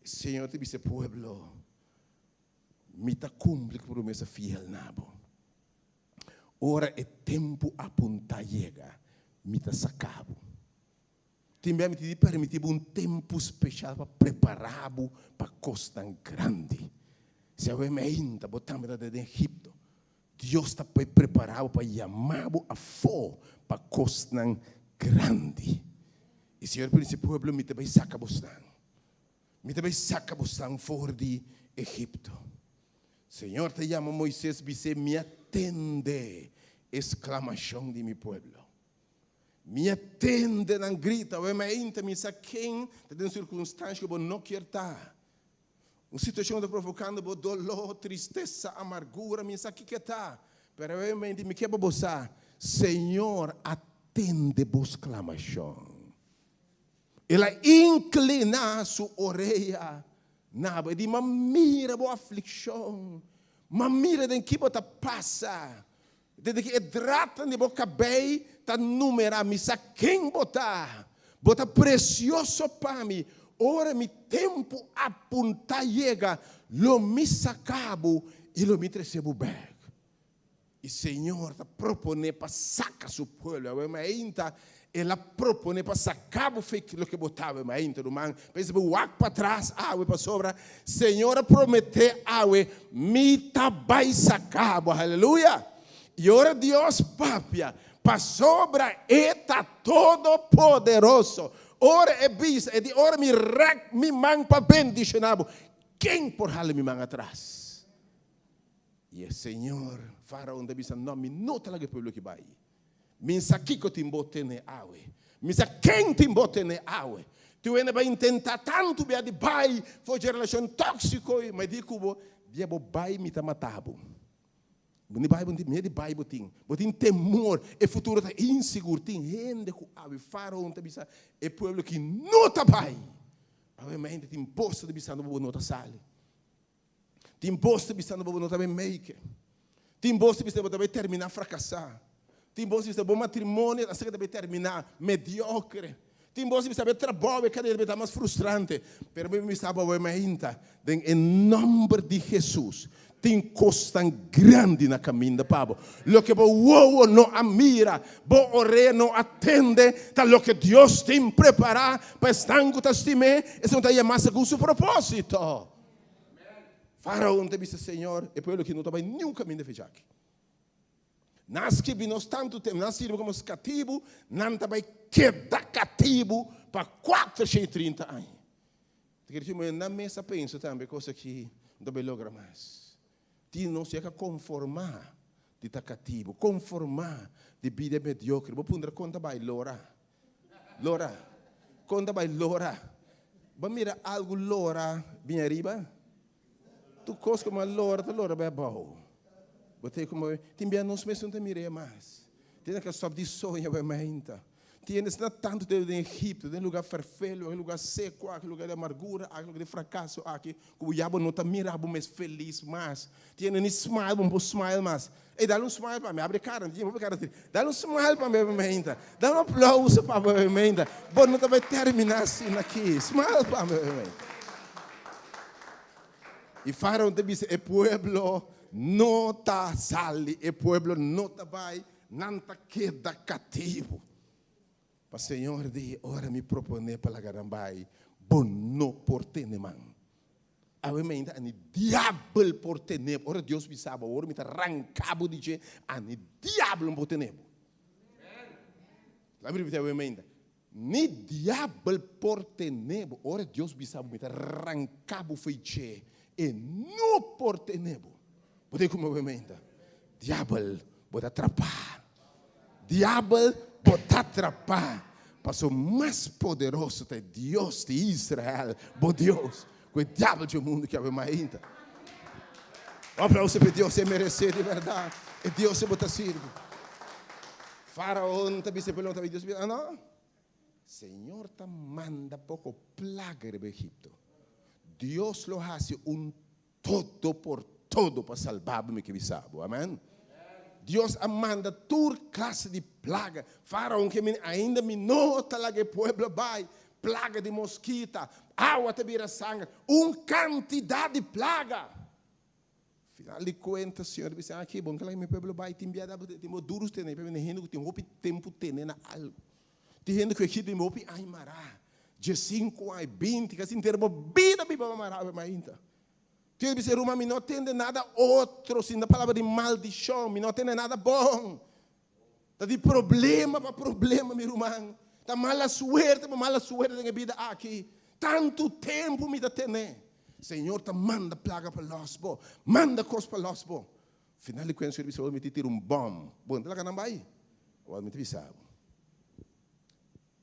Señor ta bisa e pueblo, Mi ta kumpli ku promesa fiel na bo. Ora e tempu apuntá yega, mi ta saká bo. Tin bia mi tin di permití bo un tempu speshal pa prepará bo pa kosnan grandi. Si awe meinta bo tambe ta den Egipto, Dios ta por prepará bo pa yamá bo afó pa kosnan grandi. I Señor a bisa e pueblo, Mi ta bai saka bosnan. Mi ta bai saka bosnan for di Egipto. Señor ta yama Moises bis'é, Mi a tende e sklamashon di mi pueblo. Mi a tende nan grita, awe mainta mi sa ken ta den sirkunstansha ku bo no kier ta. Un situashon ta provokando bo doló, tristesa, amargura, mi sa kiko e ta. Pero awe mainta mi ke pa bo sa, Señor a tende bo sklamashon. El a inkliná su orea na bo. E di, M'a mira bo aflikshon. M'a mira den ki bo ta pasa. Desde ki e dratnan di bo kabei ta numerá, mi sa ken bo ta. Bo ta presioso pa mi. Ora mi tempu apuntá yega, lo mi saka bo i lo mi trese bo bèk. I Señor ta proponé pa saka su pueblo. Awe mainta El a proponé pa saka bo fe loke bo ta awe mainta, ruman. Pensa bo wak patras awe pasobra Señor a prometé awe, Mi ta bai saka bo. Aleluya! I ora Dios papia, pasobra E ta todopoderoso, ora E bisa, E di, Ora mi rèk mi man pa bendishoná bo, ken por hala mi man atras? I e señor Faraon ta bisa, No, mi no ta laga e pueblo aki bai. Mi sa kiko tin bo tene awe. Mi sa ken tin bo tene awe. Tin wende bai intentá tantu bia di bai for dje relashon tóksiko ei, ma e di ku bo, Dia bo bai mi ta mata bo. Bo ni bai bo tin miedu di bai bo tin. Bo tin temor, e futuro ta insigur. Tin hende ku awe Faraon ta bisa, E pueblo aki no ta bai. Awe mente tin bos ta bisando bo bo no ta sali. Tin bos ta bisando bo bo no ta bay make. Tin bos ta bisando bo ta bay termina fracasa. Tin bos ta bisando bo matrimonio ta asina ta bay termina mediocre. Tin bos ta bisando bo trabou e cada dia ta bay ta mas frustrante. Pero mi bisa bo awe mainta den e nomber di Jesus tin cosnan grandi na caminda pa bo. Loke bo wowo no a mira, bo orea no a tende, ta loke Dios tin prepara pa esnan cu ta stim'é, esnan cu ta yama segun su proposito. Faraon ta bisa, Señor, e pueblo aki no ta bai niun kaminda fecha aki. Nan a skibi nos tantu tempu, nan a sirbi komo katibu, nan ta bai keda katibu pa 430 aña. Ta kere disi, nan mes a pensa tambe kos aki no ta bai logra mas. Tin nos ya ka konformá di ta katibu, konformá di bida mediokre. Bo puntra kon ta bai lora? Lora. Kon ta bai lora? Bo mira algu lora bin ariba? Tur kos ku bo a lora ta lora bai abou. Bo ta como tin bia nos mes no ta mir'é mas. Tin ke stòp di soña bai mainta. Tin hende asina tantu tempu den Egipto, den lugar ferfelu, den lugar seku aki, lugar di amargura aki, lugar di frakaso aki, ku bo ya bo no ta mira bo mes felis mas. Tin hende ni smile bo no por smile mas. Ey, dal un smile pa mi, abri cara, no tin hopi cara tri. Dal un smile pa mi, meinta. Dal un aplauso pa mi, meinta. Bo no ta bay termina asina aki. Smile pa mi, meinta. Y Faraon ta bisa, e pueblo no ta sali, e pueblo no ta bay, nan ta keda catibo. Pa Señor di, ora mi propone pa laga nan bay, bo no por tene man. Awe mainta ani diabel por tene bo. Ora Dios bisa bo, awor mi ta ranka bo di dje, ani diabel no por tene bo. Laat mi repiti awe mainta. Ni diabel por tene bo. Ora Dios bisa bo, mi ta ranka bo fo'i dje, e no por tene bo. Bo ta kuma awe mainta? Diabel, bo ta trapá. Diabel, bo ta trapá, pasobra mas poderoso ta e Dios di Israel, bo Dios, ku e diabel dje mundu ki awe mainta. Un aplauso pa e Dios, e meresé di bèrdat, e Dios ku bo ta sirbi. Faraon ta bisa e pueblo, Dios bisa, No, Señor ta manda poko plaga riba Egipto. Dios lo hasi un Todo por todo pa salba bo mi ke bisa bo. Amen. Dios a manda tur klase di plaga. Faraon ke mini ainda mi no ta laga e pueblo bai. Plaga di moskita, awa ta bira sanger, un kantidat di plaga. Final di kuenta Señor bisa aki bo no ta laga mi pueblo bai. Tin biaha bo tin bo duru tene pabia hende ku tin hopi tempu tene na algu. Tin hende ku e tin hopi aña mará, diesinku aña, binti, kasi henter bo bida biba mará awe mainta. Tin hende bisa, Ruman, mi no tende nada otro sin ta palabra di maldishon, mi no tende nada bon. Ta di problema pa problema, mi ruman. Ta mala suerte pa mala suerte den e bida aki. Tantu tempu mi ta tene. Señor ta manda plaga pa lòs bo, manda kos pa lòs bo. Final di kuenta Señor bisa bo, mi ta tira un bòm. Bo no ta laga nan bai? Awor mi ta bisa bo,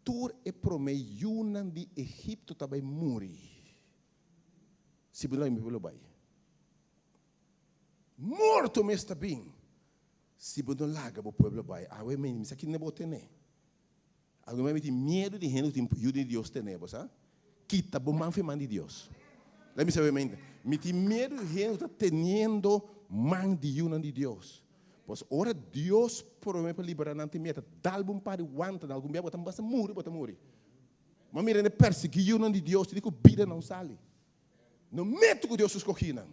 tur e promé yunan di Egipto ta bai muri si bo no laga mi pueblo bai. Morto mes ta bin si bo no laga bo pueblo bai. Awe mi sa kende bo tene. Algun bes mi tin miedu di hende ku tin yu di Dios tene bo sa. Kita bo man fi man di Dios. Laat mi sabe mente. Mi tin miedu di hende ku ta teniendo man di yunan di Dios. Pues ora Dios prome pa libera nan tin miedu ta dal bo un par di wanta nan algun bia bo ta basta muri bo ta muri. Ma mira hende persigi yunan di Dios tin ku bida nan sali. No mete ku Dios su skohinan.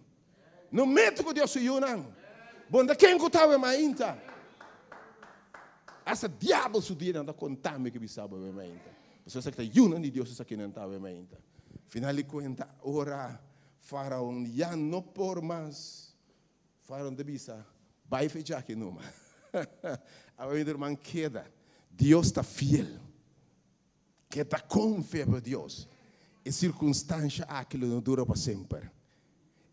No mete ku Dios su yunan. Bo no ta ken ku ta awe mainta. Asta diabel su dianan ta konta mi ke bisa bo awe mainta. Pasobra esaki ta yunan di Dios esakinan ta awe mainta. Final di kuenta ora Faraon ya no por mas, Faraon ta bisa, Bai fecha aki numa. Awe mi ruman keda. Dios ta fiel. Keda konfia pa Dios. E sirkunstansha aki lo no dura pa semper.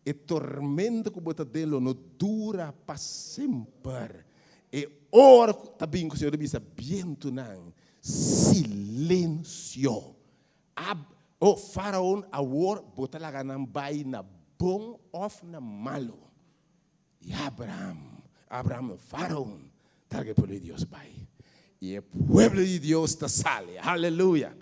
E tormenta ku bo ta den lo no dura pa semper. E ora ku ta bin ku Señor ta bisa bientunan, Silensio! Ab, o Faraon, awor bo ta laga nan bai na bon òf na malu. I Abraham, Abraham no, Faraon, ta laga e pueblo di Dios bai. I e pueblo di Dios ta sali. Aleluya!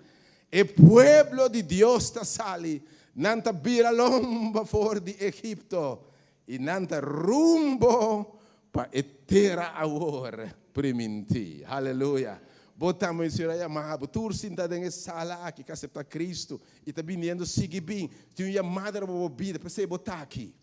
E pueblo di Dios ta sali. Nan ta bira lomba for di Egipto i nan ta rumbo pa e tera awor primintí. Aleluya! Bo tambe, Señor a yama bo. Tur sinta den e sala aki ku a aseptá Kristu i ta biniendo sigui bin. Tin un yamada riba bo bida, p'esei bo ta aki.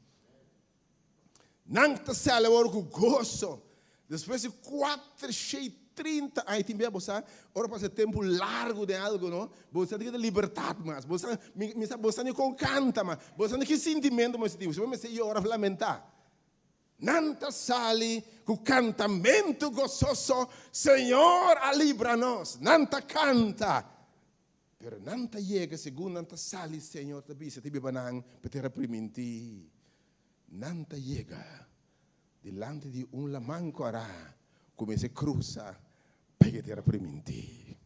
Nan ta sali awor ku goso. Despues di 430 aña, tin bia bo sa, ora pasa tempu largu den algu, no? Bo sa di libertat mas. Bo sa, mi, mi sa, bo sa ni kon kanta mas. Bo sa ni ki sintimentu bo sinti. Bo mester yora of lamentá. Nan ta sali ku kantamentu gososo, Señor a libra nos. Nan ta kanta. Pero nan ta yega segun nan ta sali, Señor ta bisa, ta biba nan pa tera primintí. Nan ta yega dilanti di un laman ku a kuminsá krusa pa yega tera primintí.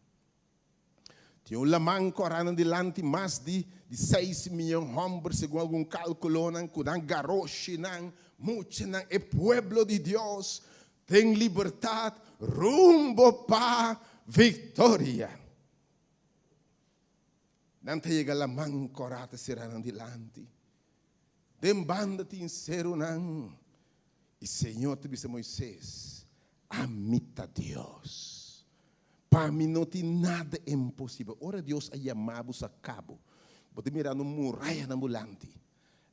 Tin un laman ku a nan dilanti mas di di seis miyon hòmber, segun algun kálkulonan, ku nan garoshinan, muchanan, e pueblo di Dios den libertat rumbo pa viktoria. Nan ta yega laman kòrá ta sera nan dilanti. Den banda tin serunan. I Señor ta bisa Moises, Ami ta Dios. Pa mi no tin nada imposibel. Ora Dios a yama bo saka bo, bo ta mira no murayanan bo lanti.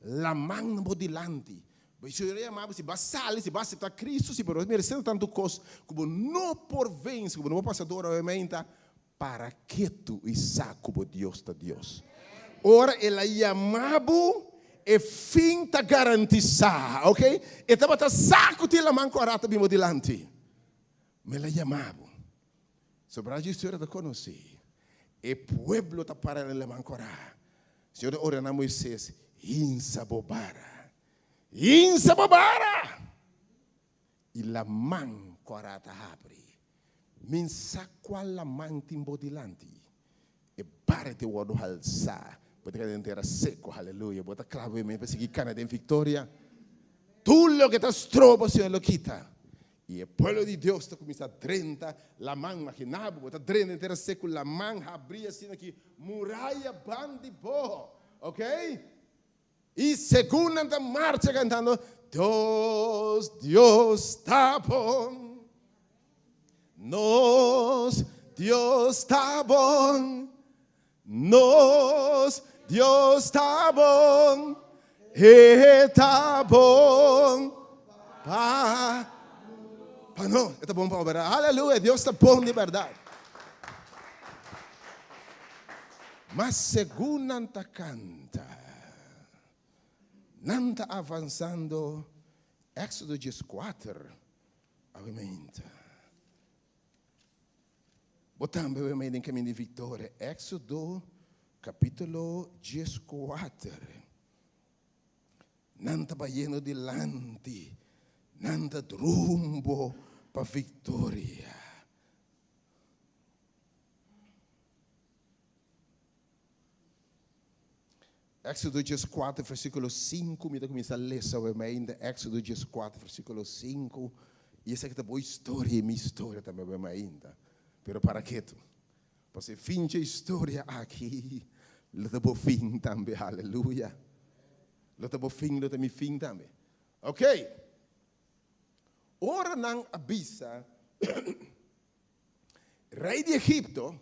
Laman na bo dilanti. Bo Señor a yama bo, si bo a sali, si bo a aseptá Cristo, si bo no meresé tantu kos ku bo no por vense, ku bo no por pasa dor awementa, para ketu i sa ku bo Dios ta Dios. Ora El a yama bo, e fin ta garantisá, ok? E tabata sa ku tin laman ku a rata bin bo dilanti, ma El a yama bo. Sobrá dje historia ta konosí. E pueblo ta para na laman kòrá. Señor a ordená Moisés, Hinsa bo bara. Hinsa bo bara! I laman kòrá ta habri. Min sa kual laman tin bo dilanti. E bara te wòrdu halsá. Bo ta keda den tera seku. Haleluya! Bo ta kla bo pa sigui kana den viktoria. Tur loke ta stroba, Señor lo kita. I e pueblo di Dios ta kuminsá drenta laman. Imaginá bo, bo ta drenta den tera seku, laman habrí asina ki muraya banda di bo. Ok? I segun nan ta marcha kantando, Dios, Dios ta bon. Nos Dios ta bon. Nos Dios ta bon. E ta bon pa pa nos. E ta bon pa bèrdat. Aleluya, Dios ta bon di bèrdat. Mas segun nan ta kanta, nan ta avansando Éxodo 14, Awe-mainta. Bo tambe awe-mainta den kaminda di viktoria. Éxodo kapítulo 14. Nan ta bayendo dilanti. Nan ta rumbo pa viktoria. Éxodo 14, versíkulo 5, mi ta kuminsá lesa awe mainta, Éxodo 14, versíkulo 5, i esaki ta bo historia i mi historia tambe awe mainta. Pero para ketu, pasobra e fin dje historia aki lo ta bo fin tambe, aleluya. Lo ta bo fin, lo ta mi fin tambe. Ok, ora nan a bisa rei di Egipto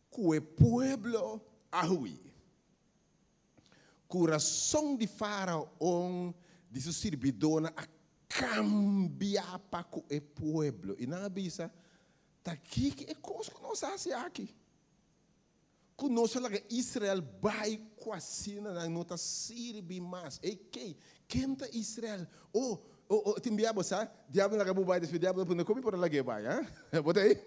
ku e pueblo a hui, kurason di Faraon di su sirbidónan a kambia pa ku e pueblo, i nan a bisa, Ta kiko e kos ku nos a hasi aki? Ku nos a laga Israel bai ku asina nan no ta sirbi mas. Ey, key? Ken ta Israel? Oh, oh, oh, tin bia bo sa, diablo laga bo bai, despues diablo ta puntra, kon mi por a lag'é bai, ha? Bo ta ey?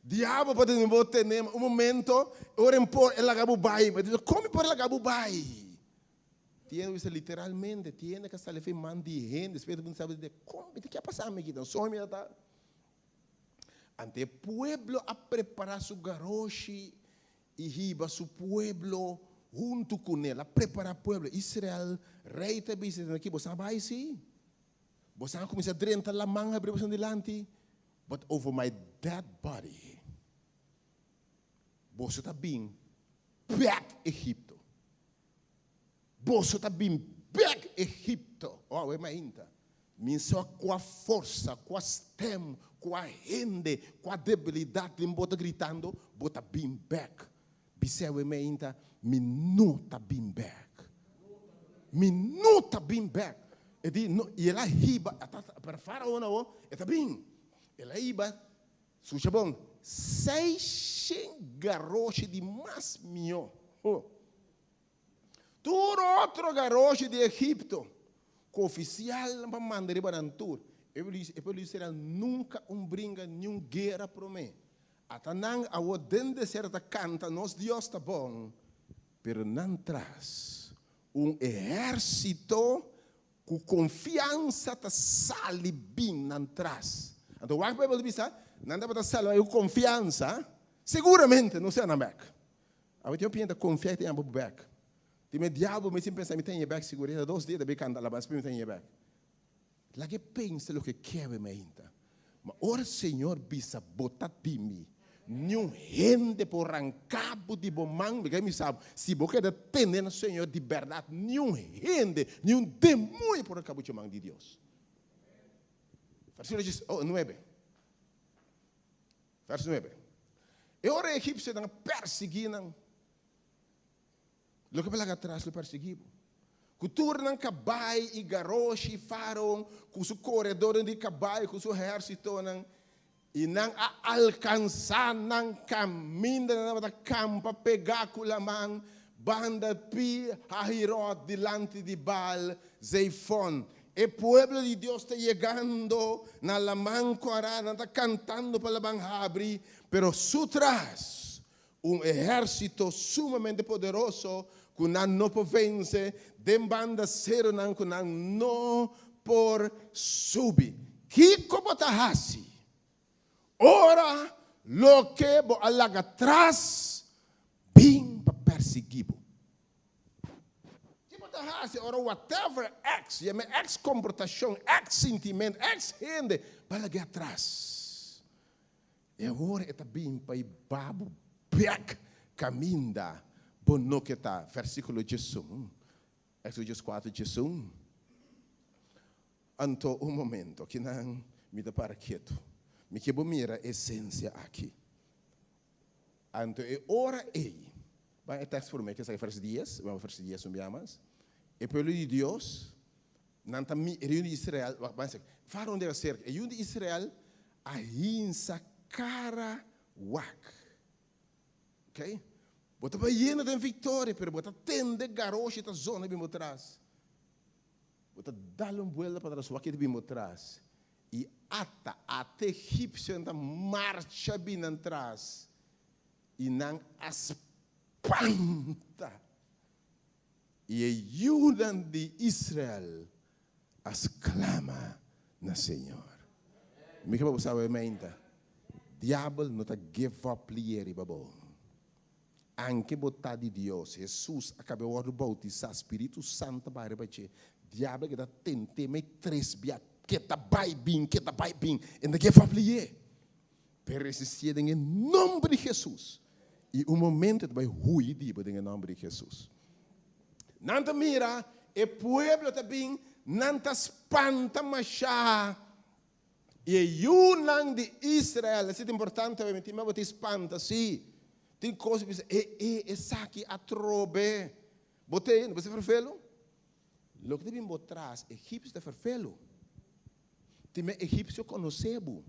Diablo por tene bo tene un momento, ora en por e laga bo bai, ma dice, kon mi por a laga bo bai? Tiene bisa literalmente, tiene ka sali fe man di hende, despues ta puntra, kon mi ta ke a pasa mi aki? Ta un soño mi ta ta? Ante e pueblo a prepará su garoshi i hiba su pueblo huntu kuné. El a prepará pueblo. Israel, rei ta bisa den aki, Boso a bai sí. Boso a kuminsá drenta laman habrí boso dilanti. But over my dead body, boso ta bin bèk Egipto. Boso ta bin bek Egipto. Oh, awe mainta. Mi sa kua forsa, kua stem, kua hende, kua debilidat den bo ta gritando, bo ta bin bek. Bis'é awe mainta, mi no ta bin bek. Mi no ta bin bek. E di, no, i el a hiba, pero Faraon awo, e ta bin. El a hiba, skucha bon, seishen garoshi di mas mihó. Oh. Tur otro garoshi di Egipto ku ofisialnan pa manda riba nan tur. E pueblo di Israel nunka un bringa niun guera promé. Ata nan awor den desierto ta kanta, Nos Dios ta bon. Pero nan tras un ehérsito ku konfiansa ta sali bin nan tras. Anto wak Beibel ta bisa, nan tabata sali bai ku konfiansa, seguramente no sea nan bèk. Awe tin hopi hende ta konfia i ta yama bo bèk. Tin e diabel mes tin pensa mi ta haña bèk sigur. E ta dos dia ta bin kanta alabansa pero mi ta haña bèk. Laga e pensa loke kere mainta. Ma ora Señor bisa bo ta di mi, niun hende por ranka bo di bo man. Mi ke bisa bo, si bo keda tene na Señor di bèrdat, niun hende, niun demoño por ranka bo di man di Dios. Versíkulo 9. Vers 9. E ora e egipsionan a persiguí nan, loke bo laga atras lo persiguí bo. Ku tur nan kabai i garoshi i Faraon ku su koredornan di kabai ku su ehérsitonan, i nan a alkansá nan kaminda nan tabata kampa pegá ku laman banda Pi Hahirot dilanti di Baal Zeifon. E pueblo di Dios ta yegando na laman Kòrá, nan ta kantando pa laman habri, pero su tras un ehérsito sumamente poderoso ku nan no por vense, den banda serunan ku nan no por subi. Kiko bo ta hasi ora loke bo a laga tras bin pa persiguí bo? Ki bo ta hasi ora whatever ex, yama ex komportashon, ex sintimentu, ex hende bo a lag'é atras? E ora e ta bin pa e ba bo bek kaminda bo no ke ta. Versíkulo diesun, Éxodo dieskuater diesun. Anto un momento, kinan mi ta para ketu. Mi ke bo mira e esensia aki. Anto e ora ei, ban e tekst promé ke sa vers dies, ban vers dies un bia mas, e pueblo di Dios, nan ta mi, e yu di Israel, wak ban sek, Faraon debe serka, e yu di Israel a hinsa kara wak. Ok? Bo ta bayendo den viktoria, pero bo ta tende garoshi ta zona bin bo tras. Bo ta dal un buelta patras, wak e ta bin bo tras. I ata, ata egipsionan ta marcha bin nan tras, i nan a spanta. I e yunan di Israel a sklama na Señor. Mi ke pa bo sa awe meinta, diabel no ta give up lié riba bo. Anke bo ta di Dios, Hesus a kaba e wòrdu boutisá, Spiritu Santu a baha riba dje, diabel ke ta tent'é mei tres bia, ke ta bai bin, ke ta bai bin, e no ta give up lié. Pero resistié den e nòmber di Hesus, i un momento e ta bai hui di bo den e nòmber di Hesus. Nan ta mira e pueblo ta bin, nan ta spanta mashá. I e yunan di Israel, esei ta importante awe, mi tin bo ta spanta, sí. Tin kos bisa, e, e, esaki atrobe. Bo ta bo ta ferfelu? Loke ta bin bo tras, egipsio ta ferfelu. Tin bia egipsio konosé bo.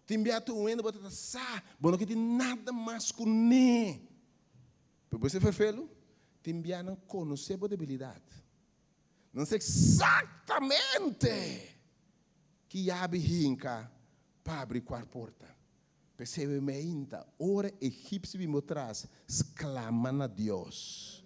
Tin bia tur hende bo ta ta sa, bo no ke tin nada mas kuné. Pero bo ser ferfelu, tin bia nan konosé bo debilidat. Nan sa eksaktamente ki yabi hinka pa abri kual porta. P'esei we meinta, ora egipsio bin bo tras, sklama na Dios.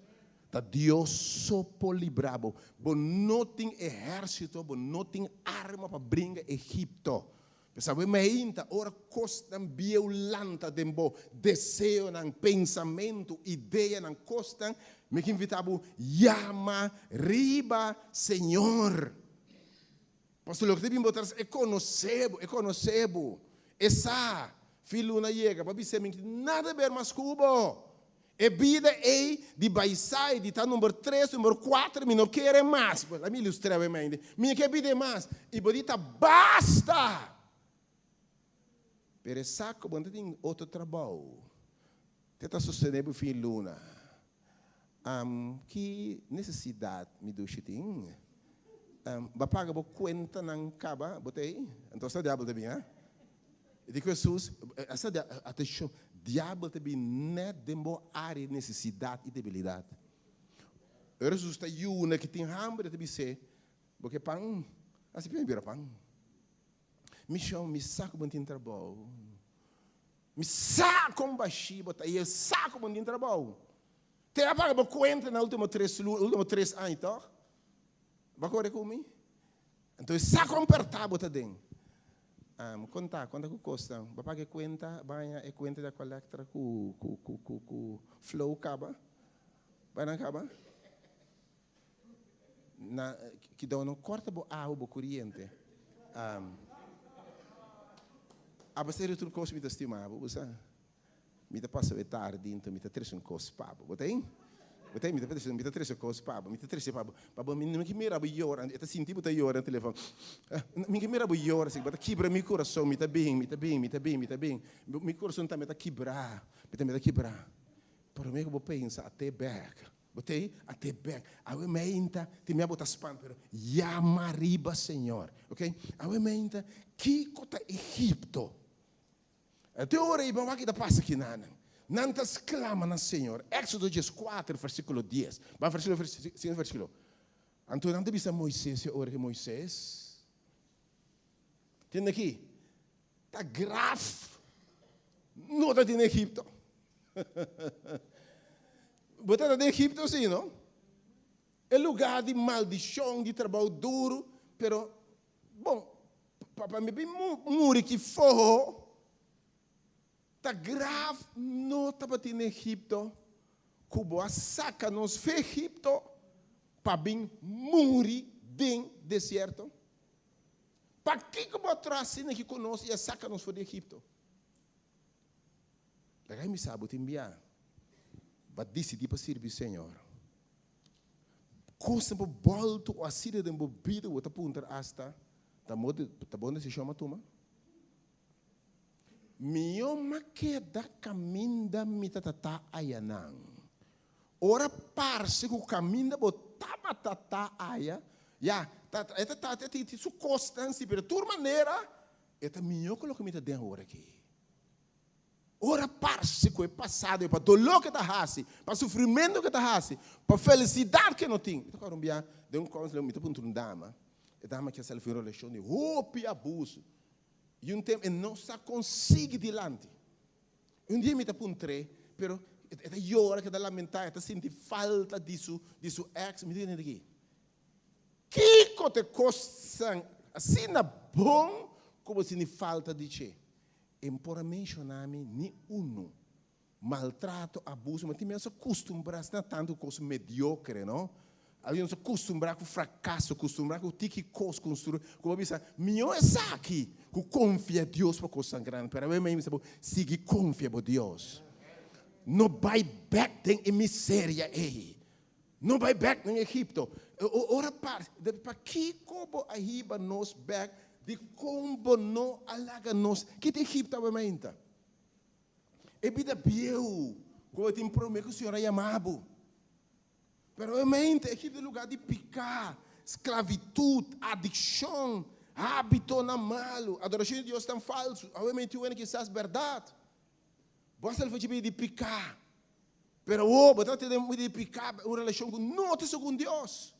Ta Dios so por libra bo. Bo no tin ehérsito, bo no tin arma pa bringa Egipto. P'esei we meinta, ora kosnan bieu lanta den bo, deseonan, pensamentu, ideanan, kosnan, mi ke invitá bo, yama riba Señor. Pasobra loke ta bin bo tras, e konosé bo, e konosé bo. E sa, fin luna yega, bo a bis'é, Mi no tin nada ber mas ku bo. E bida ei di baisai, di ta number tres, number kuater, mi no kere mas. Bo, lami ilustrá bo e mente. Mi no ke bida ei mas. I bo di ta basta! Pero e sa ku bo no ta tin otro trabou. Te ta sostené bo fin luna. Am, ki nesesidat mi dushi tin? Am, bo a paga bo kuentanan kaba? Bo ta ei? Anto esta diabel ta bin, ha? I di ku Hesus, esta dia, atenshon, diabel ta bin nèt den bo área di nesesidat i debilidat. Ora Hesus ta yuna ki tin hamber, e ta bis'é, Bo ke pan? Asi p'e mi bira pan. Mi shon, mi sa ku bo no tin trabou. Mi sa kon bashí bo ta i e sa ku bo no tin trabou. Te a paga bo kuenta na ultimo tres luna, ultimo tres aña, tòg? Bo a kore ku mi? Anto e sa kon pèrtá bo ta den. Am, kon ta? Kon ta ku kosnan? Bo a paga e kuenta, baña e kuenta di Aqualectra ku, ku, ku, ku, ku Flow kaba? Bai nan kaba? Na, kidou no kòrta bo awa, bo kuriente. Am, apesar di tur kos mi ta stima bo, bo sa. Mi ta pasa e tardi, anto mi ta trese un kos pa bo. Bo ta ein? Bo ta ein? Mi ta trese, mi ta trese kos pa bo, mi ta trese pa bo. Pa bo, mi no ke mira bo yora, e ta sinti bo ta yora na telefòn. Mi ke mira bo yora, bo ta kibra mi kurason, mi ta bin, mi ta bin, mi ta bin, mi ta bin. Mi kurason tambe ta kibrá, mi tambe ta kibrá. Promé ku bo pensa, a te bèk. Bo ta ei? A te bèk. Awe meinta, tin mia bo ta spanta, pero yama riba Señor. Ok? Awe meinta, kiko ta Egipto? Te ora ei, bo wak ki ta pasa kinanan. Nan ta sklama na Señor. Éxodo dieskuater, versíkulo dies. Ban versíkulo, siguiente versíkulo. Anto nan ta bisa Moisés e ora ki Moisés, Tende aki, ta graf no ta tin Egipto. Bo ta den Egipto si, no? E lugar di maldishon, di trabou duru, pero bon, pa mi bin muri ki foho, ta graf no tabatin na Egipto, ku bo a saka nos fe Egipto pa bin muri den desierto? Pakiko bo a traha asina ki ku nos i a saka nos for di Egipto? Laga mi sa bo tin bia, bo a disidí pa sirbi Señor. Kosnan por bòltu o asina den bo bida ku bo ta puntra asta, Ta bon desishon m'a tuma? Mihó m'a keda kaminda mi ta ta ayanan. Ora parse ku kaminda bo tabata ta aya, ya, ta, e ta ta, e tin su kosnan si, pero tur manera e ta mihó ku loke mi ta den awor aki. Ora parse ku e pasado e pa doló ke ta hasi, pa sufrimentu ke ta hasi, pa felisidat ke no tin. Mi ta kòrda un bia den un counseling mi ta puntra un dama, e dama ke a sali for un relashon di hopi abuso i un tempu e no sa kon sigui dilanti. Un dia mi ta puntr'é, pero. E ta yora, e ta lamentá, e ta sinti falta di su di su ex. Mi ta aki. Kiko ta e kosnan asina bon ku bo sinti falta di dje? E no por a menshoná mi ni unu. Maltrato, abuso, ma tin mester kustumbrá asina tantu ku kos mediokre, no? Algun nos a kustumbrá ku frakaso, kustumbrá ku tiki kos konstruí, ku bo bisa, Mihó esaki ku konfia Dios pa kosnan grandi. Pero awe mi bisa bo, sigui konfia bo Dios. No bai bèk den e miseria ei. No bai bèk den Egipto. Ora par, pakiko bo a hiba nos bèk? Dikon bo no a laga nos kita Egipto awe mainta? E bida bieu ku bo tin promé ku Señor a yama bo. Pero e mente Egipto e lugá di piká, sklavitut, adikshon, hábitonan malu, adorashon di diosnan falsu. Awe mente wena kisas bèrdat. Bo a sali for dje bida di piká, pero awor bo ta tene un bida di piká, un relashon ku no ta segun Dios.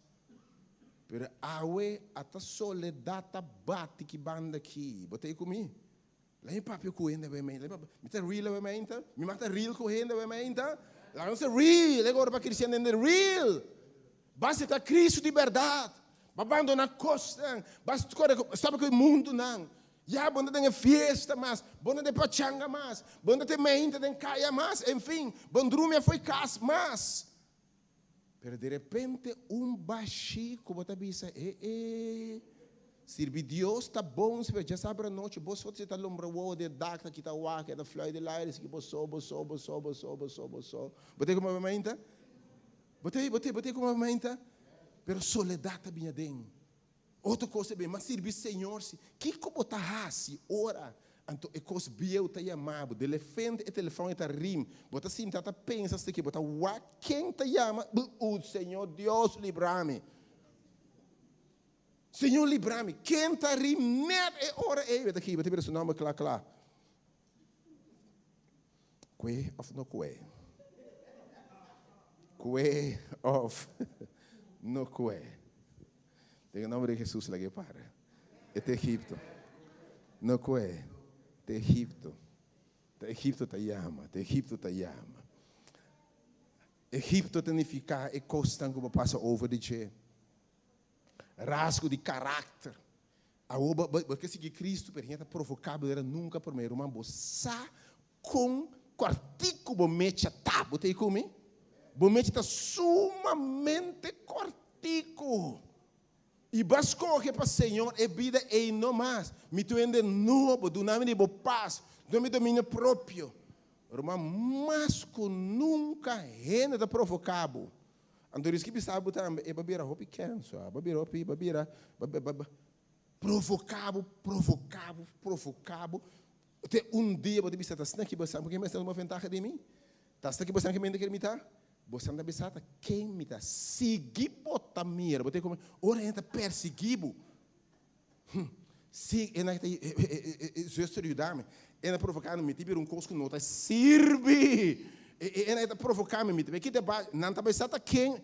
Pero awe ata soledat ta bati ki banda aki. Bo ta ei ku mi? Laat mi papia ku hende awe mainta. Mi ta real awe mainta? Mi mag ta real ku hende awe mainta? Laat nos ta real. E ora pa cristian hende real. Ba acepta Cristo di berdad. Ba bandona cosnan. Ba stop ku e mundonan. Ya bo no ta den e fiesta mas. Bo no ta den pachanga mas. Bo no ta mainta den caya mas. En fin, bo no drumi afo e cas mas. Pero de repente un bashí ku bo ta bisa, E e, sirbi Dios ta bon, pero djasabra anochi bo so ta lombra wowo den dak ta kita wak, e ta flui den laire, si bo so, bo so, bo so, bo so, bo so, bo so. Bo ta kuma bo mainta? Bo ta, bo ta, bo ta kuma bo mainta? Pero soledat ta bini aden. Otro kos ta bin, ma sirbi Señor si. Kiko bo ta hasi ora anto e kos bieu ta yama bo? Delefente e telefòn e ta rim. Bo ta sinta ta pensa esaki, bo ta wak ken ta yama, uh Señor Dios libra mi. Señor libra mi. Ken ta rim nèt e ora ei? Bo ta kiba, bo ta bira su nòmber kla kla. Kue òf no kue? Kue òf no kue? Den e nòmber di Hesus laga e para. E ta Egipto. No kue. Ta Egipto. Ta Egipto ta yama. Ta Egipto ta yama. Egipto ta nifiká e kosnan ku bo pasa over di dje. Rasgo di karakter. Awor bo bo ke sigui Cristo, pero hende ta provoká bo era nunka promé. Ruman, bo sa kon kòrtiku bo mecha ta. Bo ta ei ku mi? Bo mecha ta sumamente kòrtiku. I bo a skohe pa Señor e bida ei no mas. Mi tur hende nobo, duna mi di bo pas, duna mi dominio propio. Ruman, mas ku nunka hende ta provoká bo. Anto riski bisa bo tambe, e ba bira hopi kenso, a ba bira hopi, ba bira, ba, ba, ba, provoká bo, provoká bo, provoká bo, te un dia bo ta bisa, ta asina ki bo sa, porque mester tuma ventaha di mi? Ta asina ki bo sa ke mente kere mi ta? Bo sa ta bisa ta ken mi ta, sigui bo ta mira, bo ta come, ora hende ta persiguí bo, Hm, si, e nan ta, e, e, e, zuster yuda mi, e nan provoká mi, mi ta bira un kos ku no ta sirbi. E, e, e nan ta provoká mi, mi ta bai kita ba, nan ta bai sa ta ken,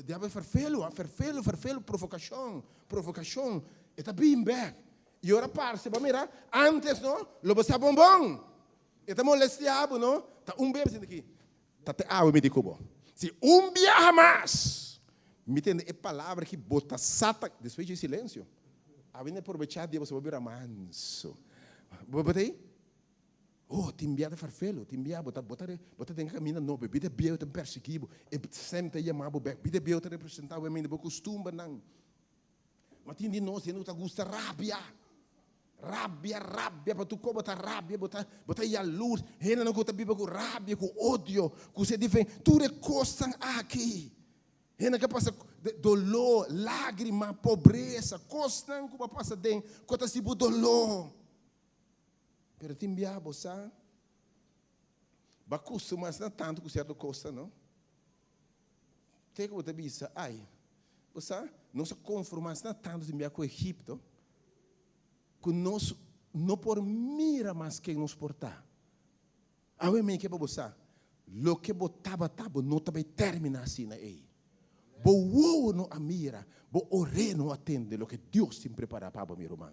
diabel ferfelu, ferfelu, ferfelu, provokashon, provokashon, e ta bin bèk. I ora parse, bo mira, antes no, lo bo sa bon bon. E ta molestiá bo, no, ta un bes aki. Ta te awe mi di ku bo, si un biaha mas mi tende e palabra ki bo ta sa ta. Despues dje silensio, awe mi a probechá dia boso bo bira manso. Bo ta ei? Oh, tin bia ta ferfelu, tin bia bo ta bo ta bo ta den kaminda nobo, bida bieu ta persiguí bo, e sèm ta yama bo bèk, bida bieu ta representá bo e mente, bo kustumbernan. Ma tin di nos hende ku ta gusta rabia. Rabia, rabia, pa tur kos bo ta rabia, bo ta, bo ta yalurs. Hendenan ku ta biba ku rabia, ku odio, ku se difen, tur e kosnan aki. Hende ku a pasa doló, lágrima, pobresa, kosnan ku bo a pasa den ku ta hasi bo doló. Pero tin bia bo sa, bo a kustumá asina tantu ku sierto kosnan, no? Te ku bo ta bisa, Ai, bo sa, nos a konformá asina tantu tin bia ku Egipto, ku nos no por mira mas ken nos por ta. Awe mi ke pa bo sa, loke bo tabata, bo no ta bai terminá asina ei. Bo wowo no a mira, bo oré no a tende loke Dios tin prepará pa bo, mi ruman.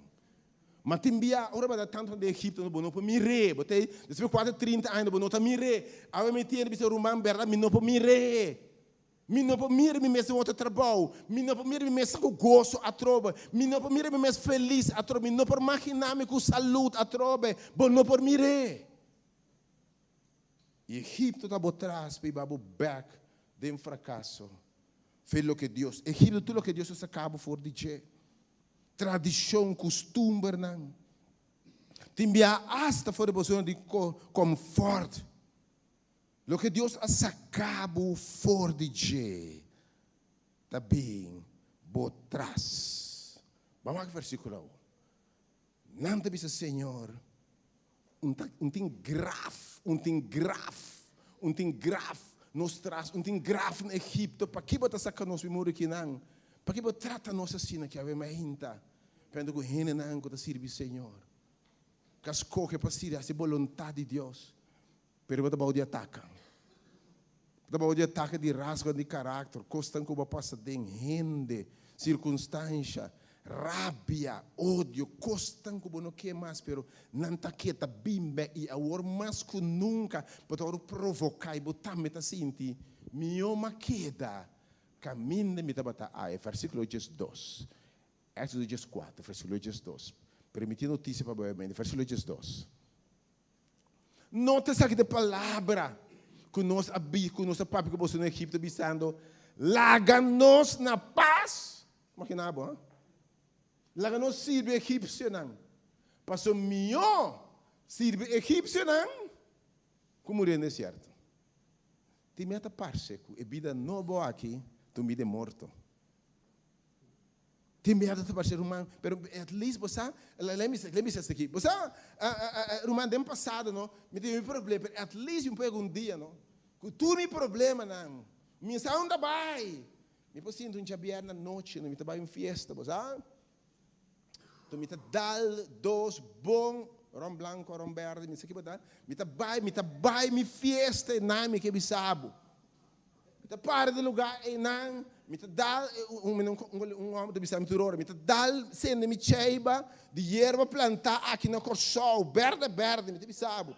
Ma tin bia, ora bo ta tantu den Egipto, bo no por mir'é. Bo ta ei, despues di kuater trinta aña, bo no ta mir'é. Awe mi tiene bisa, Ruman, bèrdat mi no por mir'é. Mi no por mira mi mes den otro trabou. Mi no por mira mi mes ku goso atrobe. Mi no por mira mi mes felis atrobe. Mi no por maginá mi ku salud atrobe. Bo no por mir'é. I Egipto ta bo tras pa hiba bo bèk den frakaso. Fe loke Dios, Egipto tur loke Dios a saka bo for di dje. Tradishon, kustumbernan. Tin biaha asta for di bo zona di komfòrt. Loke Dios a saka bo for di dje ta bin bo tras. Ban wak e versíkulo awo. Nan ta bisa, Señor, un ta un tin graf, un tin graf, un tin graf nos tras, un tin graf na Egipto, paki bo ta saka nos mi muri kinan? Paki bo trata nos asina ki awe mainta? Pende ku hendenan ku ta sirbi Señor, ku a skohe pa sirbi hasi boluntat di Dios. Pero bo ta bou di ataka. Bo ta bou di ataka di rasgonan di karakter, kosnan ku bo a pasa den, hende, sirkunstansha, rabia, odio, kosnan ku bo no ke mas, pero nan ta ke ta bin bek i awor mas ku nunka bo ta wòrdu provoká i bo tambe ta sinti, Mihó m'a keda kaminda mi tabata aya. Versíkulo diesdos. Éxodo dieskuater, versíkulo diesdos. Pero mi tin notisia pa bo, hermano. Versíkulo diesdos. No ta esaki ta e palabra ku nos a bi, ku nos a papia ku boso na Egipto, bisando, Laga nos na pas? Imaginá bo, ha? Laga nos sirbi e egipsionan. Pasobra mihó sirbi e egipsionan ku muri den desierto. Tin mia ta parse ku e bida nobo aki ta un bida e morto. Tin miedo ta parce ruman, pero at least bo sa, let me let me say aki, bo sa ruman den pasado no, mi tin mi problema, pero at least mi por yega un dia no, cu tur mi problemanan, mi sa unda bay, mi por sinti un djabièrnè anochi no, mi ta bay un fiesta, bo sa, enton mi ta dal dos bon ron blanco, ron berde, mi sa ki bo ta, mi ta bay, mi ta bay mi fiesta einan mi ke bisa bo. Mi ta para den lugá einan, mi ta dal, un hòmber ta bisa mi tur ora, mi ta dal sende mi cheiba di yerba plantá aki na Kòrsou, bèrdè bèrdè, mi ta bisa bo.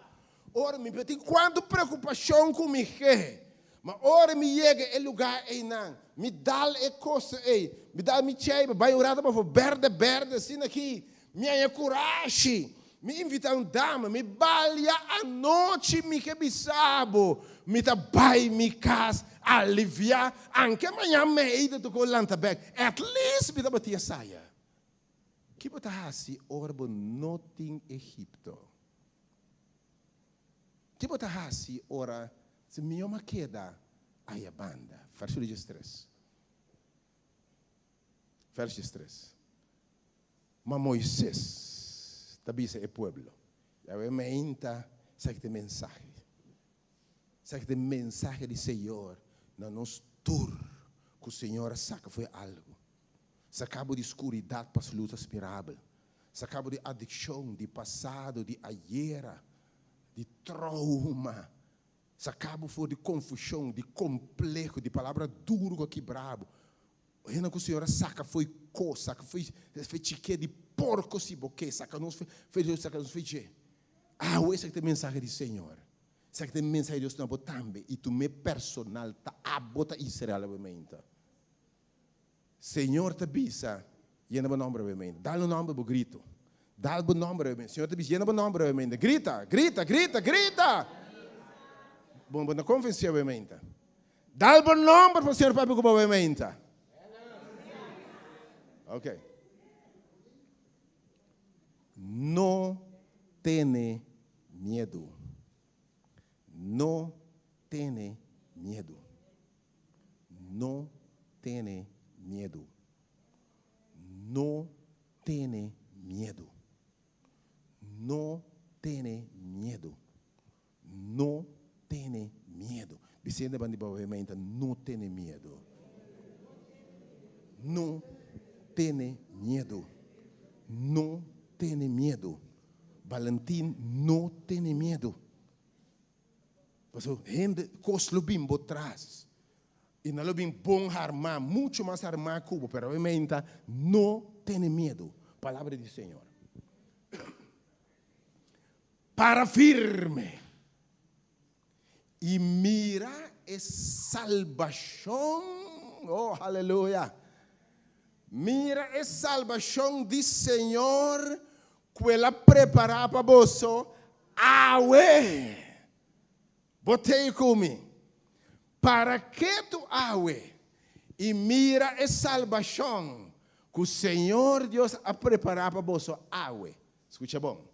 Ora mi tin kuantu preokupashon ku mi ke, ma ora mi yega e lugá einan, mi dal e kos ei, mi dal mi cheiba, bai un rato pafó, bèrdè bèrdè, asina aki, mi haña kurashi. Mi invita un dama, mi balia anochi mi ke bisa bo, mi ta bai mi kas alivia, anke mañan meida toko lanta bek, at least mi tabatin e saya. Ki bo ta hasi ora bo no tin Egipto? Ki bo ta hasi ora si mihó m'a keda aya banda? Versíkulo diestres. Vers diestres. Ma Moises ta bisa e pueblo, Yahweh meinta esaki ta e mensahe. Esaki ta e mensahe di Señor na nos tur ku Señor a saka fo'i algu. Saka bo di skuridat pa su lus aspirabel. Saka bo di adikshon, di pasado, di ayera, di trouma. Saka bo for di konfushon, di kompleho, di palabra duru ku a kibra bo. Hende ku Señor a saka fo'i kos, saka fo'i fo'i chike di porko si bo ke, saka nos fo'i Dios saka nos fo'i dje. Awe esaki ta e mensahe di Señor. Esaki ta e mensahe di Dios na bo tambe i tu me personal ta abo ta Israel awe meinta. Señor ta bisa, yena bo nomber awe meinta. Dal un nomber bo grito. Dal bo nomber awe meinta. Señor ta bisa, yena bo nomber awe meinta. Grita, grita, grita, grita! Bo bo na konvensi awe meinta. Dal bo nomber pa Señor papia ku bo meinta. Ok. No tene miedu. No tene miedu. No tene miedu. No tene miedu. No tene miedu. No tene miedu. Bisende ban di bo meinta, no tene miedu. No tene miedu. No tene miedu. Valentin, no tene miedu. Pasobra hende, kos lo bin bo tras. I nan lo bin bon harmá, muchu mas harmá ku bo. Pero bo meinta, no tene miedu. Palabra di Señor. Para firme i mira e salbashon, oh aleluya, mira e salbashon di Señor ku El a prepará pa boso awe. Bo t'ei ku mi? Para ketu awe i mira e salbashon ku Señor Dios a prepará pa boso awe. Skucha bon.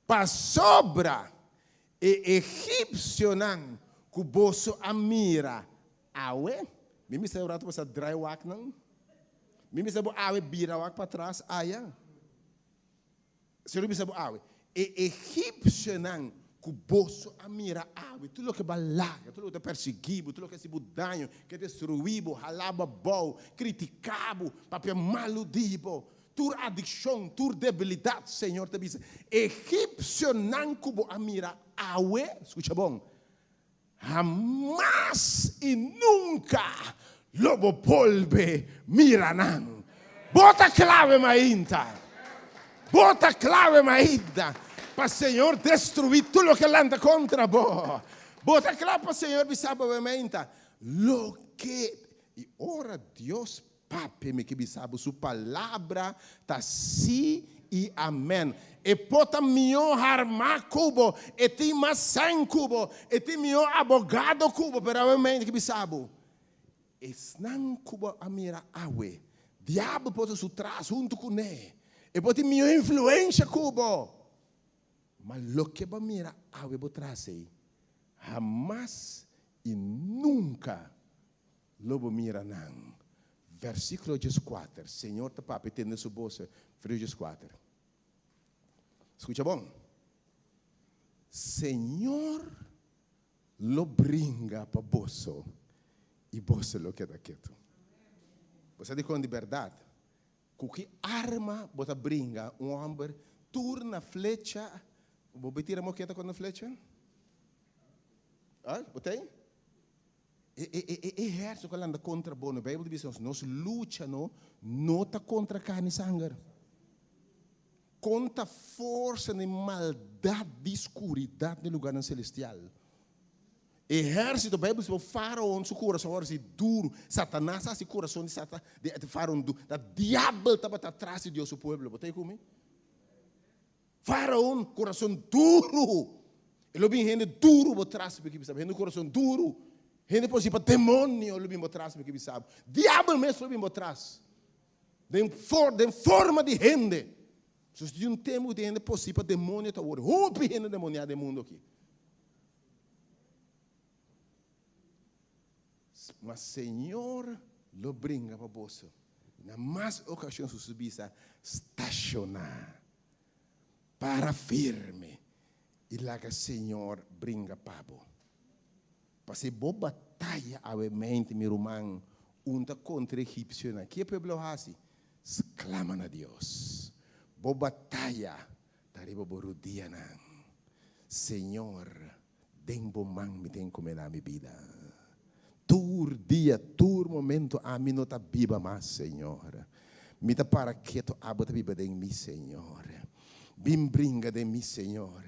Pasobra e egipsionan ku boso a mira awe, mi mester un ratu bo sa drai wak nan, mi mester bo awe bira wak patras aya. Señor a bisa bo awe, e egipsionan ku boso a mira awe, tur loke bo a laga, tur loke ta persiguí bo, tur loke a hasi bo daño, ke destruí bo, halá bo abou, kritiká bo, papia malu di bo, tur adikshon, tur debilidat, Señor ta bisa, egipsionan ku bo a mira awe, skucha bon, hamas i nunka lo bo bolbe mira nan. Bo ta klawe mainta. Bo ta klawe mainta pa Señor destruí tur loke lanta kontra bo. Bo ta kla pa Señor bisa bo mainta loke. I ora Dios Papia, mi ke bisa bo, su palabra ta sí i amèn. E por ta mihó harmá ku bo, e tin mas sèn ku bo, e tin mihó abogado ku bo, pero awe mi ke bisa bo, esnan ku bo a mira awe, diabel por ta su tras huntu kuné, e por tin mihó influensha ku bo, ma loke bo a mira awe bo tras ei, hamas i nunka Lo bo mira nan. Versíkulo dieskuater, Señor ta papia tende su bos, versíkulo dieskuater. Skucha bon. Señor lo bringa pa boso i boso lo keda ketu. Bo sa dikon di bèrdat? Ku ki arma bo ta bringa un hòmber tur na flecha? Bo bai tira moketa kontra flecha? Ah, bo tin? E e e ehérsito ku a lanta kontra bo, no Beibel ta bisa nos, nos lucha no no ta kontra karni i sanger. Konta forsa di maldat di skuridat den lugarnan selestial. Ehérsito, Beibel bisa bo Faraon su kurason ora si duru, Satanas a hasi kurason di Sata di Faraon duru, ta diabel tabata atras di Dios su pueblo, bo ta ei ku mi? Faraon kurason duru. E lo bin hende duru bo tras mi ke bisa bo. Hende kurason duru. Hende por si pa demonio lo bin bo tras mi ke bisa bo. Diabel mes lo bin bo tras. Den for den forma di hende. So si un tempu ku tin hende por si pa demonio ta wor. Hopi hende demoniá den mundu aki. Ma Señor lo bringa pa boso. Na mas okashon Jesús bisa, Stashoná, para firme i laga Señor bringa pa bo. Pasé bo bataya awe mente, mi ruman, un ta kontra egipsionan. Ke pueblo hasi? Sklama na Dios. Bo bataya ta riba bo rudianan. Señor Den bo man mi ta encomenda mi bida. Tur dia, tur momento ami no ta biba mas, Señor. Mi ta para keto, abo ta biba den mi, Señor. Bin bringa den mi, Señor.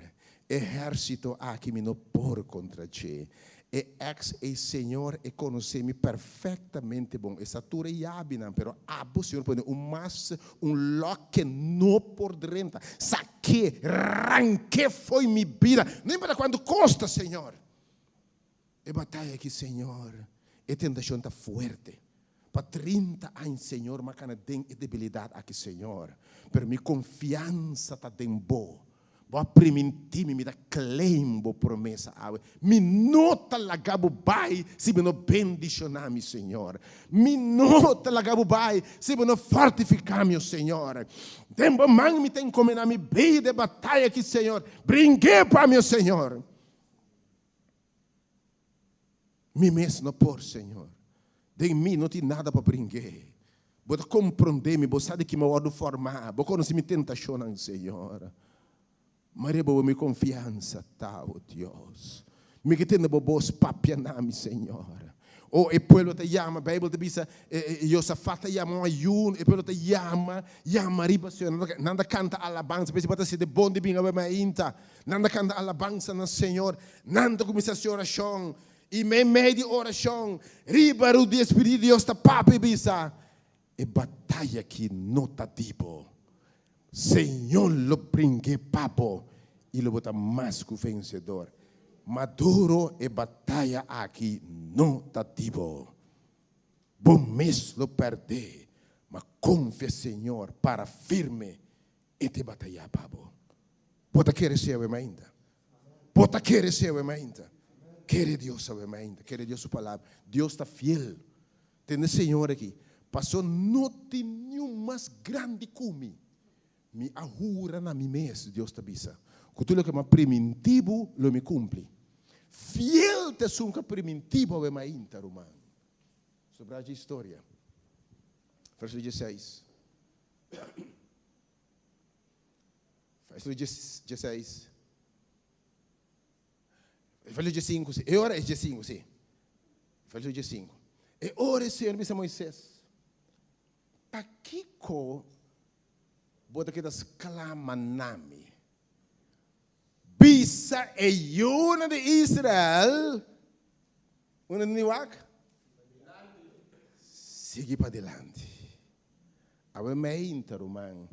Ehercito aki mi no por contra dje. E ex ey, Señor, e conoce mi perfectamente bon. E sa tur e yabinan, pero abo, Señor, pone un mas, un lock ke no por drenta. Sa Ke ranke fo'i mi bida. No importa cuanto costa, Señor. E bataya aki, Señor, e tentacion ta fuerte. Pa trinta aña, Señor, m'a cana den e debilidad aki, Señor. Pero mi confiansa ta den Bo. Bo a priminti mi, mi ta claim Bo promesa awe. Mi no ta laga Bo bai si Bo no bendiciona mi, Señor. Mi no ta laga bo bai si bo no fortifiká mi, o Señor. Den bo man mi ta enkomendá mi bida e bataya aki, Señor. Bring'é pa mi, o Señor. Mi mes no por, Señor. Den mi no tin nada pa bring'é. Bo ta komprondé mi, bo sa di ki mi a wòrdu formá, bo konosé mi tentashonnan, Señor. Maria bo mi konfiansa ta, o Dios. Mi ke tende bo bos papia na mi, Señor. Oh, e pueblo ta yama, Bijbel ta bisa, Josafat ta yama un ayuno, e pueblo ta yama, yama riba Señor. Nan ta, nan ta canta alabanza, p'esei bo ta sinti bon di bin awe mainta. Nan ta canta alabanza na Señor, nan ta cuminsa haci oracion, y meimei di oracion, riba rudia Spiritu di Dios ta papia y bisa, E bataya aki no ta di bo. Señor lo bring'é pa bo i lo bo ta mas ku vensedor. Maduro e bataya aki no ta di bo. Bo mes lo pèrdè, ma konfia Señor, para firme, e ta batayá pa bo. Bo ta kere si awe mainta? Bo ta kere si awe mainta? Kere Dios awe mainta, kere Dios su palabra. Dios ta fiel. Tende Señor aki, paso no tin niun mas grandi ku mi. Mi a hura na mi mes, Dios ta bisa, ku tur loke mi a primintí bo lo mi kumpli. Fiel ta esun ku a primintí bo awe mainta, ruman. Sobrá dje historia. Versíkulo dieseis. Versíkulo dieseis. Versíkulo diesinku, sí. E ora es diesinku, sí. Versíkulo diesinku. E ora e Señor bisa Moisés, Pakiko bo ta keda sklama na mi? Bisa e yunan di Israel, unda nan di wak? Sigui padilanti. Awe meinta, ruman,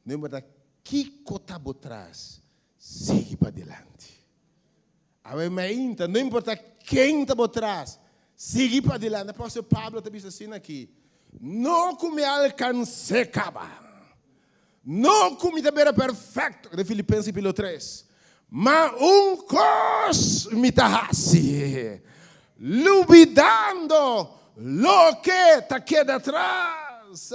no importa kiko ta bo tras, sigui padilanti. Awe meinta, no importa ken ta bo tras, sigui padilanti. Apostel Pablo ta bisa asina aki, No ku mi a alkans'é kaba, no ku mi ta bira perfekto, den Filipenses capítulo tres, ma un kos mi ta hasi, lubidando loke ta keda atras,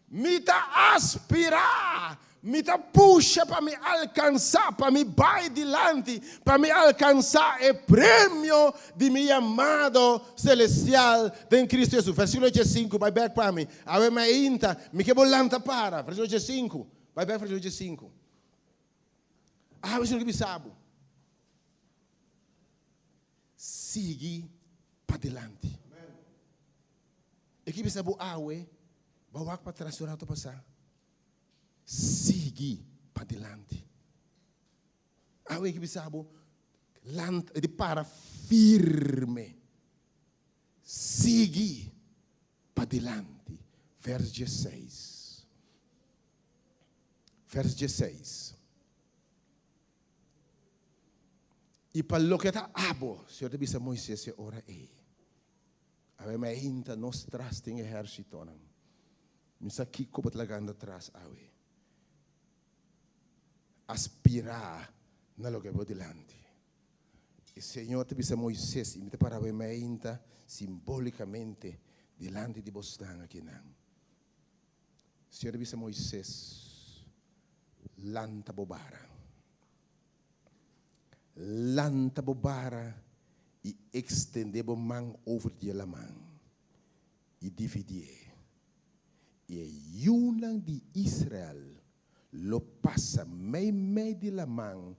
mi ta aspirá Mi ta pusha pa mi alkansá, pa mi bai dilanti, pa mi alkansá e premio di mi yamado selestial den Cristo Hesus. Versíkulo diesinku, bai bèk pa mi. Awe mainta, mi ke bo lanta para. Versíkulo diesinku, bai bèk versíkulo diesinku. Awe Señor ke bisa bo, sigui padilanti. E ke bisa bo awe, bo a wak patras un rato pasá. Sigui padilanti. Awe ki bisa bo, lanta di para firme. Sigui padilanti. Vers dieseis. Vers dieseis. I pa loke ta abo, Señor ta bisa Moises e ora ei. Awe mainta nos tras den ehérsitonan. Mi sa kiko bo ta lagando atras awe. Aspirá na loke bo dilanti. E Señor ta bisa Moises, i mi ta para awe mainta simbolikamente dilanti di bosnan akinan. Señor ta bisa Moises, Lanta bo bara. Lanta bo bara i ekstendé bo man over di e laman i dividié, i e yunan di Israel lo pasa meimei di laman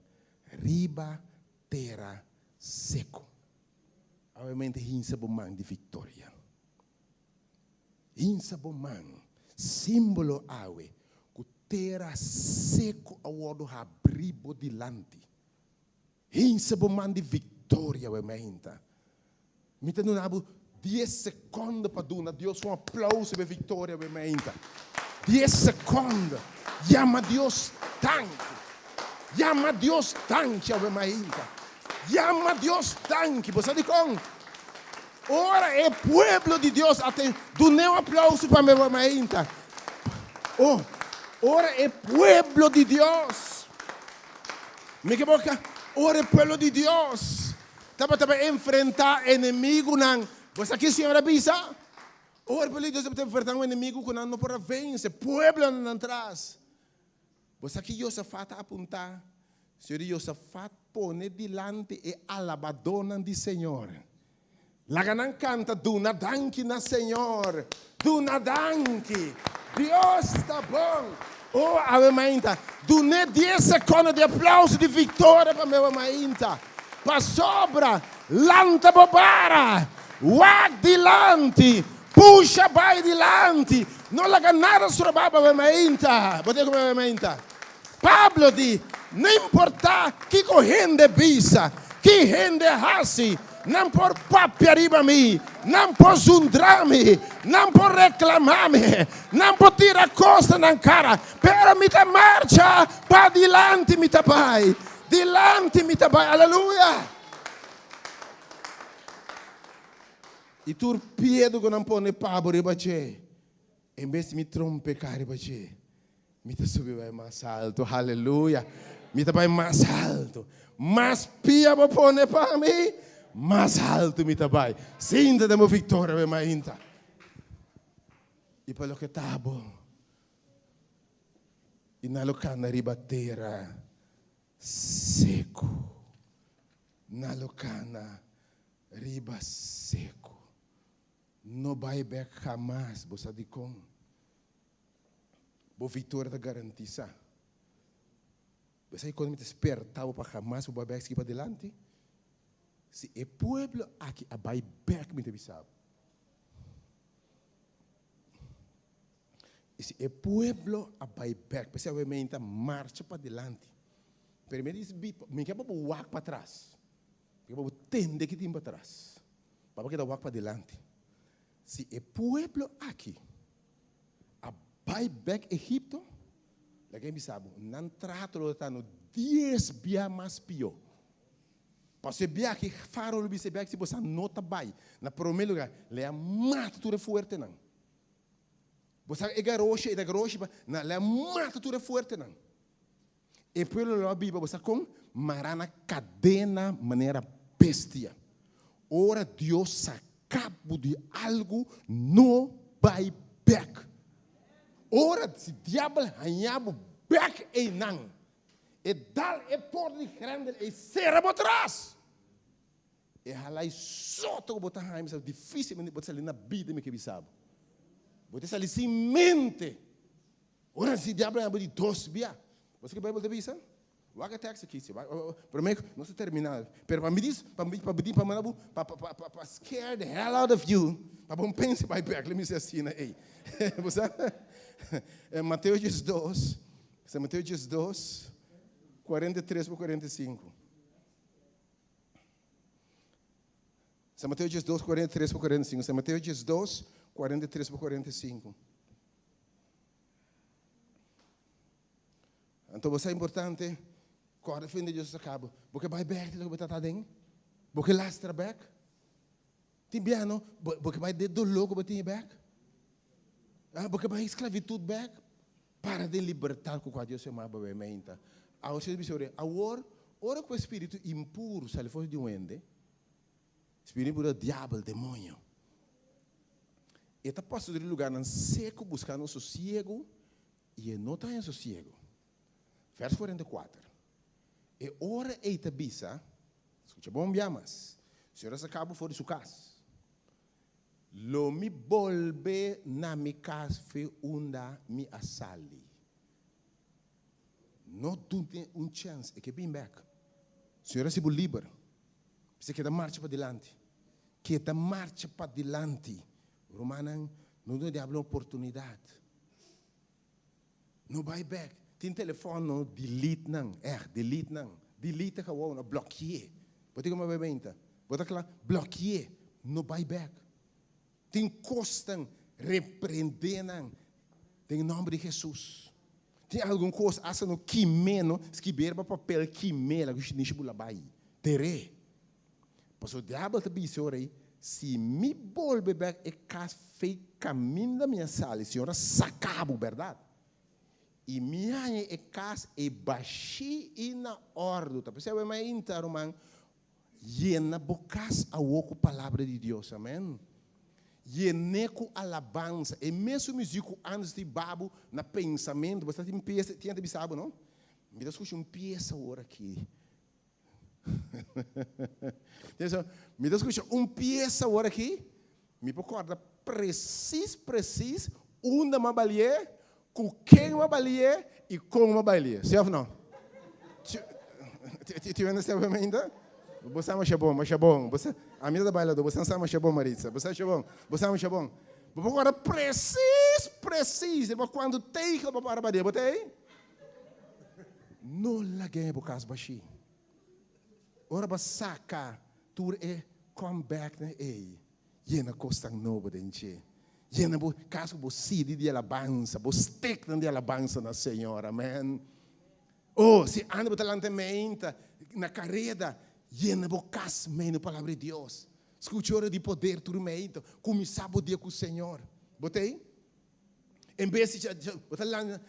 riba tera seku. Obviamente hinsa bo man di viktoria. Hinsa bo man, símbolo awe ku tera seku a wòrdu habrí bo dilanti. Hinsa bo man di viktoria awe mainta. Mi ta duna bo dies sekondo pa duna Dios un aplauso pa e viktoria awe mainta. Dies sekondo. Yama Dios danki. Yama Dios danki awe mainta. Yama Dios danki. Bo sa dikon? Ora e pueblo di Dios a ten, dun'é un aplauso pa mi mainta. Oh, ora e pueblo di Dios, mi ke boka, ora e pueblo di Dios tabata pa enfrentá enemigunan, bo sa ki Señor a bisa? Ora e pueblo di Dios tabata enfrentá un enemigu ku nan no por a vense, pueblonan nan tras. Bo sa ki Josafat a apuntá? Señor di Josafat pone dilanti e alabadónan di Señor. Laga nan kanta, Duna danki na Señor! Duna danki! Dios ta bon! O, awe mainta, dun'é dies sekondo di aplauso di viktoria pa mi awe mainta. Pasobra, lanta bo bara! Wak dilanti, pusha bai dilanti, no laga nada stroba bo awe mainta. Bo tin ku awe mainta? Pablo di, No importá kiko hende bisa, ki hende hasi, nan por papia riba mi, nan por zundra mi, nan por reklamá mi, nan por tira kos na nan kara, pero mi ta marcha padilanti, mi ta bai, dilanti mi ta bai. Aleluya! I tur piedu ku nan pone pa bo riba dje, en bes di mi trompeká riba dje, mi ta subi bai mas altu. Haleluya! Mi ta bai mas altu. Mas pia bo pone pa mi, mas altu mi ta bai. Sinta den bo viktoria bo mainta. I pa loke ta bo, i nan lo kanda riba tera seku. Nan lo kana riba seku. No bai bek hamas, bo sa dikon? Bo viktoria ta garantisá. Bo sa dikon mi ta sperta bo pa hamas bo bai bek sigui padilanti? Si e pueblo aki a bai bek, mi ta bisa bo. I si e pueblo a bai bek, p'esei awe mei ta marcha padilanti. Pero mi a dici, mi ke pa bo wak patras. Mi ke pa bo tende ki tin patras. Pa bo keda wak padilanti. Si e pueblo aki a bai bek Egipto, laga mi bisa bo, nan trato lo ta no dies bia mas pió. Pasobra e bia aki Faro lo bisa e bia aki si bo sa no ta bai. Na promé lugar, le a mata tur e fuertenan. Bo sa e garoshi, e ta garoshi pa, na le a mata tur e fuertenan. E pueblo lo a biba, bo sa kon? Mará na kadena manera bestia. Ora Dios saka bo di algu, no bai bèk. Ora si diabel haña bo bèk einan, e dal e porta di grendel ei sera bo tras. E hala e soto ku bo ta haña, mi sa difísilmente bo ta sali na bida, mi ke bisa bo. Bo ta sali sin mente. Ora si diablo haña bo di dos bia. Bo sa ke Bijbel ta bisa? Wak e tekst aki si. Prome ku nos ta termina. Pero pa mi dis, pa mi pa pa manda bo pa pa pa pa scare the hell out of you, pa bo pensa bai bek, let me say asina ey. Bo sa? Mateo 12, sa Mateo 12, 43 pa 45. San Mateo 12, 43 pa 45. San Mateo 12, 43 pa 45. Anto bo sa importante, kòrda fin di Dios a saka bo. Bo ke bai bèk di loke bo ta ta aden? Bo ke lastra bèk? Tin bia no, bo bo ke bai den doló ku bo tin bèk? Ah, bo ke bai sklabitut bèk? Para den libertat ku kua Dios yama bo bai meinta. Awor Señor bisa ora, awor, ora ku e spiritu impuru sali for di un hende, spiritu impuru ta diabel, demoño. E ta pasa dor e lugarnan seku buskando sosiegu i e no ta haña sosiegu. Vers 44. E ora ei ta bisa, skucha bon bia mas, Señor a saka bo for di su kas. Lo mi bolbe na mi kas fe unda mi a sali. No dun'e un chèns, e ke bin bèk. Señor a hasi bo liber. Bisa keda marcha padilanti. Keda marcha padilanti. Rumannan, no duna diablo oportunidat. No bai bek. Tin telefòn no, delete nan. Ègt, delete nan. Delete gewoon, no blòkié. Bo tin ku bai benta. Bo ta kla? Blòkié. No bai bek. Tin kosnan, reprendé nan den nòmber di Hesus. Tin algun kos asta no kim'é no, skib'é riba papel kim'é laga shinishi bula bai. Ter'é. Pasobra diabel ta bisa ora ei, Si mi bolbe bek e kas fei kaminda mi a sali, Señor a saka bo, bèrdat? I mi haña e kas ei bashí i na òrdu. Ta p'esei awe mainta, ruman, yena bo kas awor ku Palabra di Dios. Amèn. Yen'é ku alabansa. E mesun muzik ku ántes ta hiba bo na pensamentu. Bo sa tin piesa, tin hende ta bisa bo, no? Mi ta skucha un piesa awor aki. Mi ta skucha un piesa awor aki, mi por kòrda presis presis unda mi a balié, ku ken mi a balié i kon mi a balié. Si òf no? Tin hende sèbe mi ainda? Bo sa masha bon, masha bon. Bo sa, ami ta bailadó, bo sa masha bon, Maritza. Bo sa masha bon, bo sa masha bon. Bo por kòrda presis, presis, riba kuantu tegel bo para badia. Bo ta ei? No lag'é bo kas bashí. Ora bo saka tur e comebacknan ei, yena kosnan nobo den dje. Yena bo kas ku bo sidi di alabansa, bo steknan di alabansa na Señor. Amen. Oh, si anda bo ta lanta meinta na kareda, yena bo kas mei na Palabra di Dios. Skucha ora di poder tur meinta. Kuminsá bo dia ku Señor. Bo ta ei? En bes di bo ta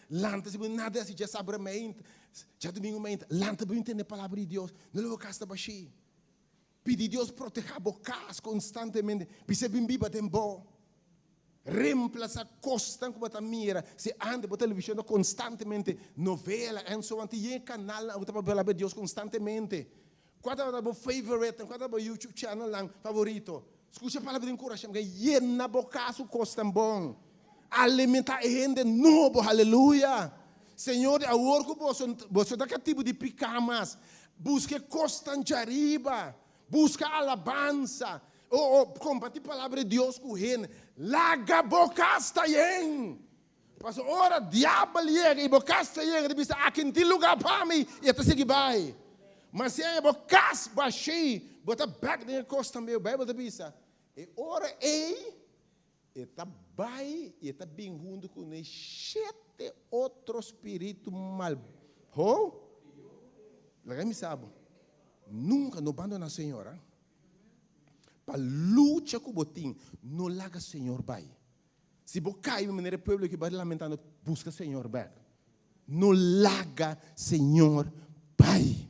lanta si bo nada hasi djasabra meinta, djadumingu meinta, lanta bo intende Palabra di Dios. No lo bo kas ta bashí. Pidi Dios protehá bo kas konstantemente. Bis'é bin biba den bo. Remplasá kosnan ku bo ta mira. Si ántes bo televishon ta konstantemente novela en so on, tin yen kanalnan ku ta papia palabra di Dios konstantemente. Kua tabata bo favorite? Kua tabata bo YouTube channelnan favorito? Skucha palabra di enkurashon ku yena bo kas ku kosnan bon. Alimentá e hende nobo. Haleluya! Señor di awor ku boso, boso ta katibu di piká mas. Buska e kosnan djariba. Buska alabansa. O, o, kompartí palabra di Dios ku hende. Laga bo kas ta yen. Pasobra ora diabel yega i bo kas ta yen, e ta bisa, Aki no tin lugá pa mi, i e ta sigui bai. Ma si aña bo kas bashí, bo ta bèk den e kos tambe. Beibel ta bisa, E ora ei e ta bai i e ta bin huntu ku e shete otro spiritu mal. Ho? Laga mi sa bo, nunka no bandoná Señor, a. Pa lucha ku bo tin, no laga Señor bai. Si bo kai manera e pueblo aki bai lamentando, buska Señor bek. No laga Señor bai.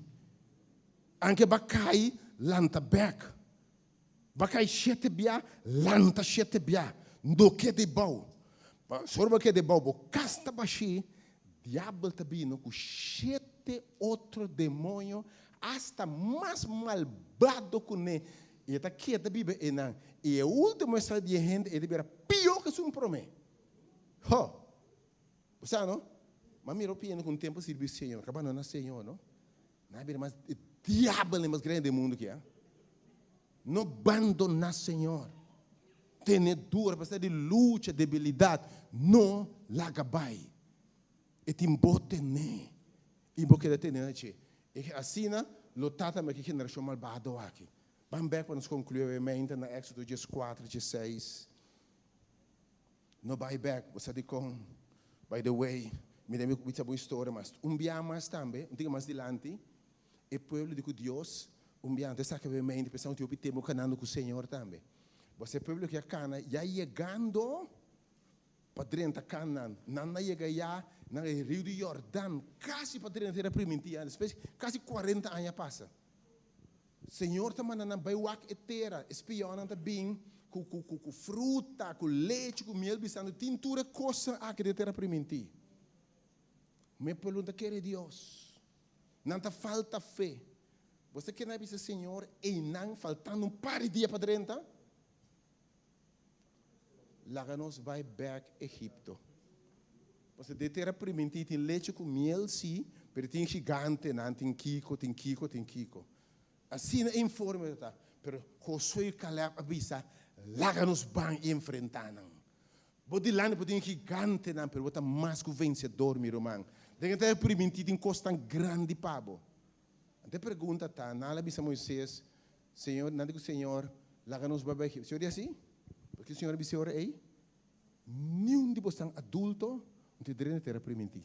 Anke bo a kai, lanta bek. Bo a kai shete bia, lanta shete bia. No keda ebou. Pasobra bo keda ebou, bo kas ta bashí, diabel ta bini ku shete otro demoño asta mas malbado kuné I e ta keda biba einan. I e último estado di e hende ei ta bira pió ku esun promé. Ho! Bo sa, no? M'a mira hopi hende ku un tempu a sirbi Señor, ku a bandoná Señor, no? Nan a bira mas e diabelnan mas grandi den mundu aki, a. No bandoná Señor. Tene duro apesar di lucha, debilidat. No laga bai. E tin bo tene. I bo keda tene na dje. I asina lo ta tambe ku e generashon malbado aki. Ban bèk pa nos konkluí awe meinta na Éksodo dieskuater, diesseis. No bai bèk, bo sa dikon? By the way, mi debe bisa bo un historia mas. Un bia mas tambe, un tiki mas dilanti, e pueblo di ku Dios un bia antes esaki awe meinta pensando ku tin hopi tempu kanando ku Señor tambe. Bo sa e pueblo ki a kana ya yegando Pa drenta Canaan, nan a yega ya na e riu di Jordan, casi pa drenta tera primintí ya. Despues casi cuarenta aña a pasa. Señor ta manda nan bai wak e tera. E spionnan ta bin cu, cu, cu, cu fruta, cu lechi, cu miel, bisando, Tin tur e cosnan aki den tera primintí. Ma e pueblo no ta kere Dios. Nan ta falta fe. Bo sa kier nan a bisa Señor einan faltando un par di dia pa drenta? Laga nos bai bek Egipto. Pasobra den tera primintí tin leche ku miel, sí, pero tin gigantenan, tin kiko, tin kiko, tin kiko. Asina e informe ta ta. Pero Josué i Kalèb a bisa, Laga nos ban i enfrentá nan. Bo dilanti por tin gigantenan, pero bo ta mas ku vensedor, mi ruman. Den e tera primintí tin kosnan grandi pa bo. Anto e pregunta ta, nan a bisa Moises, Señor, nan di ku Señor, laga nos bai bai Egipto. Señor di asi? Paske Señor a bisa e ora ei, Niun di bosnan adulto no tin drenta tera primintí.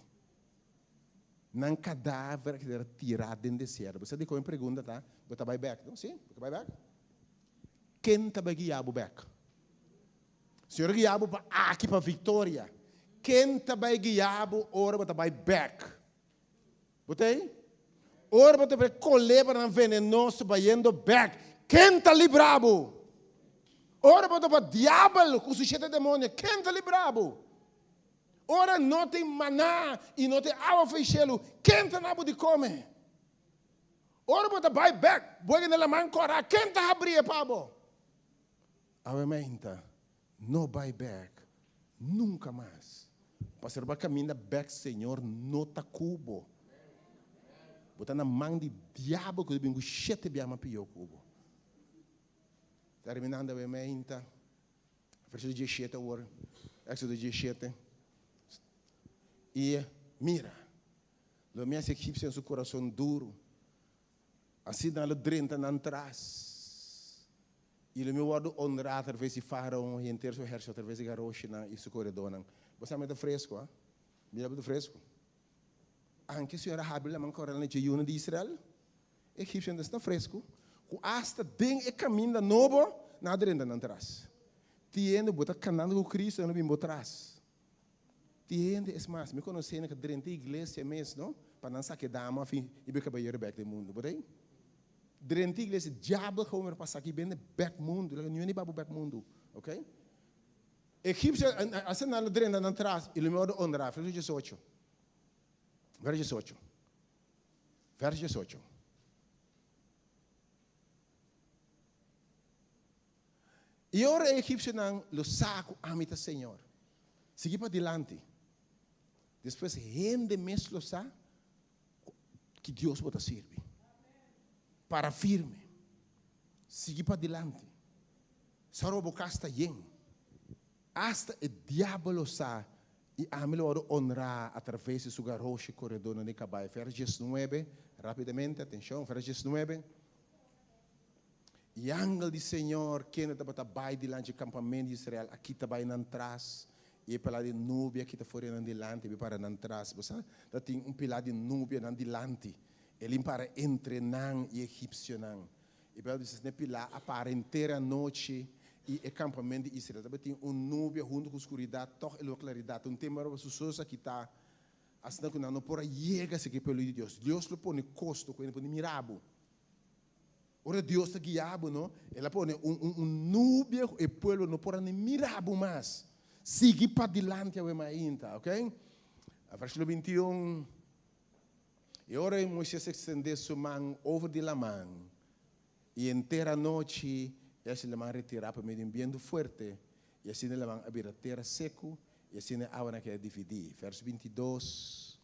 Nan kadaver a keda tirá den desierto. Bo sa dikon e pregunta ta, bo ta bai bèk, no? Sí, bo ta bai bèk? Ken ta bai guia bo bèk? Señor a guia bo pa aki pa viktoria. Ken ta bai guia bo ora bo ta bai bèk? Bo ta ei? Ora bo ta ve kolebranan venenoso bayendo bek, ken ta libra bo? Ora bo ta pa diabel ku su shete demonio, ken ta libra bo? Ora no tin maná i no tin awa for e shelu, ken ta na bo di kome? Ora bo ta bai bek, bo yega na laman kòrá, ken ta habri e pa bo? Awe meinta, no bai bek nunka mas. Pasobra bo a kaminda bek Señor no ta ku bo. Bo ta na man di diabel ku ta bin ku shete biaha mas pió ku bo. Terminando awe meinta, versíkulo diesshete awor, Éxodo diesshete. I mira, lo mi hasi egipsionan su kurason duru, asina nan lo drenta nan tras, i lo mi wòrdu onrá atraves di Fáraon i henter su ehèrsito, atraves di garoshinan i su koredónan. Bo sa mi ta fresku, ha? Mira bo ta fresku. Anke Señor a habri laman koral na dje yunan di Israel, e egipsionan ta sta fresku, ku asta den e kaminda nobo nan a drenta nan tras. Tiende bo ta kanando ku Cristo, nan lo bin bo tras. Tiende, es mas, mi konosé hende ku a drenta e iglesia mes, no, pa nan saka e dama afin i bai kabayero bèk den mundu. Bo ta ei? Drenta e iglesia, diabel gou mira pa saka i bende bèk mundu, laga niun hende bai bo bèk mundu, okay? Egipcio a nan lo drenta nan tras i lo mi wòrdu onrá. Verso diesocho. Verso diesocho. Verso diesocho. I ora e egipcionan lo sa ku ami ta Señor. Sigui padilanti. Despues hende mes lo sa ku ki Dios bo ta sirbi. Para firme. Sigui padilanti. Saro bo kas ta yen. Asta e diabel lo sa i ami lo wòrdu onrá atraves di su garoshi koredónan di kabai. Vers diesnuebe, rápidamente, atenshon, vers diesnuebe. I angel di señor, kende tabata bai dilanti e kampamento di Israel, a kita bai nan tras, i e pilá di nubia a kita for di nan dilanti i bai para nan tras. Bo sa, ta tin un pilá di nubia nan dilanti. El in para entre nan i e egipsionan. E Bijbel bisa asina, E pilá a para henter anochi, i e kampamento di Israel tabatin un nubia huntu ku skuridat, tòg e lo klaridat. Un tempu aroba su sos a kitá, asina ku nan no por a yega serka e pueblo di Dios. Dios lo pone kosto ku hende por mira bo. Ora Dios ta guia bo, no, El a pone un un un nubia ku e pueblo no por a ni mira bo mas. Sigui padilanti awe mainta, ok? Versíkulo bintiun. I ora Moises ekstendé su man over di laman, i henter anochi e hasi laman retirá pa medio di un bientu fuerte, i asina e laman a bira tera seku, i asina e awanan a keda dividí. Vèrs bintidos,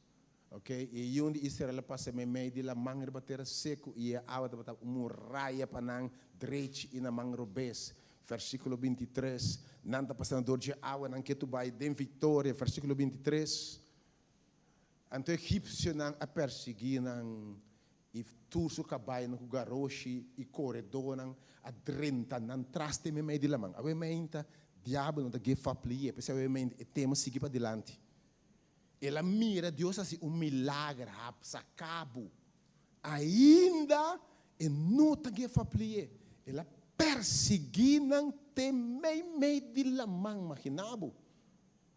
Ok, i e yiunan di Israel a pasa meimei di laman riba tera seku, i e awa tabata un muraya pa nan drechi i na man robes. Vèrsikulo bintitres, Nan ta pasando dor dje awanan ketu bai den viktoria. Vèrsikulo bintitres. Anto e egipsionan a persiguí nan, i tur su kabainan ku garoshi i koredónan a drenta nan tras te meimei di laman. Awe meinta, diabel no ta give up lié, p'esei awe meinta e tema sigui padilanti. El a mira Dios hasi un milager, hapsa kabu. Ainda e no ta give up lié. El a persiguí nan te meimei di laman, maginá bo.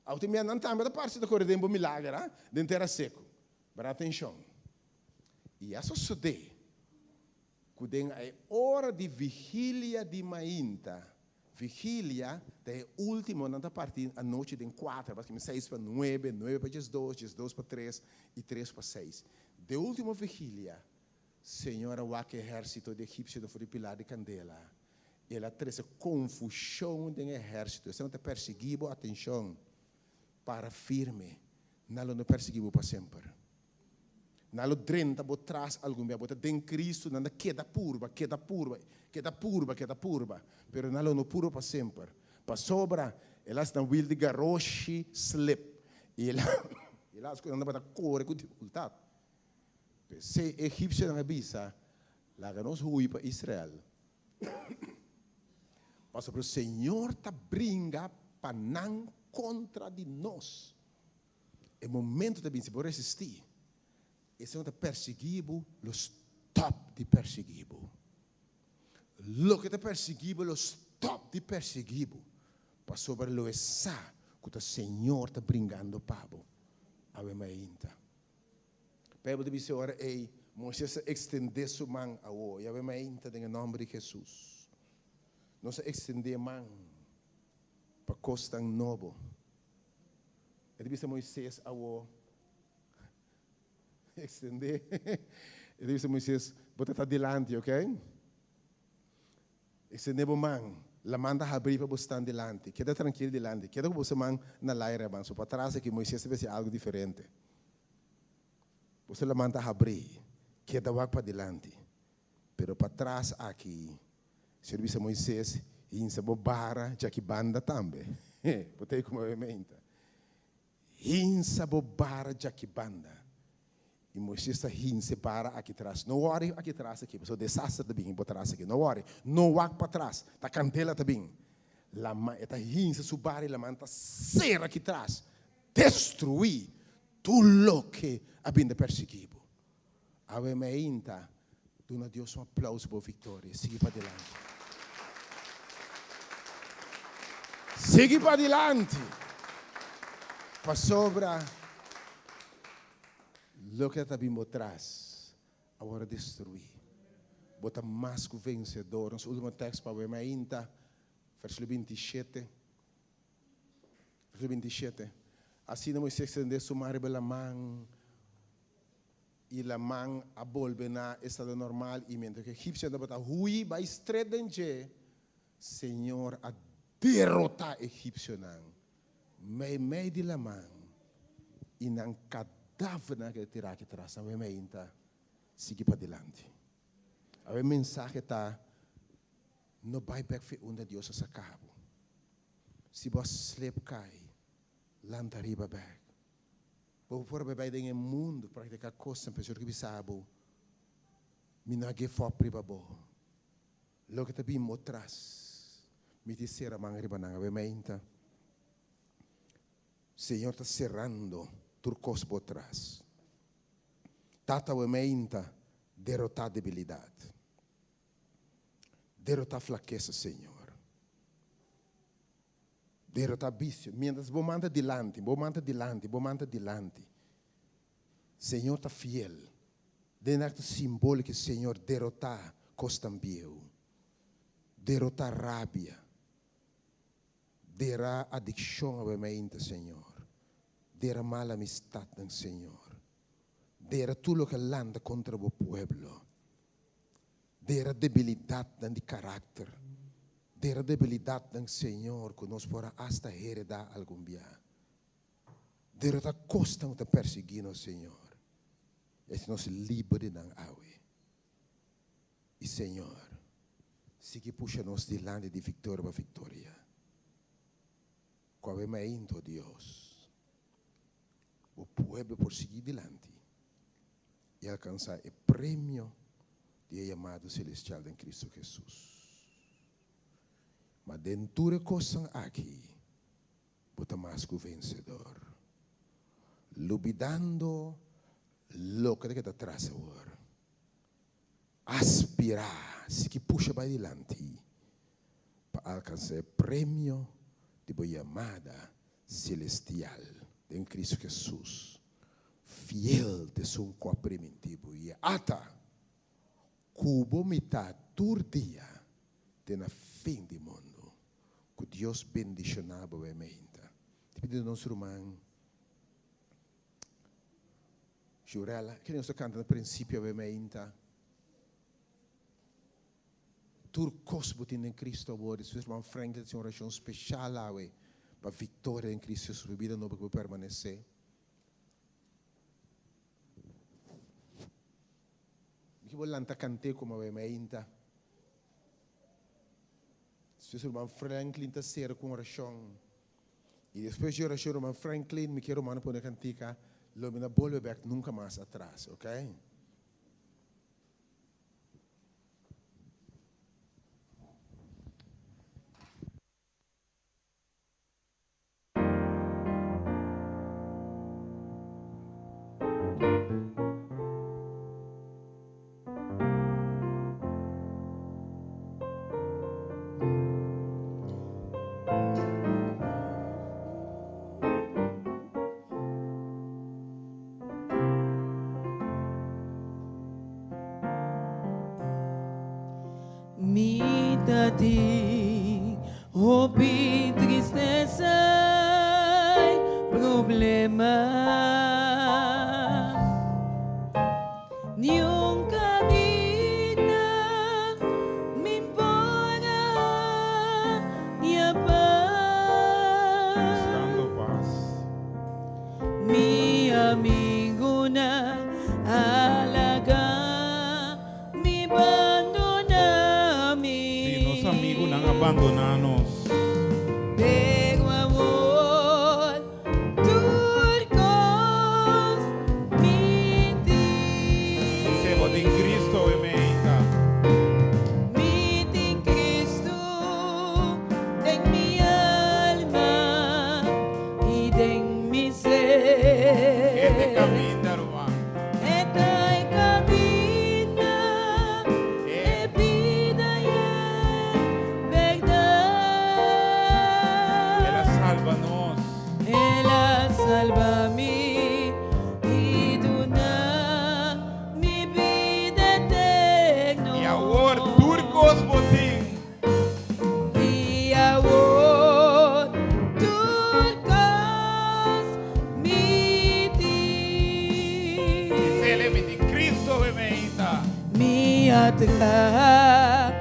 Awe tin bia nan tambe ta parse ta kore den bo milager, ha, den tera seku. Pero atenshon, i a sosodé ku den e ora di vigilia di mainta, vigilia ta e último, nan ta parti anochi den kuater, pasobra seis pa nuebe, nuebe pa diesdos, diesdos pa tres, i tres pa seis. Den último vigilia, Señor a wak e ehèrsito di egipsionan for di pilar di kandela. El a trese konfushon den e ehèrsito. Esnan ta persiguí bo, atenshon, para firme, nan lo no persiguí bo pa semper. Nan lo drenta bo tras algun bia. Bo ta den Kristu, nan ta keda purba, keda purba, keda purba, keda purba, pero nan lo no purba pa semper. Pasobra el a hasi nan wil di garoshi slip, i el a hasi ku nan tabata kore ku difikultat. P'esei e egipsionan a bisa, Laga nos hui pa Israel, pasobra Señor ta bringa pa nan kontra di nos. E momento ta bin, si bo resistí, e Señor ta persiguí bo, lo stòp di persiguí bo. Loke ta persiguí bo lo stòp di persiguí bo, pasobra lo e sa ku ta Señor ta bringando pa bo. Awe mainta. Bijbel ta bisa ora ei, Moises a ekstendé su man awor. Yahweh mainta den e nòmber di Hesus. Nos a ekstendé man pa kosnan nobo. E ta bisa Moises awor, ekstendé. E ta bisa Moises, bo ta ta dilanti, oké? Extendé bo man, laman ta habrí pa bo stan dilanti. Keda trankil dilanti. Keda ku boso man na laira man. So patras aki Moisés ta bisa algu diferente. Boso laman ta habrí. Keda wak padilanti. Pero patras aki, Señor bisa Moises, Hinsa bo bara djaki banda tambe. Bo ta ei kuma menta. Hinsa bo bara djaki banda. I Moises ta hinsa e bara aki tras. No wòri aki tras aki, pasobra desaster ta bin bo tras aki. No wòri. No wak patras. Ta kandela ta bin. Laman, e ta hinsa su bara i laman ta sera aki tras. Destruí tur loke a bin ta persiguí bo. Awe meinta, duna Dios un aplauso pa bo viktoria. Sigui padilanti. Sigui padilanti. Pasobra loke ta bin bo tras a wòrdu destruí. Bo ta mas ku vensedor. Nos último tèks pa awe mainta, versíkulo 27. Versíkulo 27. Asina Moisés ekstendé su man riba laman. I laman a bolbe na estado normal, i mientras ku egipsionan tabata hui bai stret den dje, Señor a derotá egipsionan meimei di laman, i nan kadavernan a keda tirá aki tras. Nan meinta sigui padilanti. Awe mensahe ta, No bai bek fe unda Dios a saka bo. Si bo a slep kai, lanta riba bek. Bo por bai bai den e mundu praktiká kosnan pero Señor ke bisa bo, Mi no a give up riba bo. Loke ta bin bo tras, mi tin sera man riba nan. Awe mainta, Señor ta serando tur kos bo tras. Tata awe mainta, derotá debilidat. Derotá flakesa, Señor. Derotá bisio. Mientras bo manda dilanti, bo manda dilanti, bo manda dilanti. Señor ta fiel. Den acto simbólico Señor derotá cosnan bieu. Derotá rabia. Dera adiccion awe mainta, Señor. Dera mal amistadnan, Señor. Dera tur loke a lanta contra bo pueblo. Dera debilidadnan di karakter. Dera debilidadnan, Señor, ku nos por a asta heredá algun bia. Dera ta kosnan ku ta persiguí nos, Señor. I hasi nos liber di nan awe. I, Señor, sigui pusha nos dilanti di viktoria pa viktoria. Ku awe mainta, o Dios, Bo pueblo por sigui dilanti i alkansá e premio di e yamado selestial den Kristu Hesus. Ma den tur e kosnan aki bo ta mas ku vensedor, lubidando loke ta keda tras awor. Aspirá, sigui pusha bai dilanti pa alkansá e premio di bo yamada selestial den Kristu Hesus. Fiel ta esun ku a primintí bo i ata ku bo mitá tur dia te na fin di mundu. Ku Dios bendishoná bo e meinta. Te pidi nos ruman Jurella, kende nos ta kanta na prinsipio awe meinta? Tur kos bo tin den Cristo awor. Despues ruman Franklin ta hasi un orashon speshal awe pa viktoria den Cristo Jesus, pa bida nobo ku bo permanesé. Mi ke bo lanta kant'é komo awe meinta. Despues ruman Franklin ta sera ku un orashon. I despues di orashon ruman Franklin, mi kier rumannan pone kantika, Lo mi no bolbe bek nunka mas atras, ok? Mi ta tin hopi tristesa i problema. Niun camina mi por a haña paz. Buscando paz. Mi amigunan a laga. bandoná nos. Pero awor tur kos mi tin. Bis'é bo tin Cristo awe meinta. Mi tin Cristo den mi alma i den mi ser. E ta e kaminda, ruman. E ta e kaminda, e bida i e bèrdat. El a salba nos. El a salba mi i duna mi bida eterno. I awor tur kos bo tin. I awor tur kos mi tin. Bisele mi tin Cristo awe meinta. Mi a traha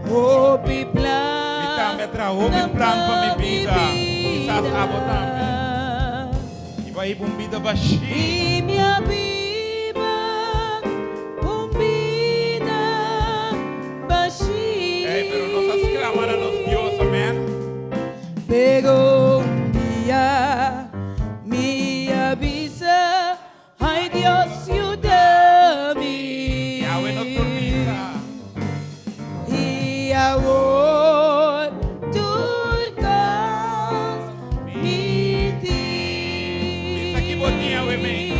hopi plan. Mi tambe a traha hopi plan pa mi bida. Kisas abo tambe. I bo a hiba un bida bashí. I mi a biba un bida bashí. Ey, pero nos a sklama na nos Dios, amen. Pero un dia mi a bisa, Ay Dios yuda mi. I awe nos por bisa. I awor tur kos mi tin. Bisa ki bo tin awe meinta.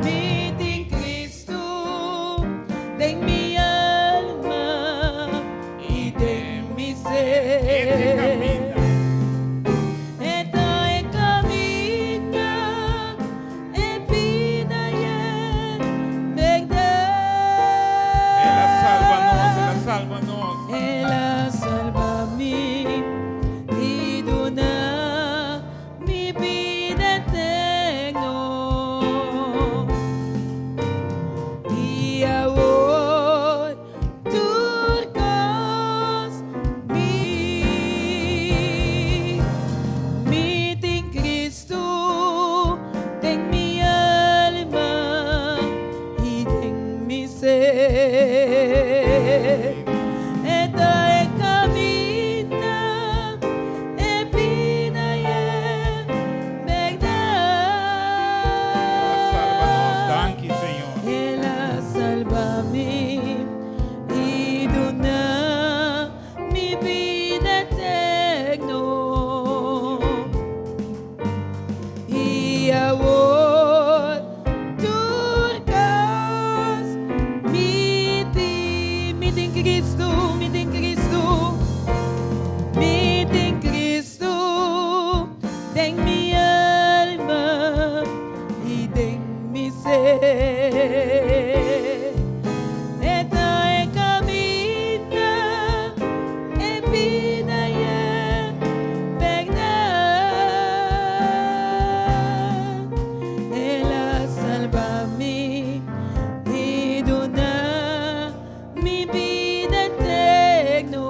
Mi tin Cristo den mi alma i den mi ser. E ta e kaminda. E ta e kaminda, e bida i e bèrdat. El a salba nos, el a salba nos. El a salba mi i duna mi bida eterno. I awor tur kos mi Mi tin Cristo den mi alma i den mi ser. E ta e kaminda, e bida i e bèrdat. El a salba nos, danki Señor. El a salba mi i duna mi bida eterno. I awor tur kos mi tin, mi tin Cristo, mi tin Cristo, mi tin Cristo den mi alma i den mi ser. E ta e kaminda, e bida i e bèrdat. El a salba mi i duna mi bida eterno.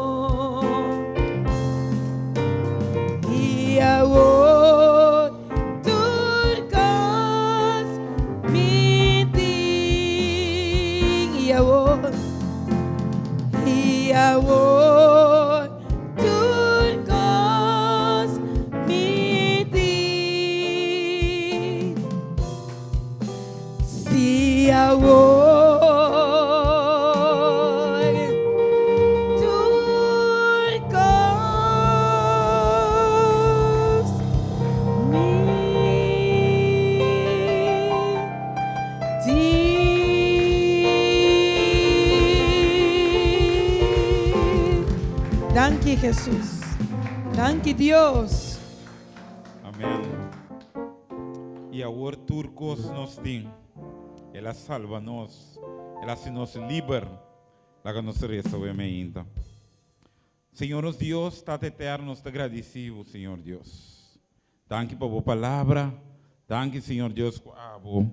I awor tur kos mi tin. I awor, i awor tur kos mi tin. Si awor tur kos mi tin. Danki Jesus. Danki Dios. Amen. I awor tur kos nos tin. El a salba nos. El a hasi nos liber. Laga nos resa awe meinta. Señor nos Dios, Tata Eterno, nos ta gradisi bo, Señor Dios. Danki pa bo palabra. Danki, Señor Dios, ku abo.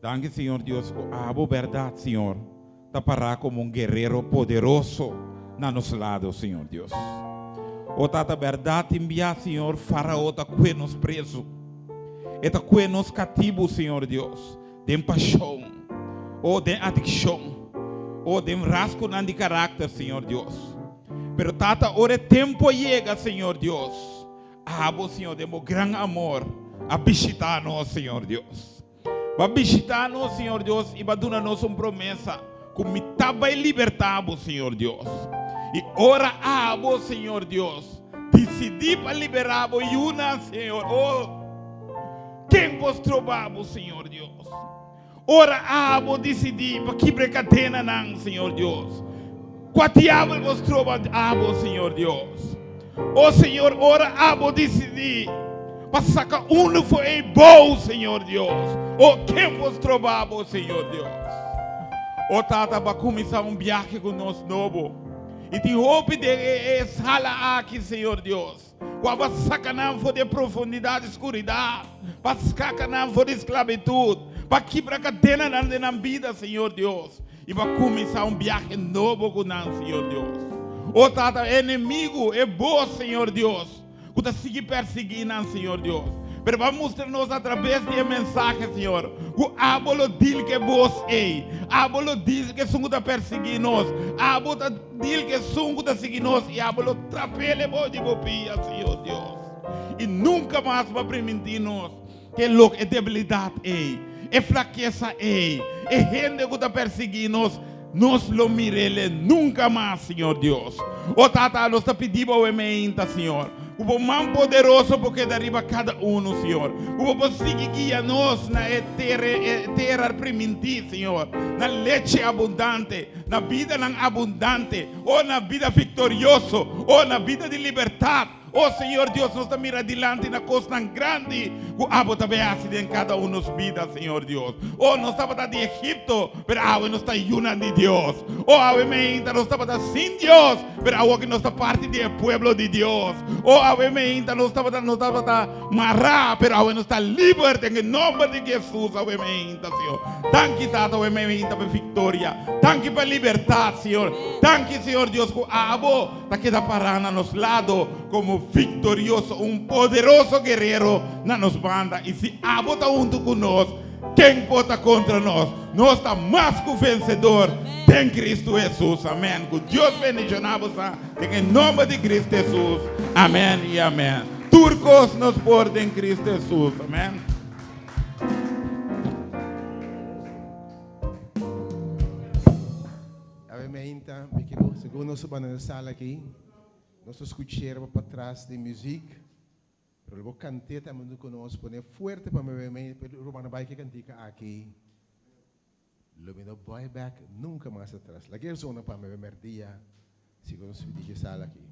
Danki, Señor Dios, ku abo bèrdat, Señor, ta pará komo un guerero poderoso na nos lado, Señor Dios. O Tata, bèrdat tin bia, Señor, Farao ta kue nos prezu. E ta kue nos katibu, Señor Dios, den pashon, o den adikshon. Oh, den rasgonan di karakter, Señor Dios. Pero Tata, ora e tempu a yega, Señor Dios, abo, Señor, den bo gran amor, a bishitá nos, Señor Dios. Bo a bishitá nos, Señor Dios, i bo a duna nos un promesa ku mi ta bai libertá bo, Señor Dios. I ora abo, Señor Dios, disidí pa liberá bo yunan, Señor, oh, ken por stroba bo, Señor Dios? Ora abo disidí pa kibra e kadenanan, Señor Dios, kua diabel por stroba abo, Señor Dios? O Señor, ora abo disidí pa saka unu for ei bou, Señor Dios, o ken por stroba bo, Señor Dios? O Tata, bo a kuminsá un biahe ku nos nobo, i tin hopi den e sala aki, Señor Dios, ku abo a saka nan for di e profundidat di skuridat, pa skaka nan for di sklabitut, pa kibra kadenanan den nan bida, Señor Dios. I bo a kuminsá un biahe nobo ku nan, Señor Dios. O Tata, e enemigu, e bos, Señor Dios, ku ta sigui persiguí nan, Señor Dios. Pero bo a mustra nos atraves di e mensahe, Señor, ku abo lo dil ku e bos ei. Abo lo dil ku esun ku ta persiguí nos. Abo ta dil ku esun ku ta sigui nos i abo lo trap'el e bou di bo pia, Señor Dios. I nunka mas bo a primintí nos Ke lok e debilidat ei, e flakesa ei, e hende ku ta persiguí nos, nos lo mir'el nunka mas, Señor Dios. O Tata, nos ta pidi Bo awe meinta, Señor, ku Bo man poderoso por keda riba kada unu, Señor, ku Bo por sigui guia nos na e tera, e tera primintí, Señor, na leche abundante, na bidanan abundante, o na bida viktorioso, o na bida di libertat. O Señor Dios, nos ta mira dilanti na kosnan grandi ku abo ta bay hasi den kada un nos bida, Señor Dios. O nos tabata di Egipto, pero awe nos ta yunan di Dios. O awe meinta nos tabata sin Dios, pero awoki nos ta parti di e pueblo di Dios. O awe meinta nos tabata nos tabata mará, pero awe nos ta liber den e nomber di Jesus awe meinta, Señor. Danki Tata awe meinta pa e viktoria. Danki pa e libertat, Señor. Danki, Señor Dios, ku abo. Ta keda pará na nos lado komo viktorioso, un poderoso guerero na nos banda. I si abo ta huntu ku nos, ken por ta kontra nos? Nos ta mas ku vensedor den Kristu Hesus. Amèn. Ku Dios bendishoná boso den e nòmber di Kristu Hesus. Amèn i amèn. Tur kos nos por den Kristu Hesus. Amèn. Awe meinta, mi ke bo, segun nos a banda na sala aki, nos ta skuchera bo patras den muzik, pero lo bo kant'é tambe huntu ku nos, pone fuerte pa mi mei, pero rumannan bai ku e kantika aki, Lo mi no bai bek nunka mas atras. Laga e zona pa mi merdia, segun nos pidi dje sala aki.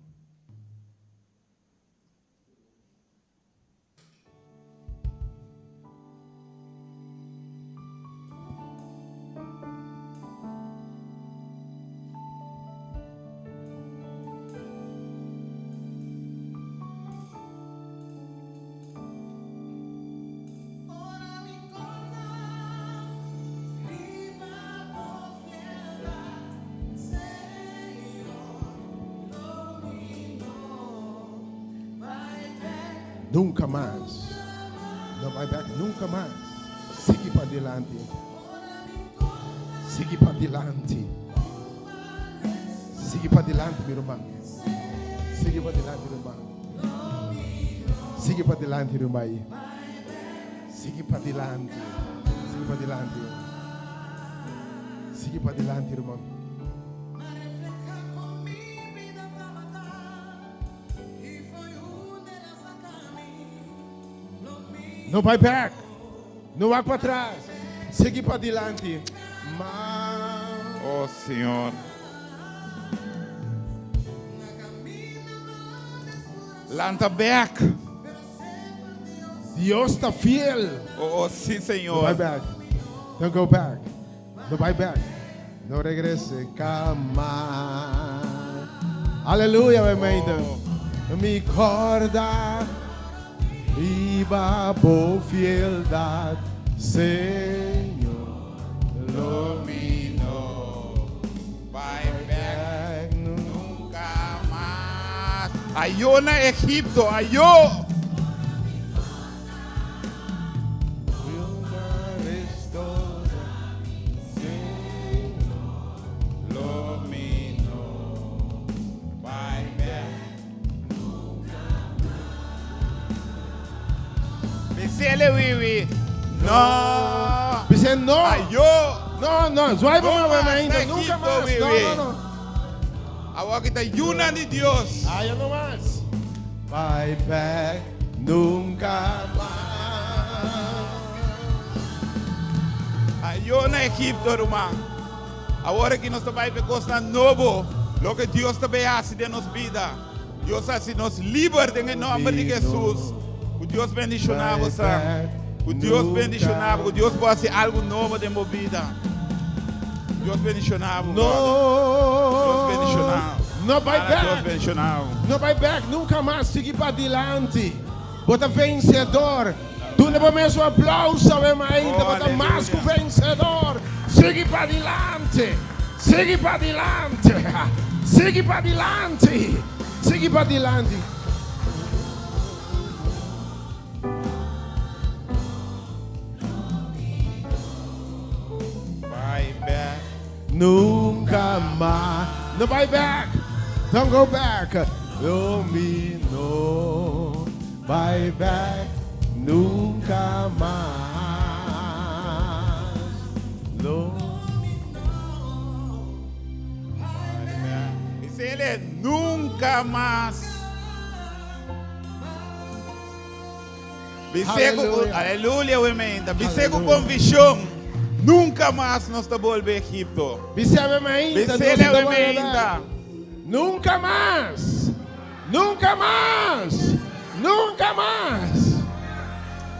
Nunka mas. No bai bek nunka mas. Sigui padilanti. Sigui padilanti. Sigui padilanti, mi ruman. Sigui padilanti, ruman. Sigui padilanti, rumai. Sigui padilanti. Sigui padilanti. Sigui padilanti, ruman. No bai bek. No wak patras. Sigui padilanti. Oh Señor. Lanta bek. Dios ta fiel. Oh si Señor. No bai bek. Don't go back. No bai bek. No regrese jamás. Aleluya, mi meiden. Mi corda riba bo fieldad, Señor. Lo mi no bai bek nunca mas. Ayo na Egipto, ayo! Bisele wiwi. No. Bisé no. Ayo. No, no. Zwaai No pa mas ainda. na Nunka Egipto, mas. wiwi. No, no, no. Awor aki ta yunan di Dios. Aya no mas. Bai bek nunka mas. Ayo na Egipto, ruman. Awor aki nos ta bai pa e kosnan nobo, loke Dios ta bai hasi den nos bida. Dios hasi nos liber den e nòmber di Hesus. Ku Dios bendishoná bo sa. Ku Dios bendishoná bo. Ku Dios por hasi algu nobo den bo bida. Dios bendishoná bo, brother. Dios bendishoná bo. No bai Ala Dios bek. bendishoná bo. No bai bek nunka mas. Sigui padilanti. Bo ta vensedor. Duna bo mes un aplauso awe mainta. Bo ta mas ku vensedor. Sigui padilanti. Sigui padilanti. Sigui padilanti. Sigui padilanti. Bai bek. Nunka mas. No bai bek. Don't go back. Lo mi no bai bek nunka mas. Lo mi no bai bek. Bisele nunka mas. Bisé ku Aleluya. aleluya we meinta. Bisé ku Aleluya. konvishon nunka mas nos ta bolbe Egipto. Bisé we meinta, Bisé nos ta we bolbe meinta. bek. Nunka mas! Nunka mas! Nunka mas!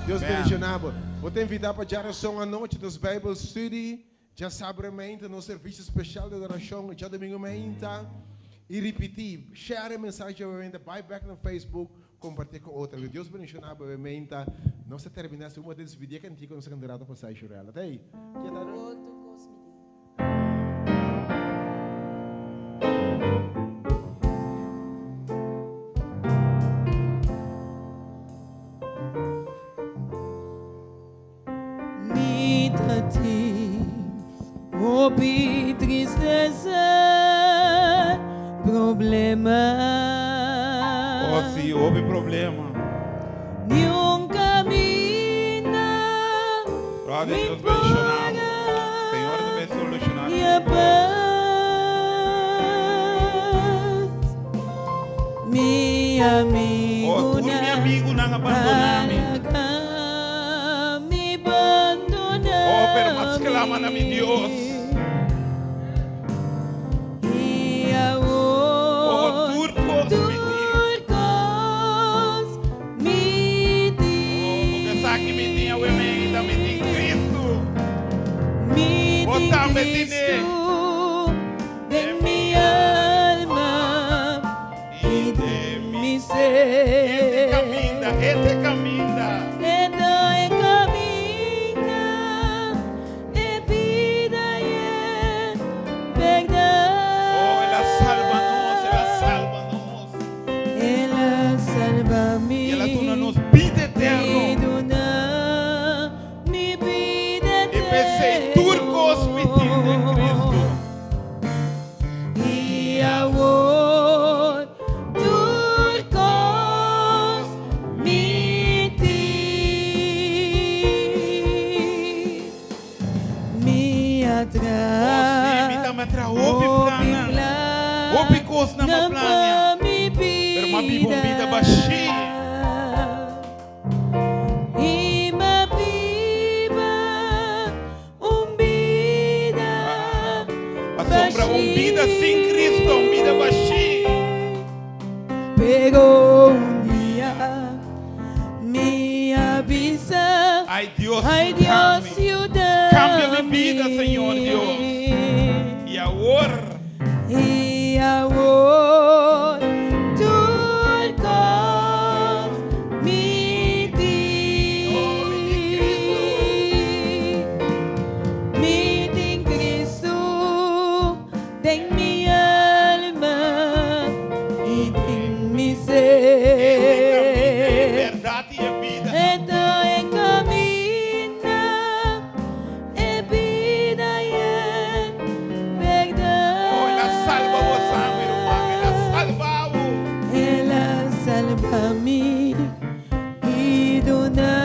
Dios Amen. bendiciona bo. Bo ta invita pa djarason anochi nos Bijbel Study. Djasabra meinta nos servicio special di adoracion. Djadomingo meinta. Y ripiti, share e mensahe djawe Bai bek na Facebook, Comparti cu otro. Cu Dios bendiciona bo e menta. Nos ta termina si un bo despidi e cantico nos ta canta rato pa Sai Shurella. Ta ey. Ke ta no? Mi ta tin hopi tristesa, problema. Oh si, hopi problema. Ni un caminda Brother, mi Dios bendiciona bo. por Señor ta bay soluciona haña tur cos. paz. Mi Oh, tur mi amigunan amigunan a bandona mi. mi bandona Oh, pero m'a sklama na mi Dios. I awor Oh, tur kos mi tin. tur kos mi Oh, porque sa ki mi tin awe meinta, mi tin Cristo. Mi Bo tin tambe tine. Cristo den mi alma i den mi ser. E ta e kaminda, e ta e kaminda. E ta e kaminda, e bida i e bèrdat. Oh, el a salba nos, el a salba nos. El a salba mi. I el a duna nos bida eterno. I duna mi bida I p'esei tur kos mi tin den Cristo. I awor tur kos mi tin. Mi a traha. Oh, sí, mi tambe a traha hopi plannan. Hopi kosnan m'a plania. Pero m'a biba un bida bashí. I m'a biba un bida Pasobra un bida sin Cristo, un bida bashí. Pero un dia mi a bisa, Ay Dios, Ay Dios, yuda mi. Kambia mi bida, Señor Dios. I awor. I awor tur kos mi tin. Mi tin Cristo den mi alma i den mi ser. E bèrdat i e bida. E ta e kaminda, e bida i e bèrdat. Oh, el a salba bo, mi ruman, el a salba bo. El a salba mi i duna.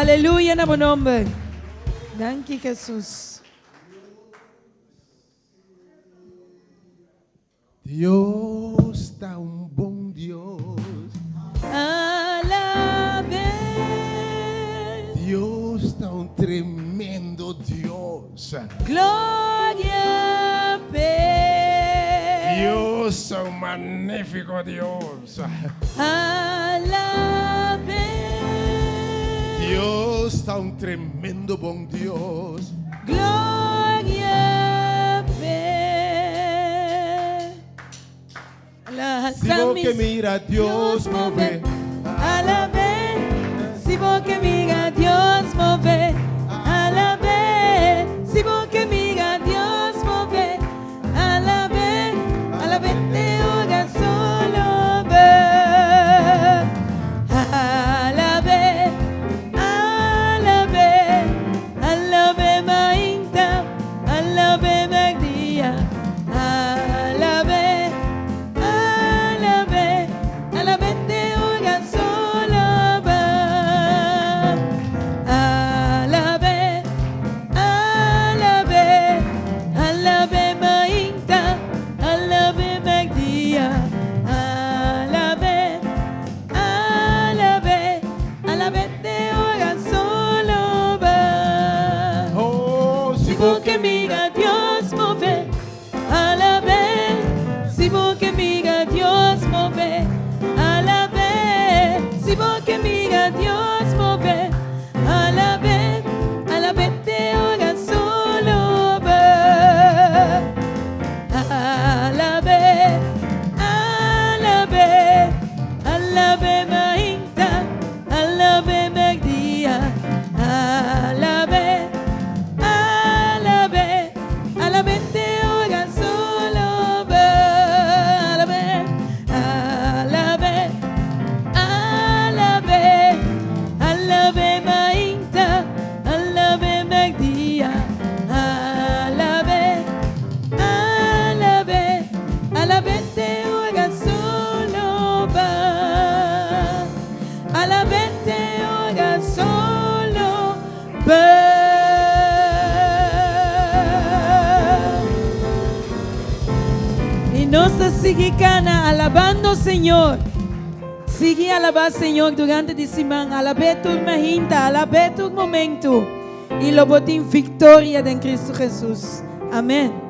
Aleluya na bo nomber. Danki Jesus. Dios ta un bon Dios. Alab'é. Dios ta un tremendo Dios. Gloria p'é. Dios ta un magnífico Dios. Alab'é. Dios ta un tremendo bon Dios. Gloria p'é. Si bo ke mira Dios move. Alab'é. Si bo ke mira Dios move. Alab'é. Si bo ke mira Dios move. Alab'é. Alab'é te ora solo baha. Alab'é. Alab'é. Alab'é mainta. Alab'é mèrdia. Alab'é. Alab'é. Alab'é te ora solo baha. Alab'é. Alab'é. Alab'é mainta. Alab'é mèrdia. Alab'é. Alab'é. Alab'é te ora solo baha. Oh, Si bo ke mira Dios move, alab'é. Si bo ke mira Dios move, alab'é. Si bo ke mira Dios move, alab'é. Alab'é te ora solo baha. Alab'é, alab'é, alab'é mainta, alab'é mèrdia. Alab'é, alab'é, alab'é te ora solo baha. Alab'é, alab'é, alab'é, alab'é mainta, alab'é mèrdia. Alab'é, alab'é, alab'é te ora solo baha. Alab'é te ora solo baha. I nos ta sigui kana alabando Señor. Sigui alabá Señor durante di siman. Alab'é tur mainta, alab'é tur momento. I lo bo tin viktoria den Kristu Hesus. Amèn.